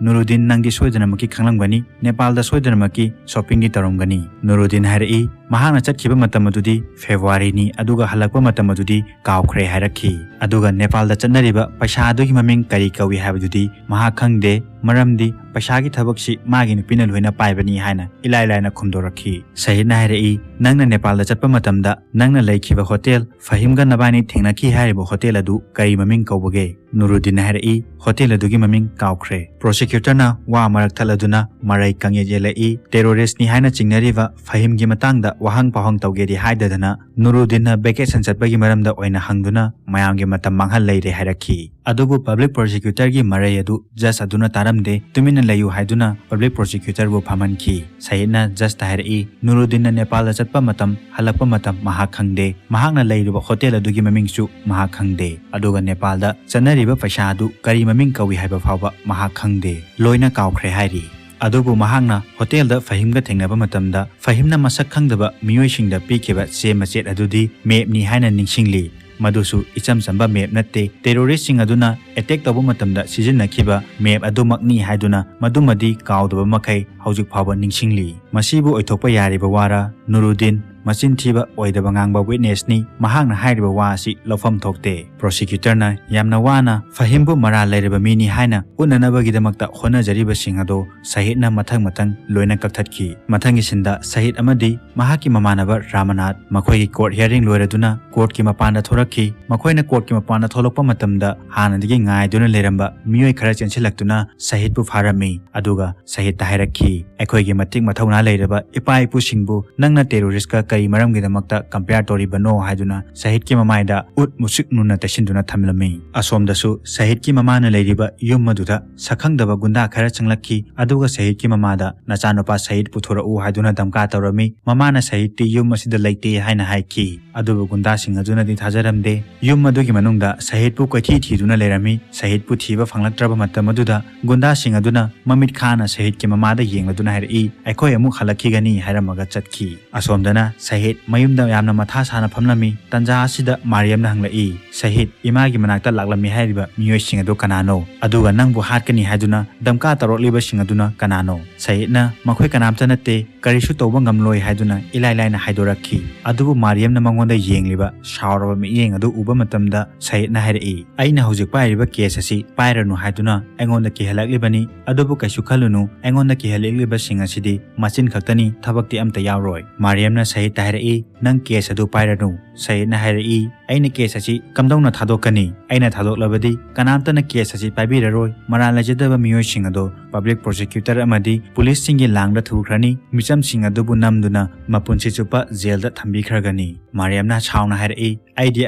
ꯅꯨꯔꯨꯗꯤꯟ, ꯅꯪꯗꯤ ꯁꯣꯏꯗꯅꯃꯛꯀꯤ ꯈꯪꯂꯝꯒꯅꯤ, ꯅꯦꯄꯥꯜꯗ ꯁꯣꯏꯗꯅꯃꯛꯀꯤ shoppingꯗꯤ ꯇꯧꯔꯝꯒꯅꯤ꯫ ꯅꯨꯔꯨꯗꯤꯟ ꯍꯥꯏꯔꯛꯏ, ꯃꯍꯥꯛꯅ ꯆꯠꯈꯤꯕ ꯃꯇꯝ ꯑꯗꯨꯗꯤ Februaryꯅꯤ, ꯑꯗꯨꯒ ꯍꯜꯂꯛꯄ ꯃꯇꯝ ꯑꯗꯨꯗꯤ ꯀꯥꯎꯈ꯭ꯔꯦ ꯍꯥꯏꯔꯛꯈꯤ꯫ ꯑꯗꯨꯒ ꯅꯦꯄꯥꯜꯗ ꯆꯠꯅꯔꯤꯕ ꯄꯩꯁꯥ ꯑꯗꯨꯒꯤ ꯃꯃꯤꯡ ꯀꯔꯤ ꯀꯧꯏ ꯍꯥꯏꯕꯗꯨꯗꯤ ꯃꯍꯥꯛ ꯈꯪꯗꯦ, ꯃꯔꯝꯗꯤ ꯄꯩꯁꯥꯒꯤ ꯊꯕꯛꯁꯤ ꯃꯥꯒꯤ ꯅꯨꯄꯤꯅ ꯂꯣꯏꯅ ꯄꯥꯏꯕꯅꯤ ꯍꯥꯏꯅ ꯏꯂꯥꯏ ꯂꯥꯏꯅ ꯈꯨꯝꯗꯣꯔꯛꯈꯤ꯫ ꯁꯍꯤꯗꯅ ꯍꯥꯏꯔꯛꯏ, "ꯅꯪꯅ ꯅꯦꯄꯥꯜꯗ ꯆꯠꯄ ꯃꯇꯝꯗ ꯅꯪꯅ ꯂꯩꯈꯤꯕ ꯍꯣꯇꯦꯜ ꯐꯍꯤꯝꯒ ꯅꯕꯥꯅꯤ ꯊꯦꯡꯅꯈꯤ ꯍꯥꯏꯔꯤꯕ ꯍꯣꯇꯦꯜ ꯑꯗꯨ ꯀꯔꯤ ꯃꯃꯤꯡ ꯀꯧꯕꯒꯦ?" ꯅꯨꯔꯨꯗꯤꯟꯅ ꯍꯥꯏꯔꯛꯏ, "ꯍꯣꯇꯦꯜ ꯑꯗꯨꯒꯤ ꯃꯃꯤꯡ ꯀꯥꯎꯈ꯭ꯔꯦ꯫" ꯄ꯭ꯔꯣꯁꯤꯀ꯭ꯌꯨꯇꯔꯅ ꯋꯥ ꯃꯔꯛ ꯊꯠꯂꯗꯨꯅ ꯃꯔꯩ ꯀꯪꯌꯦꯠ ꯌꯦꯠꯂꯛꯏ, "ꯇꯦꯔꯣꯔꯤꯁ꯭ꯠꯅꯤ ꯍꯥꯏꯅ ꯆꯤꯡꯅꯔꯤꯕ ꯐꯍꯤꯝꯒꯤ ꯃꯇꯥꯡꯗ ꯋꯥꯍꯪ ꯄꯥꯎꯍꯪ ꯇꯧꯒꯦꯗꯤ ꯍꯥꯏꯗꯗꯅ ꯅꯨꯔꯨꯗꯤꯟꯅ ꯚꯦꯀꯦꯁꯟ ꯆꯠꯄꯒꯤ ꯃꯔꯝꯗ ꯑꯣꯏꯅ ꯍꯪꯗꯨꯅ ꯃꯌꯥꯝꯒꯤ ꯃꯇꯝ ꯃꯥꯡꯍꯜ ꯂꯩꯔꯦ" ꯍꯥꯏꯔꯛꯈꯤ꯫ ꯑꯗꯨꯕꯨ ꯄꯕ꯭ꯂꯤꯛ ꯄ꯭ꯔꯣꯁꯤꯀ꯭ꯌꯨꯇꯔꯒꯤ ꯃꯔꯩ ꯑꯗꯨ ꯖꯖ ꯑꯗꯨꯅ ꯇꯥꯔꯝꯗꯦ꯫ ꯇꯨꯃꯤꯟꯅ ꯂꯩꯌꯨ ꯍꯥꯏꯗꯨꯅ ꯄꯕ꯭ꯂꯤꯛ ꯄ꯭ꯔꯣꯁꯤꯀ꯭ꯌꯨꯇꯔꯕꯨ ꯐꯝꯍꯟꯈꯤ꯫ ꯁꯍꯤꯗꯅ ꯖꯖꯇ ꯍꯥꯏꯔꯛꯏ, "ꯅꯨꯔꯨꯗꯤꯟꯅ ꯅꯦꯄꯥꯜꯗ ꯆꯠꯄ ꯃꯇꯝ, ꯍꯜꯂꯛꯄ ꯃꯇꯝ ꯃꯍꯥꯛ ꯈꯪꯗꯦ꯫ ꯃꯍꯥꯛꯅ ꯂꯩꯔꯤꯕ ꯍꯣꯇꯦꯜ ꯑꯗꯨꯒꯤ ꯃꯃꯤꯡꯁꯨ ꯃꯍꯥꯛ ꯈꯪꯗꯦ꯫ ꯑꯗꯨꯒ ꯅꯦꯄꯥꯜꯗ ꯆꯠꯅꯔꯤꯕ ꯄꯩꯁꯥ ꯑꯗꯨ ꯀꯔꯤ ꯃꯃꯤꯡ ꯀꯧꯏ ꯍꯥꯏꯕ ꯐꯥꯎꯕ ꯃꯍꯥꯛ ꯈꯪꯗꯦ꯫ ꯂꯣꯏꯅ ꯀꯥꯎꯈ꯭ꯔꯦ" ꯍꯥꯏꯔꯤ꯫ ꯑꯗꯨꯕꯨ ꯃꯍꯥꯛꯅ ꯍꯣꯇꯦꯜꯗ ꯐꯍꯤꯝꯒ ꯊꯦꯡꯅꯕ ꯃꯇꯝꯗ ꯐꯍꯤꯝꯅ ꯃꯁꯛ ꯈꯪꯗꯕ ꯃꯤꯑꯣꯏꯁꯤꯡꯗ ꯄꯤꯈꯤꯕ ꯆꯦ ꯃꯆꯦꯠ ꯑꯗꯨꯗꯤ ꯃꯦꯞꯅꯤ ꯍꯥꯏꯅ ꯅꯤꯡꯁꯤꯡꯂꯤ꯫ ꯃꯗꯨꯁꯨ ꯏꯆꯝ ꯆꯝꯕ ꯃꯦꯞ ꯅꯠꯇꯦ, ꯇꯦꯔꯣꯔꯤꯁ꯭ꯠꯁꯤꯡ ꯑꯗꯨꯅ ꯑꯦꯇꯦꯛ ꯇꯧꯕ ꯃꯇꯝꯗ ꯁꯤꯖꯤꯟꯅꯈꯤꯕ ꯃꯦꯞ ꯑꯗꯨꯃꯛꯅꯤ ꯍꯥꯏꯗꯨꯅ ꯃꯗꯨꯃꯗꯤ ꯀꯥꯎꯗꯕ ꯃꯈꯩ ꯍꯧꯖꯤꯛ ꯐꯥꯎꯕ ꯅꯤꯡꯁꯤꯡꯂꯤ꯫ ꯃꯁꯤꯕꯨ ꯑꯣꯏꯊꯣꯛꯄ ꯌꯥꯔꯤꯕ ꯋꯥꯔ? ꯅꯨꯔꯨꯗꯤꯟ ꯃꯆꯤꯟ ꯊꯤꯕ, ꯑꯣꯏꯗꯕ ꯉꯥꯡꯕ ꯋꯤꯠꯅꯦꯁꯅꯤ꯫ ꯃꯍꯥꯛꯅ ꯍꯥꯏꯔꯤꯕ ꯋꯥ ꯑꯁꯤ ꯂꯧꯐꯝ ꯊꯣꯛꯇꯦ꯫ ꯄ꯭ꯔꯣꯁꯤꯀ꯭ꯌꯨꯇꯔꯅ ꯌꯥꯝꯅ ꯋꯥꯅ ꯐꯍꯤꯝꯕꯨ ꯃꯔꯥꯜ ꯂꯩꯔꯕ ꯃꯤꯅꯤ ꯍꯥꯏꯅ ꯎꯠꯅꯅꯕꯒꯤꯗꯃꯛꯇ ꯍꯣꯠꯅꯖꯔꯤꯕꯁꯤꯡ ꯑꯗꯨ ꯁꯍꯤꯗꯅ ꯃꯊꯪ ꯃꯊꯪ ꯂꯣꯏꯅ ꯀꯛꯊꯠꯈꯤ꯫ ꯃꯊꯪꯒꯤ ꯁꯤꯟꯗ ꯁꯍꯤꯗ ꯑꯃꯗꯤ ꯃꯍꯥꯛꯀꯤ ꯃꯃꯥꯟꯅꯕ ꯔꯥꯃꯅꯥꯊ ꯃꯈꯣꯏꯒꯤ ꯀꯣꯔꯠ ꯍꯤꯌꯥꯔꯤꯡ ꯂꯣꯏꯔꯗꯨꯅ ꯀꯣꯔꯠꯀꯤ ꯃꯄꯥꯟꯗ ꯊꯣꯔꯛꯈꯤ꯫ ꯃꯈꯣꯏꯅ ꯀꯣꯔꯠꯀꯤ ꯃꯄꯥꯟꯗ ꯊꯣꯛꯂꯛꯄ ꯃꯇꯝꯗ ꯍꯥꯟꯅꯗꯒꯤ ꯉꯥꯏꯗꯨꯅ ꯂꯩꯔꯝꯕ ꯃꯤꯑꯣꯏ ꯈꯔ ꯆꯦꯟꯁꯤꯜꯂꯛꯇꯨꯅ ꯁꯍꯤꯗꯄꯨ ꯐꯥꯔꯝꯃꯤ꯫ ꯑꯗꯨꯒ ꯁꯍꯤꯗꯇ ꯍꯥꯏꯔꯛꯈꯤ, "ꯑꯩꯈꯣꯏꯒꯤ ꯃꯇꯤꯛ ꯃꯊꯧꯅꯥ ꯂꯩꯔꯕ ꯏꯄꯥ ꯏꯄꯨꯁꯤꯡꯕꯨ ꯅꯪꯅ ꯇꯦꯔꯣꯔꯤꯁ꯭ꯠꯀ ꯀꯔꯤ ꯃꯔꯝꯒꯤꯗꯃꯛꯇ ꯀꯝꯄꯦꯌꯔ ꯇꯧꯔꯤꯕꯅꯣ?" ꯍꯥꯏꯗꯨꯅ ꯁꯍꯤꯗꯀꯤ ꯃꯃꯥꯏꯗ ꯎꯠ ꯃꯨꯁꯤꯛ ꯃꯨꯟꯅ ꯇꯩꯁꯤꯟꯗꯨꯅ ꯊꯝꯂꯝꯃꯤ꯫ ꯑꯁꯣꯝꯗꯁꯨ ꯁꯍꯤꯗꯀꯤ ꯃꯃꯥꯅ ꯂꯩꯔꯤꯕ ꯌꯨꯝ ꯑꯗꯨꯗ ꯁꯛꯈꯪꯗꯕ ꯒꯨꯟꯗꯥ ꯈꯔ ꯆꯪꯂꯛꯈꯤ꯫ ꯑꯗꯨꯒ ꯁꯍꯤꯗꯀꯤ ꯃꯃꯥꯗ "ꯅꯆꯥꯅꯨꯄꯥ ꯁꯍꯤꯗ ꯄꯨꯊꯣꯔꯛꯎ" ꯍꯥꯏꯗꯨꯅ ꯙꯝꯀꯥ ꯇꯧꯔꯝꯃꯤ꯫ ꯃꯃꯥꯅ ꯁꯍꯤꯗꯇꯤ ꯌꯨꯝ ꯑꯁꯤꯗ ꯂꯩꯇꯦ ꯍꯥꯏꯅ ꯍꯥꯏꯈꯤ꯫ ꯑꯗꯨꯕꯨ ꯒꯨꯟꯗꯥꯁꯤꯡ ꯑꯗꯨꯅꯗꯤ ꯊꯥꯖꯔꯝꯗꯦ꯫ ꯌꯨꯝ ꯑꯗꯨꯒꯤ ꯃꯅꯨꯡꯗ ꯁꯍꯤꯗꯄꯨ ꯀꯣꯏꯊꯤ ꯊꯤꯗꯨꯅ ꯂꯩꯔꯝꯃꯤ꯫ ꯁꯍꯤꯗꯄꯨ ꯊꯤꯕ ꯐꯪꯂꯛꯇ꯭ꯔꯕ ꯃꯇꯝ ꯑꯗꯨꯗ ꯒꯨꯟꯗꯥꯁꯤꯡ ꯑꯗꯨꯅ ꯃꯃꯤꯠ ꯈꯥꯅ ꯁꯍꯤꯗꯀꯤ ꯃꯃꯥꯗ ꯌꯦꯡꯂꯗꯨꯅ ꯍꯥꯏꯔꯛꯏ, "ꯑꯩꯈꯣꯏ ꯑꯃꯨꯛ ꯍꯜꯂꯛꯈꯤꯒꯅꯤ" ꯍꯥꯏꯔꯝꯃꯒ ꯆꯠꯈꯤ꯫ ꯑꯁꯣꯝꯗꯅ ꯁꯍꯤꯗ ꯃꯌꯨꯝꯗ ꯌꯥꯝꯅ ꯃꯊꯥ ꯁꯥꯅ ꯐꯝꯂꯝꯃꯤ꯫ ꯇꯟꯖꯥ ꯑꯁꯤꯗ ꯃꯥꯔꯤꯌꯝꯅ ꯍꯪꯂꯛꯏ, "ꯁꯍꯤꯗ, ꯏꯃꯥꯒꯤ ꯃꯅꯥꯛꯇ ꯂꯥꯛꯂꯝꯃꯤ ꯍꯥꯏꯔꯤꯕ ꯃꯤꯑꯣꯏꯁꯤꯡ ꯑꯗꯨ ꯀꯅꯥꯅꯣ? ꯑꯗꯨꯒ ꯅꯪꯕꯨ ꯍꯥꯠꯀꯅꯤ ꯍꯥꯏꯗꯨꯅ ꯙꯝꯀꯥ ꯇꯧꯔꯛꯂꯤꯕꯁꯤꯡ ꯑꯗꯨꯅ ꯀꯅꯥꯅꯣ?" ꯁꯍꯤꯗꯅ, "ꯃꯈꯣꯏ ꯀꯅꯥꯝꯇ ꯅꯠꯇꯦ, ꯀꯔꯤꯁꯨ ꯇꯧꯕ ꯉꯝꯂꯣꯏ" ꯍꯥꯏꯗꯨꯅ ꯏꯂꯥꯏ ꯂꯥꯏꯅ ꯍꯥꯏꯗꯣꯔꯛꯈꯤ꯫ ꯑꯗꯨꯕꯨ ꯃꯥꯔꯤꯌꯝꯅ ꯃꯉꯣꯟꯗ ꯌꯦꯡꯂꯤꯕ ꯁꯥꯎꯔꯕ ꯃꯤꯠꯌꯦꯡ ꯑꯗꯨ ꯎꯕ ꯃꯇꯝꯗ ꯁꯍꯤꯗꯅ ꯍꯥꯏꯔꯛꯏ, "ꯑꯩꯅ ꯍꯧꯖꯤꯛ ꯄꯥꯏꯔꯤꯕ ꯀꯦꯁ ꯑꯁꯤ ꯄꯥꯏꯔꯅꯨ ꯍꯥꯏꯗꯨꯅ ꯑꯩꯉꯣꯟꯗ ꯀꯤꯍꯜꯂꯛꯂꯤꯕꯅꯤ꯫ ꯑꯗꯨꯕꯨ ꯀꯩꯁꯨ ꯈꯜꯂꯨꯅꯨ, ꯑꯩꯉꯣꯟꯗ ꯀꯤꯍꯜꯂꯛꯂꯤꯕꯁꯤꯡ ꯑꯁꯤꯗꯤ ꯃꯆꯤꯟ ꯈꯛꯇꯅꯤ, ꯊꯕꯛꯇꯤ ꯑꯝꯇ ꯌꯥꯎꯔꯣꯏ꯫" ꯃꯥꯔꯤꯌꯝꯅ ꯁꯍꯤꯗꯇ ꯍꯥꯏꯔꯛꯏ, "ꯅꯪ ꯀꯦꯁ ꯑꯗꯨ ꯄꯥꯏꯔꯅꯨ꯫" ꯁꯍꯤꯗꯅ ꯍꯥꯏꯔꯛꯏ, "ꯑꯩꯅ ꯀꯦꯁ ꯑꯁꯤ ꯀꯝꯗꯧꯅ ꯊꯥꯗꯣꯛꯀꯅꯤ? ꯑꯩꯅ ꯊꯥꯗꯣꯛꯂꯕꯗꯤ ꯀꯅꯥꯝꯇꯅ ꯀꯦꯁ ꯑꯁꯤ ꯄꯥꯏꯕꯤꯔꯔꯣꯏ꯫ ꯃꯔꯥꯜ ꯂꯩꯖꯗꯕ ꯃꯤꯑꯣꯏꯁꯤꯡ ꯑꯗꯣ ꯄꯕ꯭ꯂꯤꯛ ꯄ꯭ꯔꯣꯁꯤꯀ꯭ꯌꯨꯇꯔ ꯑꯃꯗꯤ ꯄꯨꯂꯤꯁꯁꯤꯡꯒꯤ ꯂꯥꯡꯗ ꯊꯨꯈ꯭ꯔꯅꯤ꯫ ꯃꯤꯆꯝꯁꯤꯡ ꯑꯗꯨꯕꯨ ꯅꯝꯗꯨꯅ ꯃꯄꯨꯟꯁꯤ ꯆꯨꯞꯄ ꯖꯦꯜꯗ ꯊꯝꯕꯤꯈ꯭ꯔꯒꯅꯤ꯫" ꯃꯥꯔꯤꯌꯝꯅ ꯁꯥꯎꯅ ꯍꯥꯏꯔꯛꯏ, "ꯑꯩꯗꯤ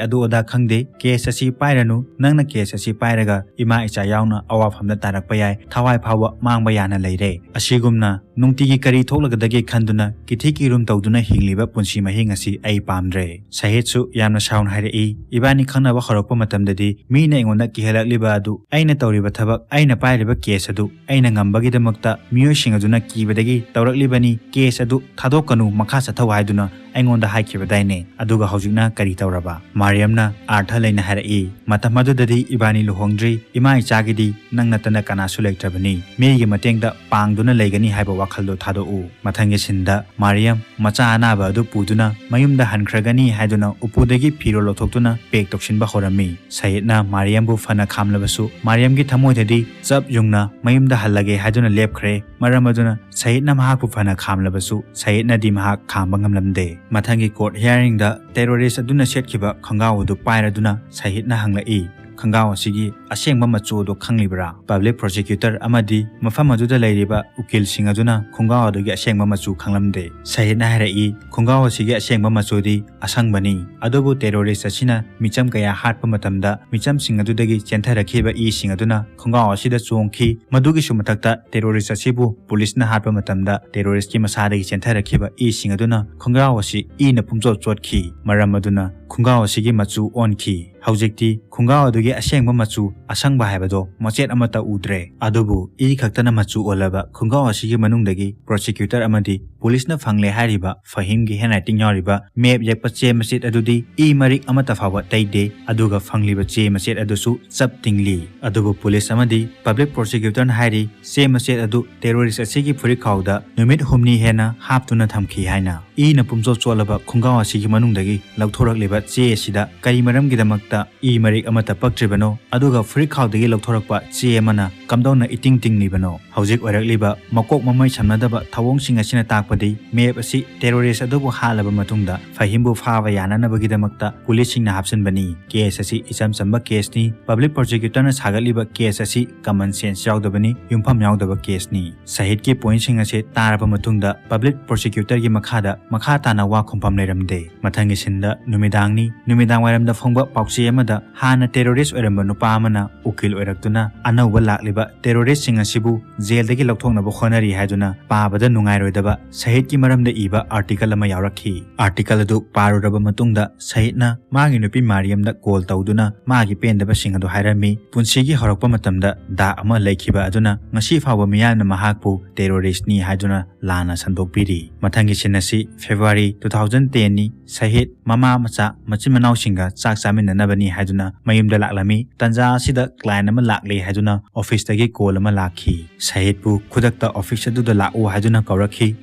ꯑꯗꯨ ꯑꯗꯥ ꯈꯪꯗꯦ꯫ ꯀꯦꯁ ꯑꯁꯤ ꯄꯥꯏꯔꯅꯨ꯫ ꯅꯪꯅ ꯀꯦꯁ ꯑꯁꯤ ꯄꯥꯏꯔꯒ ꯏꯃꯥ ꯏꯆꯥ ꯌꯥꯎꯅ ꯑꯋꯥꯐꯝꯗ ꯇꯥꯔꯛꯄ ꯌꯥꯏ꯫ ꯊꯋꯥꯏ ꯐꯥꯎꯕ ꯃꯥꯡꯕ ꯌꯥꯅ ꯂꯩꯔꯦ꯫ ꯑꯁꯤꯒꯨꯝꯅ ꯅꯨꯡꯇꯤꯒꯤ ꯀꯔꯤ ꯊꯣꯛꯂꯒꯗꯒꯦ ꯈꯟꯗꯨꯅ ꯀꯤꯊꯤ ꯀꯤꯔꯨꯝ ꯇꯧꯗꯨꯅ ꯍꯤꯡꯂꯤꯕ ꯄꯨꯟꯁꯤ ꯃꯍꯤꯡ ꯑꯁꯤ ꯑꯩ ꯄꯥꯝꯗ꯭ꯔꯦ꯫" ꯁꯍꯤꯗꯁꯨ ꯌꯥꯝꯅ ꯁꯥꯎꯅ ꯍꯥꯏꯔꯛꯏ, "ꯏꯕꯥꯅꯤ ꯈꯪꯅꯕ ꯍꯧꯔꯛꯄ ꯃꯇꯝꯗꯗꯤ ꯃꯤꯅ ꯑꯩꯉꯣꯟꯗ ꯀꯤꯍꯜꯂꯛꯂꯤꯕ ꯑꯗꯨ, ꯑꯩꯅ ꯇꯧꯔꯤꯕ ꯊꯕꯛ, ꯑꯩꯅ ꯄꯥꯏꯔꯤꯕ ꯀꯦꯁ ꯑꯗꯨ ꯑꯩꯅ ꯉꯝꯕꯒꯤꯗꯃꯛꯇ ꯃꯤꯑꯣꯏꯁꯤꯡ ꯑꯗꯨꯅ ꯀꯤꯕꯗꯒꯤ ꯇꯧꯔꯛꯂꯤꯕꯅꯤ꯫ ꯀꯦꯁ ꯑꯗꯨ ꯊꯥꯗꯣꯛꯀꯅꯨ, ꯃꯈꯥ ꯆꯠꯊꯧ ꯍꯥꯏꯗꯨꯅ ꯑꯩꯉꯣꯟꯗ ꯍꯥꯏꯈꯤꯕꯗꯥꯏꯅꯦ꯫ ꯑꯗꯨꯒ ꯍꯧꯖꯤꯛꯅ ꯀꯔꯤ ꯇꯧꯔꯕ?" ꯃꯥꯔꯤꯌꯝꯅ ꯑꯥꯔꯊ ꯂꯩꯅ ꯍꯥꯏꯔꯛꯏ, "ꯃꯇꯝ ꯑꯗꯨꯗꯗꯤ ꯏꯕꯥꯅꯤ ꯂꯨꯍꯣꯡꯗ꯭ꯔꯤ꯫ ꯏꯃꯥ ꯏꯆꯥꯒꯤꯗꯤ ꯅꯪ ꯅꯠꯇꯅ ꯀꯅꯥꯁꯨ ꯂꯩꯇ꯭ꯔꯕꯅꯤ꯫ ꯃꯤꯒꯤ ꯃꯇꯦꯡꯗ ꯄꯥꯡꯗꯨꯅ ꯂꯩꯒꯅꯤ ꯍꯥꯏꯕ ꯋꯥꯈꯜꯗꯣ ꯊꯥꯗꯣꯛꯎ꯫" ꯃꯊꯪꯒꯤ ꯁꯤꯟꯗ ꯃꯥꯔꯤꯌꯝ ꯃꯆꯥ ꯑꯅꯥꯕ ꯑꯗꯨ ꯄꯨꯗꯨꯅ ꯃꯌꯨꯝꯗ ꯍꯟꯈ꯭ꯔꯒꯅꯤ ꯍꯥꯏꯗꯨꯅ ꯎꯄꯨꯗꯒꯤ ꯐꯤꯔꯣꯜ ꯂꯧꯊꯣꯛꯇꯨꯅ ꯄꯦꯛ ꯇꯧꯁꯤꯟꯕ ꯍꯧꯔꯝꯃꯤ꯫ ꯁꯍꯤꯗꯅ ꯃꯥꯔꯤꯌꯝꯕꯨ ꯐꯅ ꯈꯥꯝꯂꯕꯁꯨ ꯃꯥꯔꯤꯌꯝꯒꯤ ꯊꯃꯣꯏꯗꯗꯤ ꯆꯞ ꯌꯨꯡꯅ ꯃꯌꯨꯝꯗ ꯍꯜꯂꯒꯦ ꯍꯥꯏꯗꯨꯅ ꯂꯦꯞꯈ꯭ꯔꯦ꯫ ꯃꯔꯝ ꯑꯗꯨꯅ ꯁꯍꯤꯗꯅ ꯃꯍꯥꯛꯄꯨ ꯐꯅ ꯈꯥꯝꯂꯕꯁꯨ ꯁꯍꯤꯗꯅꯗꯤ ꯃꯍꯥꯛ ꯈꯥꯝꯕ ꯉꯝꯂꯝꯗꯦ꯫ ꯃꯊꯪꯒꯤ ꯀꯣꯔꯠ ꯍꯤꯌꯥꯔꯤꯡꯗ ꯇꯦꯔꯣꯔꯤꯁ ꯑꯗꯨꯅ ꯁꯦꯠꯈꯤꯕ ꯈꯣꯡꯒ꯭ꯔꯥꯎ ꯑꯗꯨ ꯄꯥꯏꯔꯗꯨꯅ ꯁꯍꯤꯗꯅ ꯍꯪꯂꯛꯏ, "ꯈꯣꯡꯒ꯭ꯔꯥꯎ ꯑꯁꯤꯒꯤ ꯑꯁꯦꯡꯕ ꯃꯆꯨ ꯑꯗꯨ ꯈꯪꯂꯤꯕ꯭ꯔꯥ?" ꯄꯕ꯭ꯂꯤꯛ ꯄ꯭ꯔꯣꯁꯤꯀ꯭ꯌꯨꯇꯔ ꯑꯃꯗꯤ ꯃꯐꯝ ꯑꯗꯨꯗ ꯂꯩꯔꯤꯕ ꯎꯀꯤꯜꯁꯤꯡ ꯑꯗꯨꯅ ꯈꯣꯡꯒ꯭ꯔꯥꯎ ꯑꯗꯨꯒꯤ ꯑꯁꯦꯡꯕ ꯃꯆꯨ ꯈꯪꯂꯝꯗꯦ꯫ ꯁꯍꯤꯗꯅ ꯍꯥꯏꯔꯛꯏ, "ꯈꯣꯡꯒ꯭ꯔꯥꯎ ꯑꯁꯤꯒꯤ ꯑꯁꯦꯡꯕ ꯃꯆꯨꯗꯤ ꯑꯁꯪꯕꯅꯤ꯫ ꯑꯗꯨꯕꯨ ꯇꯦꯔꯣꯔꯤꯁ ꯑꯁꯤꯅ ꯃꯤꯆꯝ ꯀꯌꯥ ꯍꯥꯠꯄ ꯃꯇꯝꯗ ꯃꯤꯆꯝꯁꯤꯡ ꯑꯗꯨꯗꯒꯤ ꯆꯦꯟꯊꯔꯛꯈꯤꯕ ꯏꯁꯤꯡ ꯑꯗꯨꯅ ꯈꯣꯡꯒ꯭ꯔꯥꯎ ꯑꯁꯤꯗ ꯆꯣꯡꯈꯤ꯫ ꯃꯗꯨꯒꯤꯁꯨ ꯃꯊꯛꯇ ꯇꯦꯔꯣꯔꯤꯁ ꯑꯁꯤꯕꯨ ꯄꯨꯂꯤꯁꯅ ꯍꯥꯠꯄ ꯃꯇꯝꯗ ꯇꯦꯔꯣꯔꯤꯁꯀꯤ ꯃꯁꯥꯗꯒꯤ ꯆꯦꯟꯊꯔꯛꯈꯤꯕ ꯏꯁꯤꯡ ꯑꯗꯨꯅ ꯈꯣꯡꯒ꯭ꯔꯥꯎ ꯑꯁꯤ ꯏꯅ ꯄꯨꯝꯆꯣꯠ ꯆꯣꯠꯈꯤ꯫ ꯃꯔꯝ ꯑꯗꯨꯅ ꯈꯣꯡꯒ꯭ꯔꯥꯎ ꯑꯁꯤꯒꯤ ꯃꯆꯨ ꯑꯣꯟꯈꯤ꯫ ꯍꯧꯖꯤꯛꯇꯤ ꯈꯣꯡꯒ꯭ꯔꯥꯎ ꯑꯗꯨꯒꯤ ꯑꯁꯦꯡꯕ ꯃꯆꯨ ꯑꯁꯪꯕ ꯍꯥꯏꯕꯗꯣ ꯃꯆꯦꯠ ꯑꯃꯠꯇ ꯎꯗ꯭ꯔꯦ꯫ ꯑꯗꯨꯕꯨ ꯏ ꯈꯛꯇꯅ ꯃꯆꯨ ꯑꯣꯜꯂꯕ ꯈꯣꯡꯒ꯭ꯔꯥꯎ ꯑꯁꯤꯒꯤ ꯃꯅꯨꯡꯗꯒꯤ ꯄ꯭ꯔꯣꯁꯤꯀ꯭ꯌꯨꯇꯔ ꯑꯃꯗꯤ ꯄꯨꯂꯤꯁꯅ ꯐꯪꯂꯦ ꯍꯥꯏꯔꯤꯕ ꯐꯍꯤꯝꯒꯤ ꯍꯦꯟ ꯔꯥꯏꯇꯤꯡ ꯌꯥꯎꯔꯤꯕ ꯃꯦꯞ ꯌꯦꯛꯄ ꯆꯦ ꯃꯆꯦꯠ ꯑꯗꯨꯗꯤ ꯏ ꯃꯔꯤꯛ ꯑꯃꯠꯇ ꯐꯥꯎꯕ ꯇꯩꯗꯦ꯫ ꯑꯗꯨꯒ ꯐꯪꯂꯤꯕ ꯆꯦ ꯃꯆꯦꯠ ꯑꯗꯨꯁꯨ ꯆꯞ ꯇꯤꯡꯂꯤ꯫ ꯑꯗꯨꯕꯨ ꯄꯨꯂꯤꯁ ꯑꯃꯗꯤ ꯄꯕ꯭ꯂꯤꯛ ꯄ꯭ꯔꯣꯁꯤꯀ꯭ꯌꯨꯇꯔꯅ ꯍꯥꯏꯔꯤ, ꯆꯦ ꯃꯆꯦꯠ ꯑꯗꯨ ꯇꯦꯔꯣꯔꯤꯁ ꯑꯁꯤꯒꯤ ꯐꯨꯔꯤꯠꯈꯥꯎꯗ ꯅꯨꯃꯤꯠ ꯍꯨꯝꯅꯤ ꯍꯦꯟꯅ ꯍꯥꯞꯇꯨꯅ ꯊꯝꯈꯤ ꯍꯥꯏꯅ꯫ ꯏꯅ ꯄꯨꯝꯆꯣꯠ ꯆꯣꯠꯂꯕ ꯈꯣꯡꯒ꯭ꯔꯥꯎ ꯑꯁꯤꯒꯤ ꯃꯅꯨꯡꯗꯒꯤ ꯂꯧꯊꯣꯔꯛꯂꯤꯕ ꯆꯦ ꯑꯁꯤꯗ ꯀꯔꯤ ꯃꯔꯝꯒꯤꯗꯃꯛꯇ ꯏ ꯃꯔꯤꯛ ꯑꯃꯠꯇ ꯄꯛꯇ꯭ꯔꯤꯕꯅꯣ? ꯑꯗꯨꯒ ꯐꯨꯔꯤꯠꯈꯥꯎꯗꯒꯤ ꯂꯧꯊꯣꯔꯛꯄ ꯆꯦ ꯑꯃꯅ ꯀꯝꯗꯧꯅ ꯏꯇꯤꯡ ꯇꯤꯡꯂꯤꯕꯅꯣ? ꯍꯧꯖꯤꯛ ꯑꯣꯏꯔꯛꯂꯤꯕ ꯃꯀꯣꯛ ꯃꯃꯩ ꯁꯝꯅꯗꯕ ꯊꯧꯑꯣꯡꯁꯤꯡ ꯑꯁꯤꯅ ꯇꯥꯛꯄꯗꯤ ꯃꯦꯞ ꯑꯁꯤ ꯇꯦꯔꯣꯔꯤꯁ ꯑꯗꯨꯕꯨ ꯍꯥꯠꯂꯕ ꯃꯇꯨꯡꯗ ꯐꯍꯤꯝꯕꯨ ꯐꯥꯕ ꯌꯥꯅꯅꯕꯒꯤꯗꯃꯛꯇ ꯄꯨꯂꯤꯁꯁꯤꯡꯅ ꯍꯥꯞꯆꯤꯟꯕꯅꯤ꯫ ꯀꯦꯁ ꯑꯁꯤ ꯏꯆꯝ ꯆꯝꯕ ꯀꯦꯁꯅꯤ꯫ ꯄꯕ꯭ꯂꯤꯛ ꯄ꯭ꯔꯣꯁꯤꯀ꯭ꯌꯨꯇꯔꯅ ꯁꯥꯒꯠꯂꯤꯕ ꯀꯦꯁ ꯑꯁꯤ ꯀꯃꯟ ꯁꯦꯟꯁ ꯌꯥꯎꯗꯕꯅꯤ, ꯌꯨꯝꯐꯝ ꯌꯥꯎꯗꯕ ꯀꯦꯁꯅꯤ꯫ ꯁꯍꯤꯗꯀꯤ ꯄꯣꯏꯟꯠꯁꯤꯡ ꯑꯁꯤ ꯇꯥꯔꯕ ꯃꯇꯨꯡꯗ ꯄꯕ꯭ꯂꯤꯛ ꯄ꯭ꯔꯣꯁꯤꯀ꯭ꯌꯨꯇꯔꯒꯤ ꯃꯈꯥꯗ ꯃꯈꯥ ꯇꯥꯅ ꯋꯥ ꯈꯨꯝꯐꯝ ꯂꯩꯔꯝꯗꯦ꯫ ꯃꯊꯪꯒꯤ ꯁꯤꯟꯗ ꯅꯨꯃꯤꯗꯥꯡꯅꯤ꯫ ꯅꯨꯃꯤꯗꯥꯡ ꯋꯥꯏꯔꯝꯗ ꯐꯣꯡꯕ ꯄꯥꯎꯆꯦ ꯑꯃꯗ ꯍꯥꯟꯅ ꯇꯦꯔꯣꯔꯤꯁ ꯑꯣꯏꯔꯝꯕ ꯅꯨꯄꯥ ꯑꯃꯅ ꯎꯀꯤꯜ ꯑꯣꯏꯔꯛꯇꯨꯅ ꯑꯅꯧꯕ ꯂꯥꯛꯂꯤꯕ ꯇꯦꯔꯣꯔꯤꯁꯁꯤꯡ ꯑꯁꯤꯕꯨ ꯖꯦꯜꯗꯒꯤ ꯂꯧꯊꯣꯛꯅꯕ ꯍꯣꯠꯅꯔꯤ ꯍꯥꯏꯗꯨꯅ ꯄꯥꯕꯗ ꯅꯨꯡꯉꯥꯏꯔꯣꯏꯗꯕ ꯁꯍꯤꯗꯀꯤ ꯃꯔꯝꯗ ꯏꯕ ꯑꯥꯔꯇꯤꯀꯜ ꯑꯃ ꯌꯥꯎꯔꯛꯈꯤ꯫ ꯑꯥꯔꯇꯤꯀꯜ ꯑꯗꯨ ꯄꯥꯔꯨꯔꯕ ꯃꯇꯨꯡꯗ ꯁꯍꯤꯗꯅ ꯃꯥꯒꯤ ꯅꯨꯄꯤ ꯃꯥꯔꯤꯌꯝꯗ ꯀꯣꯜ ꯇꯧꯗꯨꯅ ꯃꯥꯒꯤ ꯄꯦꯟꯗꯕꯁꯤꯡ ꯑꯗꯨ ꯍꯥꯏꯔꯝꯃꯤ꯫ ꯄꯨꯟꯁꯤꯒꯤ ꯍꯧꯔꯛꯄ ꯃꯇꯝꯗ ꯗꯥꯛ ꯑꯃ ꯂꯩꯈꯤꯕ ꯑꯗꯨꯅ ꯉꯁꯤ ꯐꯥꯎꯕ ꯃꯤꯌꯥꯝꯅ ꯃꯍꯥꯛꯄꯨ ꯇꯦꯔꯣꯔꯤꯁ꯭ꯠꯅꯤ ꯍꯥꯏꯗꯨꯅ ꯂꯥꯟꯅ ꯁꯟꯗꯣꯛꯄꯤꯔꯤ꯫ ꯃꯊꯪꯒꯤ ꯁꯤꯟ ꯑꯁꯤ ꯐꯦꯕ꯭ꯔꯨꯋꯥꯔꯤ two thousand ten ꯅꯤ꯫ ꯁꯍꯤꯗ ꯃꯃꯥ ꯃꯆꯥ ꯃꯆꯤꯟ ꯃꯅꯥꯎꯁꯤꯡꯒ ꯆꯥꯛ ꯆꯥꯃꯤꯟꯅꯅꯕꯅꯤ ꯍꯥꯏꯗꯨꯅ ꯃꯌꯨꯝꯗ ꯂꯥꯛꯂꯝꯃꯤ꯫ ꯇꯟꯖꯥ ꯑꯁꯤꯗ ꯀ꯭ꯂꯥꯏꯟꯠ ꯑꯃ ꯂꯥꯛꯂꯦ ꯍꯥꯏꯗꯨꯅ ꯑꯣꯐꯤꯁꯇꯒꯤ ꯀꯣꯜ ꯑꯃ ꯂꯥꯛꯈꯤ꯫ ꯁꯍꯤꯗꯄꯨ ꯈꯨꯗꯛꯇ ꯑꯣꯐꯤꯁ ꯑꯗꯨꯗ ꯂꯥꯛꯎ ꯍꯥꯏꯗꯨꯅ ꯀꯧꯔꯛꯈꯤ꯫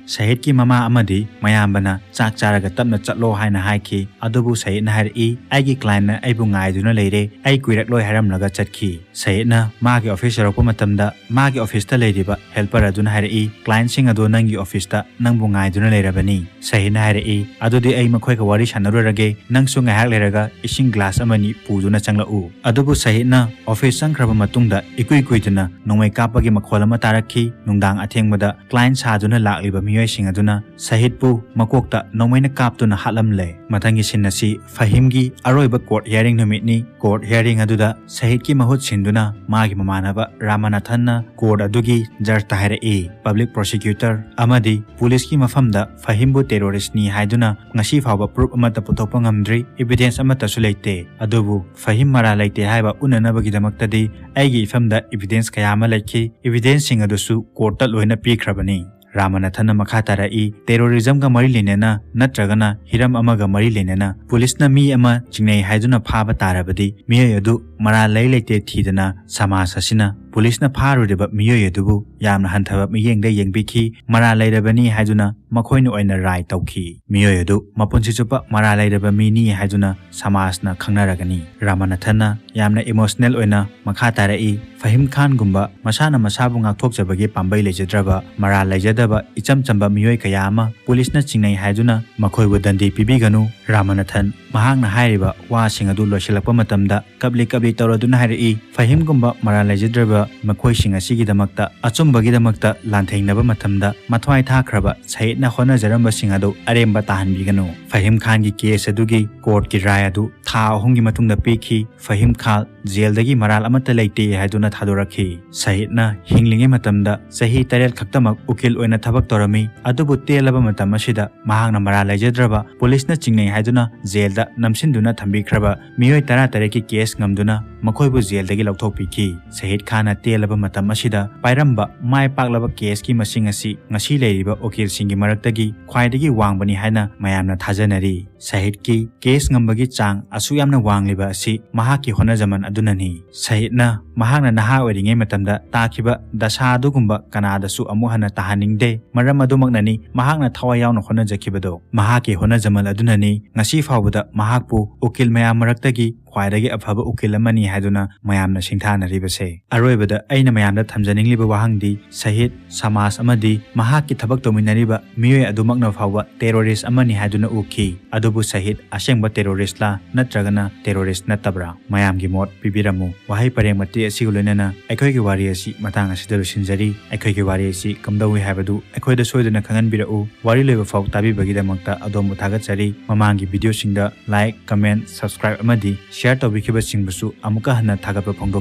ꯁꯍꯤꯗꯀꯤ ꯃꯃꯥ ꯑꯃꯗꯤ ꯃꯌꯥꯝꯕꯅ ꯆꯥꯛ ꯆꯥꯔꯒ ꯇꯞꯅ ꯆꯠꯂꯣ ꯍꯥꯏꯅ ꯍꯥꯏꯈꯤ꯫ ꯑꯗꯨꯕꯨ ꯁꯍꯤꯗꯅ ꯍꯥꯏꯔꯛꯏ, "ꯑꯩꯒꯤ ꯀ꯭ꯂꯥꯏꯟꯠꯅ ꯑꯩꯕꯨ ꯉꯥꯏꯗꯨꯅ ꯂꯩꯔꯦ, ꯑꯩ ꯀꯨꯏꯔꯛꯂꯣꯏ" ꯍꯥꯏꯔꯝꯂꯒ ꯆꯠꯈꯤ꯫ ꯁꯍꯤꯗꯅ ꯃꯥꯒꯤ ꯑꯣꯐꯤꯁ ꯌꯧꯔꯛꯄ ꯃꯇꯝꯗ ꯃꯥꯒꯤ ꯑꯣꯐꯤꯁꯇ ꯂꯩꯔꯤꯕ ꯍꯦꯜꯄꯔ ꯑꯗꯨꯅ ꯍꯥꯏꯔꯛꯏ, "ꯀ꯭ꯂꯥꯏꯟꯠꯁꯤꯡ ꯑꯗꯨ ꯅꯪꯒꯤ ꯑꯣꯐꯤꯁꯇ ꯅꯪꯕꯨ ꯉꯥꯏꯗꯨꯅ ꯂꯩꯔꯕꯅꯤ"꯫ ꯁꯍꯤꯗꯅ ꯍꯥꯏꯔꯛꯏ, "ꯑꯗꯨꯗꯤ ꯑꯩ ꯃꯈꯣꯏꯒ ꯋꯥꯔꯤ ꯁꯥꯟꯅꯔꯨꯔꯒꯦ, ꯅꯪꯁꯨ ꯉꯥꯏꯍꯥꯛ ꯂꯩꯔꯒ ꯏꯁꯤꯡ ꯒ꯭ꯂꯥꯁ ꯑꯃꯅꯤ ꯄꯨꯗꯨꯅ ꯆꯪꯂꯛꯎ"꯫ ꯑꯗꯨꯕꯨ ꯁꯍꯤꯗꯅ ꯑꯣꯐꯤꯁ ꯆꯪꯈ꯭ꯔꯕ ꯃꯇꯨꯡꯗ ꯏꯀꯨꯏ ꯀꯨꯏꯗꯅ ꯅꯣꯡꯃꯩ ꯀꯥꯞꯄꯒꯤ ꯃꯈꯣꯜ ꯑꯃ ꯇꯥꯔꯛꯈꯤ꯫ ꯅꯨꯡꯗꯥꯡ ꯑꯊꯦꯡꯕꯗ ꯀ꯭ꯂꯥꯏꯟꯠ ꯁꯥꯗꯨꯅ ꯂꯥꯛꯂꯤꯕ ꯃꯤꯑꯣꯏꯁꯤꯡ ꯑꯗꯨꯅ ꯁꯍꯤꯗꯄꯨ ꯃꯀꯣꯛꯇ ꯅꯣꯡꯃꯩꯅ ꯀꯥꯞꯇꯨꯅ ꯍꯥꯠꯂꯝꯂꯦ꯫ ꯃꯊꯪꯒꯤ ꯁꯤꯟ ꯑꯁꯤ ꯐꯍꯤꯝꯒꯤ ꯑꯔꯣꯏꯕ ꯀꯣꯔꯠ ꯍꯤꯌꯥꯔꯤꯡ ꯅꯨꯃꯤꯠꯅꯤ꯫ ꯀꯣꯔꯠ ꯍꯤꯌꯥꯔꯤꯡ ꯑꯗꯨꯗ ꯁꯍꯤꯗꯀꯤ ꯃꯍꯨꯠ ꯁꯤꯟꯗꯨꯅ ꯃꯥꯒꯤ ꯃꯃꯥꯟꯅꯕ ꯔꯥꯃꯥꯅꯥꯊꯟꯅ ꯀꯣꯔꯠ ꯑꯗꯨꯒꯤ ꯖꯖꯇ ꯍꯥꯏꯔꯛꯏ, ꯄꯕ꯭ꯂꯤꯛ ꯄ꯭ꯔꯣꯁꯤꯀ꯭ꯌꯨꯇꯔ ꯑꯃꯗꯤ ꯄꯨꯂꯤꯁꯀꯤ ꯃꯐꯝꯗ ꯐꯍꯤꯝꯕꯨ ꯇꯦꯔꯣꯔꯤꯁ꯭ꯠꯅꯤ ꯍꯥꯏꯗꯨꯅ ꯉꯁꯤ ꯐꯥꯎꯕ ꯄ꯭ꯔꯨꯐ ꯑꯃꯠꯇ ꯄꯨꯊꯣꯛꯄ ꯉꯝꯗ꯭ꯔꯤ꯫ "Evidence ꯑꯃꯠꯇꯁꯨ ꯂꯩꯇꯦ, ꯑꯗꯨꯕꯨ ꯐꯍꯤꯝ ꯃꯔꯥꯜ ꯂꯩꯇꯦ ꯍꯥꯏꯕ ꯎꯠꯅꯅꯕꯒꯤꯗꯃꯛꯇꯗꯤ ꯑꯩꯒꯤ ꯏꯐꯝꯗ evidence ꯀꯌꯥ ꯑꯃ ꯂꯩꯈꯤ꯫ Evidenceꯁꯤꯡ ꯑꯗꯨꯁꯨ courtꯇ ꯂꯣꯏꯅ ꯄꯤꯈ꯭ꯔꯕꯅꯤ꯫" ꯔꯥꯃꯅꯥꯊꯟꯅ ꯃꯈꯥ ꯇꯥꯔꯛꯏ, "Terrorismꯒ ꯃꯔꯤ ꯂꯩꯅꯅ ꯅꯠꯇ꯭ꯔꯒꯅ ꯍꯤꯔꯝ ꯑꯃꯒ ꯃꯔꯤ ꯂꯩꯅꯅ ꯄꯨꯂꯤꯁꯅ ꯃꯤ ꯑꯃ ꯆꯤꯡꯅꯩ ꯍꯥꯏꯗꯨꯅ ꯐꯥꯕ ꯇꯥꯔꯕꯗꯤ, ꯃꯤꯑꯣꯏ ꯑꯗꯨ ꯃꯔꯥꯜ ꯂꯩ ꯂꯩꯇꯦ ꯊꯤꯗꯅ ꯁꯃꯥꯖ ꯑꯁꯤꯅ ꯄꯨꯂꯤꯁꯅ ꯐꯥꯔꯨꯔꯤꯕ ꯃꯤꯑꯣꯏ ꯑꯗꯨꯕꯨ ꯌꯥꯝꯅ ꯍꯟꯊꯕ ꯃꯤꯠꯌꯦꯡꯗ ꯌꯦꯡꯕꯤꯈꯤ꯫ ꯃꯔꯥꯜ ꯂꯩꯔꯕꯅꯤ ꯍꯥꯏꯗꯨꯅ ꯃꯈꯣꯏꯅ ꯑꯣꯏꯅ ꯔꯥꯏ ꯇꯧꯈꯤ꯫ ꯃꯤꯑꯣꯏ ꯑꯗꯨ ꯃꯄꯨꯟꯁꯤ ꯆꯨꯞꯄ ꯃꯔꯥꯜ ꯂꯩꯔꯕ ꯃꯤꯅꯤ ꯍꯥꯏꯗꯨꯅ ꯁꯃꯥꯖꯅ ꯈꯪꯅꯔꯒꯅꯤ꯫" ꯔꯥꯃꯅꯥꯊꯟꯅ ꯌꯥꯝꯅ emotional ꯑꯣꯏꯅ ꯃꯈꯥ ꯇꯥꯔꯛꯏ, "ꯐꯍꯤꯝ ꯈꯥꯟꯒꯨꯝꯕ ꯃꯁꯥꯅ ꯃꯁꯥꯕꯨ ꯉꯥꯛꯊꯣꯛꯆꯕꯒꯤ ꯄꯥꯝꯕꯩ ꯂꯩꯖꯗ꯭ꯔꯕ, ꯃꯔꯥꯜ ꯂꯩꯖꯗꯕ ꯏꯆꯝ ꯆꯝꯕ ꯃꯤꯑꯣꯏ ꯀꯌꯥ ꯑꯃ ꯄꯨꯂꯤꯁꯅ ꯆꯤꯡꯅꯩ ꯍꯥꯏꯗꯨꯅ ꯃꯈꯣꯏꯕꯨ ꯗꯟꯗꯤ ꯄꯤꯕꯤꯒꯅꯨ꯫" ꯔꯥꯃꯅꯥꯊꯟ ꯃꯍꯥꯛꯅ ꯍꯥꯏꯔꯤꯕ ꯋꯥꯁꯤꯡ ꯑꯗꯨ ꯂꯣꯏꯁꯤꯜꯂꯛꯄ ꯃꯇꯝꯗ ꯀꯞꯂꯤ ꯀꯞꯂꯤ ꯇꯧꯔꯗꯨꯅ ꯍꯥꯏꯔꯛꯏ, "ꯐꯍꯤꯝꯒꯨꯝꯕ ꯃꯔꯥꯜ ꯂꯩꯖꯗ꯭ꯔꯕ ꯃꯈꯣꯏꯁꯤꯡ ꯑꯁꯤꯒꯤꯗꯃꯛꯇ, ꯑꯆꯨꯝꯕꯒꯤꯗꯃꯛꯇ ꯂꯥꯟꯊꯦꯡꯅꯕ ꯃꯇꯝꯗ ꯃꯊ꯭ꯋꯥꯏ ꯊꯥꯈ꯭ꯔꯕ ꯁꯍꯤꯗꯅ ꯍꯣꯠꯅꯖꯔꯝꯕꯁꯤꯡ ꯑꯗꯨ ꯑꯔꯦꯝꯕ ꯇꯥꯍꯟꯕꯤꯒꯅꯨ꯫" ꯐꯍꯤꯝ ꯈꯥꯟꯒꯤ case ꯑꯗꯨꯒꯤ courtꯀꯤ ꯔꯥꯏ ꯑꯗꯨ ꯊꯥ ꯑꯍꯨꯝꯒꯤ ꯃꯇꯨꯡꯗ ꯄꯤꯈꯤ꯫ ꯐꯍꯤꯝ ꯈꯥꯟ ꯖꯦꯜꯗꯒꯤ ꯃꯔꯥꯜ ꯑꯃꯠꯇ ꯂꯩꯇꯦ ꯍꯥꯏꯗꯨꯅ ꯊꯥꯗꯣꯔꯛꯈꯤ꯫ ꯁꯍꯤꯗꯅ ꯍꯤꯡꯂꯤꯉꯩ ꯃꯇꯝꯗ ꯆꯍꯤ ꯇꯔꯦꯠ ꯈꯛꯇꯃꯛ ꯎꯀꯤꯜ ꯑꯣꯏꯅ ꯊꯕꯛ ꯇꯧꯔꯝꯃꯤ, ꯑꯗꯨꯕꯨ ꯇꯦꯜꯂꯕ ꯃꯇꯝ ꯑꯁꯤꯗ ꯃꯍꯥꯛꯅ ꯃꯔꯥꯜ ꯂꯩꯖꯗ꯭ꯔꯕ ꯄꯨꯂꯤꯁꯅ ꯆꯤꯡꯅꯩ ꯍꯥꯏꯗꯨꯅ ꯖꯦꯜꯗ ꯅꯝꯁꯤꯟꯗꯨꯅ ꯊꯝꯕꯤꯈ꯭ꯔꯕ ꯃꯤꯑꯣꯏ ꯇꯔꯥ ꯇꯔꯦꯠꯀꯤ case ꯉꯝꯗꯨꯅ ꯃꯈꯣꯏꯕꯨ ꯖꯦꯜꯗꯒꯤ ꯂꯧꯊꯣꯛꯄꯤꯈꯤ꯫ ꯁꯍꯤꯗ ꯈꯥꯟꯅ ꯇꯦꯜꯂꯕ ꯃꯇꯝ ꯑꯁꯤꯗ ꯄꯥꯏꯔꯝꯕ ꯃꯥꯏ ꯄꯥꯛꯂꯕ caseꯀꯤ ꯃꯁꯤꯡ ꯑꯁꯤ ꯉꯁꯤ ꯂꯩꯔꯤꯕ ꯎꯀꯤꯜꯁꯤꯡꯒꯤ ꯃꯔꯛꯇꯒꯤ ꯈ꯭ꯋꯥꯏꯗꯒꯤ ꯋꯥꯡꯕꯅꯤ ꯍꯥꯏꯅ ꯃꯌꯥꯝꯅ ꯊꯥꯖꯅꯔꯤ꯫ ꯁꯍꯤꯗꯀꯤ case ꯉꯝꯕꯒꯤ ꯆꯥꯡ ꯑꯁꯨꯛ ꯌꯥꯝꯅ ꯋꯥꯡꯂꯤꯕ ꯑꯁꯤ ꯃꯍꯥꯛꯀꯤ ꯍꯣꯠꯅꯖꯃꯟ ꯑꯗꯨꯅꯅꯤ꯫ ꯁꯍꯤꯗꯅ ꯃꯍꯥꯛꯅ ꯅꯍꯥ ꯑꯣꯏꯔꯤꯉꯩ ꯃꯇꯝꯗ ꯇꯥꯈꯤꯕ ꯗꯁꯥ ꯑꯗꯨꯒꯨꯝꯕ ꯀꯅꯥꯗꯁꯨ ꯑꯃꯨꯛ ꯍꯟꯅ ꯇꯥꯍꯟꯅꯤꯡꯗꯦ꯫ ꯃꯔꯝ ꯑꯗꯨꯃꯛꯅꯅꯤ ꯃꯍꯥꯛꯅ ꯊꯋꯥꯏ ꯌꯥꯎꯅ ꯍꯣꯠꯅꯖꯈꯤꯕꯗꯣ꯫ ꯃꯍꯥꯛꯀꯤ ꯍꯣꯠꯅꯖꯃꯜ ꯑꯗꯨꯅꯅꯤ ꯉꯁꯤ ꯐꯥꯎꯕꯗ ꯃꯍꯥꯛꯄꯨ ꯎꯀꯤꯜ ꯃꯌꯥꯝ ꯃꯔꯛꯇꯒꯤ ꯈ꯭ꯋꯥꯏꯗꯒꯤ ꯑꯐꯕ ꯎꯀꯤꯜ ꯑꯃꯅꯤ ꯍꯥꯏꯗꯨꯅ ꯃꯌꯥꯝꯅ ꯁꯤꯡꯊꯥꯅꯔꯤꯕꯁꯦ꯫ ꯑꯔꯣꯏꯕꯗ ꯑꯩꯅ ꯃꯌꯥꯝꯗ ꯊꯝꯖꯅꯤꯡꯂꯤꯕ ꯋꯥꯍꯪꯗꯤ, ꯁꯍꯤꯗ, ꯁꯃꯥꯖ ꯑꯃꯗꯤ ꯃꯍꯥꯛꯀꯤ ꯊꯕꯛ ꯇꯧꯃꯤꯟꯅꯔꯤꯕ ꯃꯤꯑꯣꯏ ꯑꯗꯨꯃꯛꯅ ꯐꯥꯎꯕ terrorist ꯑꯃꯅꯤ ꯍꯥꯏꯗꯨꯅ ꯎꯈꯤ꯫ ꯑꯗꯨꯕꯨ ꯁꯍꯤꯗ ꯑꯁꯦꯡꯕ terroristꯂꯥ ꯅꯠꯇ꯭ꯔꯒꯅ terrorist ꯅꯠꯇꯕ꯭ꯔꯥ? ꯃꯌꯥꯝꯒꯤ ꯃꯣꯠ ꯄꯤꯕꯤꯔꯝꯃꯨ꯫ ꯋꯥꯍꯩ ꯄꯔꯦꯡ ꯃꯇꯦꯛ ꯑꯁꯤꯒ ꯂꯣꯏꯅꯅ ꯑꯩꯈꯣꯏꯒꯤ ꯋꯥꯔꯤ ꯑꯁꯤ ꯃꯇꯥꯡ ꯑꯁꯤꯗ ꯂꯣꯏꯁꯤꯟꯖꯔꯤ꯫ ꯑꯩꯈꯣꯏꯒꯤ ꯋꯥꯔꯤ ꯑꯁꯤ ꯀꯝꯗꯧꯏ ꯍꯥꯏꯕꯗꯨ ꯑꯩꯈꯣꯏꯗ ꯁꯣꯏꯗꯅ ꯈꯪꯍꯟꯕꯤꯔꯛꯎ꯫ ꯋꯥꯔꯤ ꯂꯣꯏꯕ ꯐꯥꯎ ꯇꯥꯕꯤꯕꯒꯤꯗꯃꯛꯇ ꯑꯗꯣꯝꯕꯨ ꯊꯥꯒꯠꯆꯔꯤ꯫ ꯃꯃꯥꯡꯒꯤ videoꯁꯤꯡꯗ like, comment, subscribe ꯑꯃꯗꯤ share ꯇꯧꯕꯤꯈꯤꯕꯁꯤꯡꯕꯨꯁꯨ ꯑꯃꯨꯛꯀ ꯍꯟꯅ ꯊꯥꯒꯠꯄ ꯐꯣꯡꯗꯣꯛꯆꯔꯤ꯫